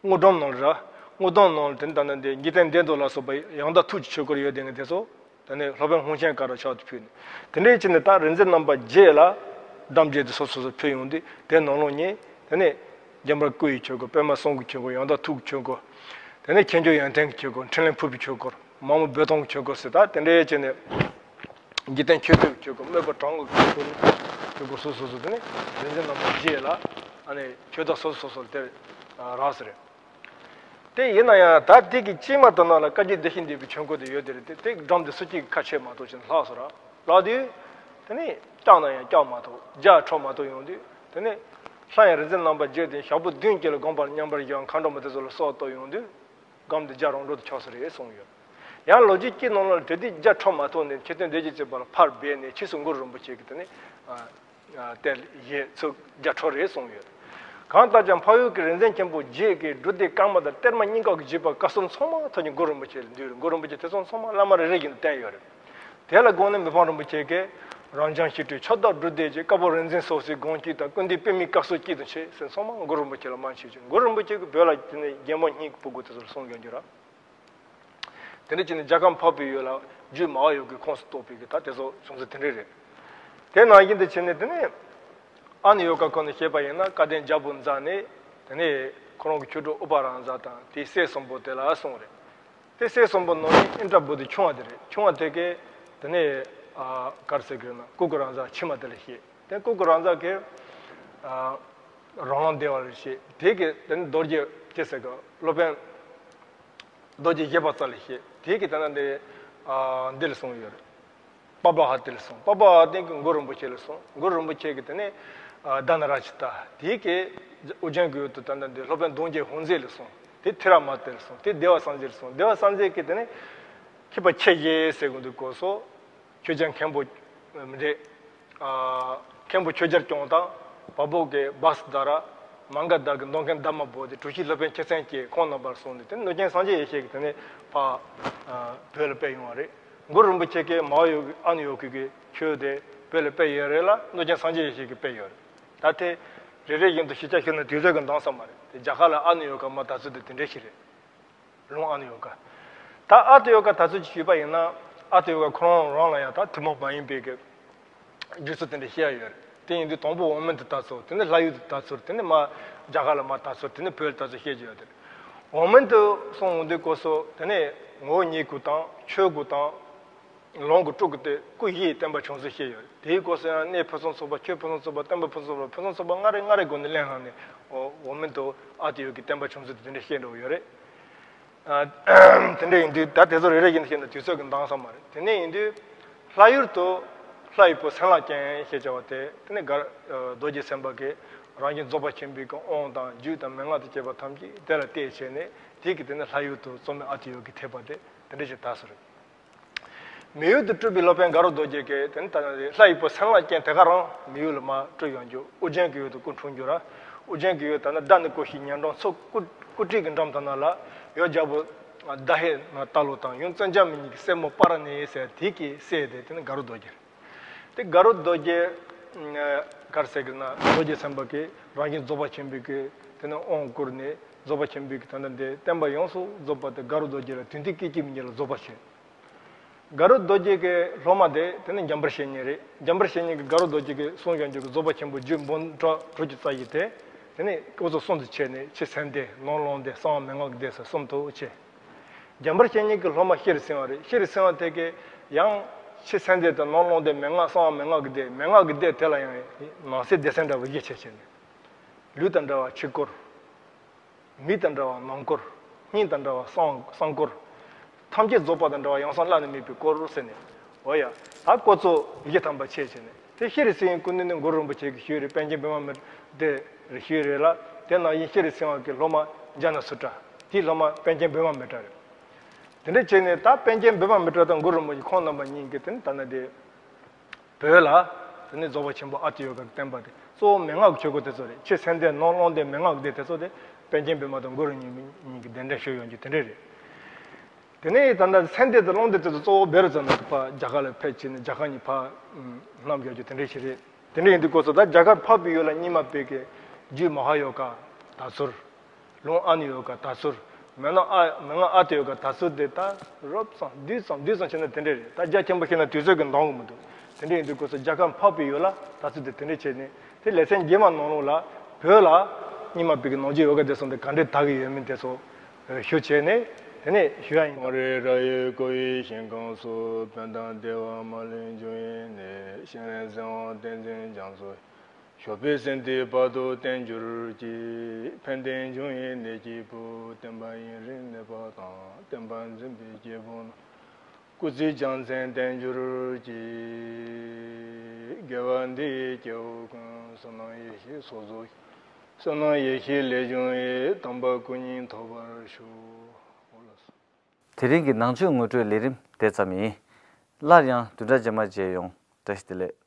དངུལ་སྒྲོམ་ནང་ལ་ར། དངུལ་སྒྲོམ་ནང་ལ་དེ་ནི་ད་ལྟ་འདི་འཇིག་རྟེན་བདེ་འདོད་ལ་སོགས་པ་ཡང་དག་ཐུགས་ཀྱི་ཆོས་སྐོར་ཡོད་བསྡད་མཁན་དེ་ཚོ། དེ་ནས་སློབ་དཔོན་ཧཱུྃ་ཆེན་ཀ་ར་ཕྱག་ཏུ་ཕུལ་ནས། དེ་འདྲའི་བྱས་ནས་ད་རིག་འཛིན་རྣམ་པ་བརྒྱད་ལ་སྒྲོམ་བརྒྱད་དེ་སོ་སོ་སོ་ཕུལ་ཡོང་དུས་དེ་ནང་ལོགས་ནས་དེ་ནས་འཇམ་དཔལ་སྐུ་ཡི་ཆོས་སྐོར། པདྨ་གསུང་གི་ཆོས་སྐོར། ཡང་དག་ཐུགས་ཀྱི་ཆོས་སྐོར། དེ་ནས་མཁྱེན་བརྗོད་ཡོན་ཏན་གྱི་ཆོས་སྐོར། འཕྲིན་ལས་ཕུར་པའི་ཆོས་སྐོར། མ་མོ་རྦོད་གཏོང་གི་ཆོས་སྐོར་ཟེར། ད་དེ་འདྲའི་བྱས་ནས་འཇིག་རྟེན་ཆོས་སྟོན་གྱི་ཆོས་སྐོར། དམོད་པ་དྲང་བའི་ཆོས་སྐོར། ཆོས་སྐོར་སོ་སོ་སོ་དེ་ནས་རིག་འཛིན་རྣམ་པ་བརྒྱད་ལ་ཨ་ནི་ཆོས་བདག་སོ་སོ་སོ་སོ་ལ་དེར་རག་ས་རེད། དེ་ཡིན་ན་ཡང་ད་དེ་གི་དཀྱིལ་མ་དེ་ནང་ལ་བཀའ་བརྒྱུད་བདེ་གཤེགས་འདུས་པའི་ཆོས་འཁོར་དེ་ཡོད་དེ་རེད། དེ་དེ་སྒྲོམ་དེ་སུ་གཅིག་གིས་ཁ་ཕྱེ་མ་ཐུབ་ཅིང་ལྷག་སོང་ར། ལྷག་དུས་དེ་ནས་བཀྱག་ན་ཡང་བཀྱག་མ་ཐུབ། རྒྱ་འཕྲོད་མ་ཐུབ་ཡོང་དུས། དེ་ནས་སླར་ཡང་རིག་འཛིན་རྣམ་པ་བརྒྱད་དེ་ཞག་པོ་བདུན་གྱི་ལ་དགོངས་པར་མཉམ་པར་བཞག་མཁའ་འགྲོ་མ་དེ་ཚོ་ལ་སྲོག་གཏོད་ཡོང་དུས། སྒྲོམ་དེ་རྒྱ་རང་གྲོལ་དུ་ཆགས་ས་རེད་གསུངས་ཡོད། ཡང་ལོ་རྒྱུས་ཀྱི་ནང་ལ་དེ་དུས་རྒྱ་འཕྲོད་མ་ཐུབ་ནས་མཆོད་རྟེན་བདེ་སྐྱིད་ཅེས་པ་ལ་ཕར་སྦས་ནས་ཕྱིས་སུ་གུ་རུ་རིན་པོ་ཆེ་གིས་དེ་ནས་ཨ་ཨ་དེར་བཞེས་ཚུལ་རྒྱ་འཕྲོད་རེད་གསུངས་ཡོད། གང་ལྟར་ཀྱང་འཕགས་ཡུལ་གྱི་རིག་འཛིན་ཆེན་པོ་བརྒྱད་ཀྱིས་སྒྲུབ་སྡེ་བཀའ་མ་དང་གཏེར་མ་གཉིས་ཀ་གི་བཞེད་པ་བཀའ་སྲོལ་ཚང་མ་ཐོག་ནས་གུ་རུ་རིན་པོ་ཆེ་ལ་འདུས་རེད། གུ་རུ་རིན་པོ་ཆེ་དེ་ཚོ་ཚང་མ་བླ་མ་རེ་རེ་བཞིན་དུ་བསྟེན་ཡོད་རེད། དེ་ལ་དགོངས་ནས་མི་ཕམ་རིན་པོ་ཆེ་གིས་རབ་འབྱམས་ཞི་ཁྲོའི་ཆོས་བདག་སྒྲུབ་སྡེ་གྱི་བཀའ་པོད་རིག་འཛིན་སོ་སོའི་དགོངས་གཅིག་དང་ཀུན་འདུས་པདྨའི་བཀའ་སྲོལ་གཅིག་ཏུ་ཕྱེ་ཟེར་ཚང་མ་གུ་རུ་རིན་པོ་ཆེ་ལ་མ་ཕྱེ་ཅིང་། གུ་རུ་རིན་པོ་ཆེ་གིས་བོད་ལ་དེ་ནས་རྒྱལ་མོ་གཉིས་ཀྱི་ཕྲུ་གུ་དེ་ཚོར་གསུངས་ཡོང་རྒྱུ་ར། དེ་འདྲ་བྱས་ནས་རྒྱལ་ཁམས་འཕགས་པའི་ཡུལ་ལ་རྒྱུད་མང་བ་ཡོད་དགུའི་ཁོངས་སུ་གཏོགས་པའི་གི་ད་དེ་ཚོ་བྱུང་ཚུལ་དེ་འདྲ་རེད། དེ་ནང་བཞིན་དུ་བྱས་ནས་དེ་ནས་ཨ་ནི་ཡོ་ག་ཁོ་ནས་བཤད་པ་ཡིན་ན་སྐལ་ལྡན་རྒྱལ་པོ་མཛད་ནས་དེ་ནས་ཁོ་རང་གི་ཆོས་དྲུག་ཨུ་པ་རཱ་ཛ་དང་དེའི་སྲས་གསུམ་པོ་དེ་ལ་གསུངས་རེད། དེ་སྲས་གསུམ་པོ་ནང་ནས་ཨིནྡྲ་བྷུ་ཏི་ཆུང་བ་དེ་རེད། ཆུང་བ་དེ་གས་དེ་ནས་ཨ་ག་རེ་ཟེར་གི་ན་ཀུ་ཀུ་རཱ་ཛ་ཕྱི་མ་དེ་ལ་བཤད། དེ་ཀུ་ཀུ་རཱ་ཛ་གས་ཨ་རང་དབང་བདེ་བ་ལ་བཤད། དེ་གས་དེ་ནས་རྡོ་རྗེ་ཅེས་ཟེར་གི་སློབ་དཔོན་རྡོ་རྗེ་བཞི་པ་རྩ་ལ་བཤད། དེ་གས་དེ་ན་འདི་ཨ་འདི་ལ་གསུངས་ཡོད་རེད། པ་པ་ཧ་ཏི་ལ་གསུངས། པ་པ་ཧ་ཏི་གིས་གུ་རུ་རིན་པོ་ཆེ་ལ་གསུངས། གུ་རུ་རིན་པོ་ཆེ་གིས་དེ་ནས་ཨ་དྷ་ན་ར་ཅི་ཏ། དེ་གས་ཨོ་རྒྱན་གྱི་ཡུལ་དུ་ད་ལྟ་འདི་སློབ་དཔོན་གདུང་རྒྱལ་ཧུན་ཙེ་ལ་གསུངས། དེ་ཐེ་ར་མ་ཏི་ལ་གསུངས། དེ་བདེ་བ་སངས་རྒྱས་ལ་གསུངས། བདེ་བ་སངས་རྒྱས་གིས་དེ་ནས་མཁས་པ་ཆེ་བཞི་ཟེར་གི་འདུག་གོ་སོ། ཆོས་རྒྱལ་མཁན་པོ་རེད། ཨ་མཁན་པོ་ཆོས་རྒྱལ་སྐྱོང་དང་བལ་པོ་གི་བ་སུ་དྷ་ར། མ་ག་དྷ་གི་མདོ་མཁན་དྷརྨ་པོ་ཏི། གྲུ་བཞིའི་སློབ་དཔོན་ཁྱད་ཚན་བཅས་ཁོང་རྣམ་པར་གསུངས་ནས་དེ་ནས་གནོད་སྦྱིན་སངས་རྒྱས་ཡེ་ཤེས་ཀྱིས་དེ་ནས་ཕར་ཨ་བོད་ལ་སྤེལ་ཡོང་བ་རེད། གུ་རུ་རིན་པོ་ཆེ་གིས་མ་ཧཱ་ཡོ་གི་ཨ་ནུ་ཡོ་གི་གི་ཆོས་དེ་བོད་ལ་སྤེལ་ཡོད་རེད་ལ། གནོད་སྦྱིན་སངས་རྒྱས་ཡེ་ཤེས་ཀྱིས་སྤེལ་ཡོད་རེད། ད་དེ་རེ་རེ་བཞིན་དུ་ཞིབ་ཆ་ཞུས་ན་དུས་ཚོད་ཀྱིས་འདང་ས་མ་རེད། དེ་རྒྱ་གར་ལ་ཨ་ནུ་ཡོ་ག་མ་དར་ཚུལ་དེ་དེ་འདྲ་ཞིག་རེད། ལུང་ཨ་ནུ་ཡོ་ག། ད་ཨ་ཏི་ཡོ་ག་དར་ཚུལ་ཅིག་ཞུས་པ་ཡིན་ན། ཨ་ཏི་ཡོ་ག་ཁོ་རང་རང་ལ་ཡང་ད་ཐུན་མོང་མ་ཡིན་པའི་གི་རྒྱུ་ཚུལ་དེ་འདྲ་བཤད་ཡ་ཡོད་རེད། དེ་ཡིན་དུས་དང་པོ་འོག་མིན་དུ་དར་ཚུལ། དེ་ནས་ལྷ་ཡུལ་དུ་དར་ཚུལ། དེ་ནས་མར་རྒྱ་གར་ལ་མར་དར་ཚུལ། དེ་ནས་བོད་ལ་དར་ཚུལ་བཤད་ཀྱི་ཡོད་རེད། འོག་མིན་དུ་སོང་འོང་དུས་སྐབས་སུ་དེ་ནས་ངོ་བོ་ཉིད་སྐུ་དང་ཆོས་སྐུ་དང་ལོངས་སྐུ་དྲུག་གི་སྟེ་སྐུ་བཞིའི་བསྟན་པ་བྱུང་ཚུལ་བཤད་ཡོད་རེད། དེའི་སྐབས་སུ་ཡང་གནས་ཕུན་སུམ་ཚོགས་པ། ཆོས་ཕུན་སུམ་ཚོགས་པ། བསྟན་པ་ཕུན་སུམ་ཚོགས་པ། ཕུན་སུམ་ཚོགས་པ་ལྔ་རེ་ལྔ་རེ་སྒོ་ནས་ལེན་གནང་ནས་འོག་མིན་དུ་ཨ་ཏི་ཡོ་གའི་བསྟན་པ་བྱུང་ཚུལ་དེ་འདྲ་བཤད་འགྲོ་གི་ཡོད་རེད། ཨ་དེ་འདྲ་ཡིན་དུས་ད་དེ་ཚོ་རེ་རེ་བཞིན་བཤད་ན་དུས་ཚོད་ཀྱིས་འདང་ས་མ་རེད། དེ་ནས་ཡིན་དུས་ལྷ་ཡུལ་དུ་ལྷ་ཡི་བུ་སེམས་ལ་སྐྱེས་ཞེས་བྱ་བ་དེ། དེ་ནས་མགར་རྡོ་རྗེ་སེམས་དཔའ་གིས་རང་བཞིན་རྫོགས་པ་ཆེན་པོའི་གི་དབང་དང་རྒྱུད་དང་མན་ངག་དང་བཅས་པ་ཐམས་ཅད་དེ་ལ་གཏད་བྱས་ནས་དེ་གིས་དེ་ནས་ལྷ་ཡུལ་དུ་གཙོ་མོ་ཨ་ཏི་ཡོ་གའི་ཐེག་པ་དེ་དེ་འདྲ་ཞིག་དར་སོང་རེད། མི་ཡུལ་དུ་སྤྲུལ་པའི་སློབ་དཔོན་མགར་རྡོ་རྗེ་གིས་དེ་ནས་ད་ལྷ་ཡི་བུ་སེམས་ལ་སྐྱེས་དེ་ག་རང་མི་ཡུལ་ལ་མར་སྤྲུལ་ཡོང་རྒྱུ། ཨོ་རྒྱན་གྱི་ཡུལ་དུ་སྐུ་འཁྲུངས་རྒྱུ་ར། ཨོ་རྒྱན་གྱི་ཡུལ་ད་ནི་ཟླ་ནི་སྐུ་ཞིག་ཉན་གྲོང་མཚོ་སྐུ་སྐུ་བྲིས་ཀྱི་འགྲམ་དེ་ན་ལ་ཡོད་རྒྱལ་པོ་ཟླ་ཧེ་ན་ཏ་ལོ་དང་ཡུམ་བཙན་བྱོལ་མི་གཉིས་ཀྱི་སྲས་མོ་པཱ་ར་ཎི་ཟེར་དེ་གི་སྲས་དེ་དེ་ནི་མགར་རྡོ་རྗེ་རེད། དེ་མགར་རྡོ་རྗེ་ག་རེ་ཟེར་གི་ན། རྡོ་རྗེ་སེམས་དཔའ་གིས་རང་བཞིན་རྫོགས་པ་ཆེན་པོའི་གི་དེ་ནི་དབང་བསྐུར་ནས་རྫོགས་པ་ཆེན་པོའི་གི་ད་ལྟ་འདི་བསྟན་པ་ཡོངས་སུ་རྫོགས་པ་དེ་མགར་རྡོ་རྗེ་ལ་དུས་མཐའི་སྐད་ཅིག་མ་གཉིས་ལ་རྫོགས་པར་བྱས། མགར་རྡོ་རྗེ་གི་སློབ་མ་དེ་དེ་ནི་འཇམ་དཔལ་བཤེས་གཉེན་རེད། འཇམ་དཔལ་བཤེས་གཉེན་གྱིས་མགར་རྡོ་རྗེ་གིས་གསུངས་ཡོད་རྒྱུ་གི་རྫོགས་པ་ཆེན་པོའི་རྒྱུད་འབུམ་ཕྲག་དྲུག་ཅུ་རྩ་བཞི་དེ་དེ་ནི་སྐབས་སུ་གསུམ་དུ་ཕྱེ་ནས་ཕྱི་སེམས་སྡེ། ནང་ལོངས་སྡེ། གསང་བ་མན་ངག་གི་སྡེ་ཟེར་གསུམ་དུ་ཕྱེ། འཇམ་དཔལ་བཤེས་གཉེན་གྱི་སློབ་མ་ཤྲཱི་སེང་བ་རེད། ཤྲཱི་སེང་བ་དེ་གིས་ཡང་ཕྱི་སེམས་སྡེ་དང་ནང་ལོངས་སྡེ། མན་ངག། གསང་བ་མན་ངག་གི་སྡེ། མན་ངག་གི་སྡེ་དེ་ལ་ཡང་ནང་གསེས་སྡེ་ཚན་འདྲ་བ་བཞི་ཕྱེ་བྱས་ནས། ལུས་དང་འབྲེལ་བ་ཕྱི་སྐོར། མིག་དང་འབྲེལ་བ་ནང་སྐོར། སྙིང་དང་འབྲེལ་བ་གསང་གསང་སྐོར། ཐམས་ཅད་རྫོགས་པ་དང་འབྲེལ་བ་ཡང་གསང་བླ་ན་མེད་པའི་སྐོར་ཟེར་ནས། འོ་ཡ། ད་ཀོ་ཚོ་ཡི་གེ་དམ་པ་ཆེ་བྱས་ནས་དེ་ཤེས་རིག་སེང་གེའི་སྐུ་མདུན་ནས་གུ་རུ་རིན་པོ་ཆེ་གི་ཤོད་རེད། པཎ་ཆེན་བི་མ་མི་ཏྲ་དེ་རེད་ཤོད་རེད་ལ། དེ་ནང་བཞིན་ཤེས་རིག་སེང་གེ་གི་སློབ་མ་ཛྙཱ་ན་སུ་ཏྲ། དེའི་སློབ་མ་པཎ་ཆེན་བི་མ་མི་ཏྲ་རེད། དེ་འདྲ་བྱས་ནས་ད་པཎ་ཆེན་བི་མ་མི་ཏྲ་དང་གུ་རུ་རིན་པོ་ཆེ་ཁོང་རྣམ་པ་གཉིས་ཀྱིས་དེ་ནི་ད་ནི་དེ་བོད་ལ་དེ་ནི་རྫོགས་པ་ཆེན་པོ་ཨ་ཏི་ཡོ་ག་གི་བསྟན་པ་དེ་གཙོ་བོ་མན་ངག་གི་ཆོས་སྐོར་དེ་ཚོ་རེད། ཆོས་ཚན་སྡེ་ནོར་ཀློང་སྡེ་མན་ངག་སྡེ་དེ་ཚོ་དེ་པཎ་ཆེན་བི་མ་དང་གུ་རུ་གཉིས་གཉིས་ཀྱིས་གདན་འདྲེན་ཞུས་ཡོང་རྒྱུ་དེ་འདྲ་རེད། དེ་ནས་ད་ལྟ་ཚན་སྡེ་དང་ཀློང་སྡེ་དེ་ཚོ་གཙོ་བོ་བཻ་རོ་ཙ་ན་གིས་ཕར་རྒྱ་གར་ལ་ཕེབས་བྱས་ནས་རྒྱ་གར་གཉིས་ཕར་བསྣམས་ཡོད་རྒྱུ་དེ་འདྲ་ཞིག་རེད། དེ་འདྲ་ཡིན་དུས་སྐབས་སུ་ད་རྒྱ་གར་འཕགས་པའི་ཡུལ་ལ་རྙིང་མ་བོད་ཀྱི་རྒྱུད་མ་ཧཱ་ཡོ་ག་དར་ཚུལ། ལུང་ཨཱ་ནི་ཡོ་ག་དར་ཚུལ། མན་ངག་ཨ་མན་ངག་ཨ་ཏི་ཡོ་ག་དར་ཚུལ་དེ་ད་རོབ་ཙམ་བསྡུས་ཙམ་བསྡུས་ཙམ་བྱས་ན་དེ་འདྲ་རེད། ད་རྒྱ་ཆེན་པོ་བཤད་ན་དུས་ཚོད་ཀྱིས་འདང་གི་མི་འདུག་དེ་འདྲ་ཡིན་དུས་སྐབས་སུ་རྒྱ་གར་འཕགས་པའི་ཡུལ་ལ་དར་ཚུལ་དེ་དེ་འདྲ་བྱས་ནས་དེ་ལེ་ཚན་རྗེས་མ་ནང་ལོགས་ལ་བོད་ལ་རྙིང་མ་བོད་ཀྱི་ནང་རྒྱུད་ཡོ་ག་སྡེ་ཚན་དེ་ག་འདྲས་དར་གྱི་ཡོད་མེད་དེ་ཚོ་ཞུ་བྱས་ནས་དེ་ནས་ཞུ་ཡ་ཡིན། གངས་རི་ར་ཡི་བསྐོར་བའི་ཞིང་ཁམས་སུ། ཕན་དང་བདེ་བ་མ་ལུས་འབྱུང་བའི་གནས། གཞན་ལས་གཟིགས་དབང་ཏིང་འཛིན་རྒྱ་མཚོ། ཞོགས་པའི་སེམས་དེ་བར་དུ་བརྟན་གྱུར་ཅིག་ཕན་བདེ་འབྱུང་བའི་གནས་སྐྱེས་བུ། བསྟན་པ་ཡུན་རིང་གནས་པ་དང་། བསྟན་པ་འཛིན་པའི་སྐྱེས་བུ་རྣམས། སྐུ་ཚེ་རྒྱལ་མཚན་བརྟན་གྱུར་ཅིག་དགེ་བ་འདི་ཡིས་སྐྱེ་བོ་ཀུན། བསོད་ནམས་ཡེ་ཤེས་ཚོགས་རྫོགས་ཤིང་། བསོད་ནམས་ཡེ་ཤེས་ལས་བྱུང་བའི། དམ་པ་སྐུ་གཉིས་ཐོབ་པར་ཤོག་དེ་རིང་གི་ནང་ཆོས་ངོ་སྤྲོད་ལས་རིམ་དེ་ཙམ་ཡིན། སླར་ཡང་བདུན་ཕྲག་རྗེས་མ་མཇལ་ཡོང་། བཀྲ་ཤིས་བདེ་ལེགས།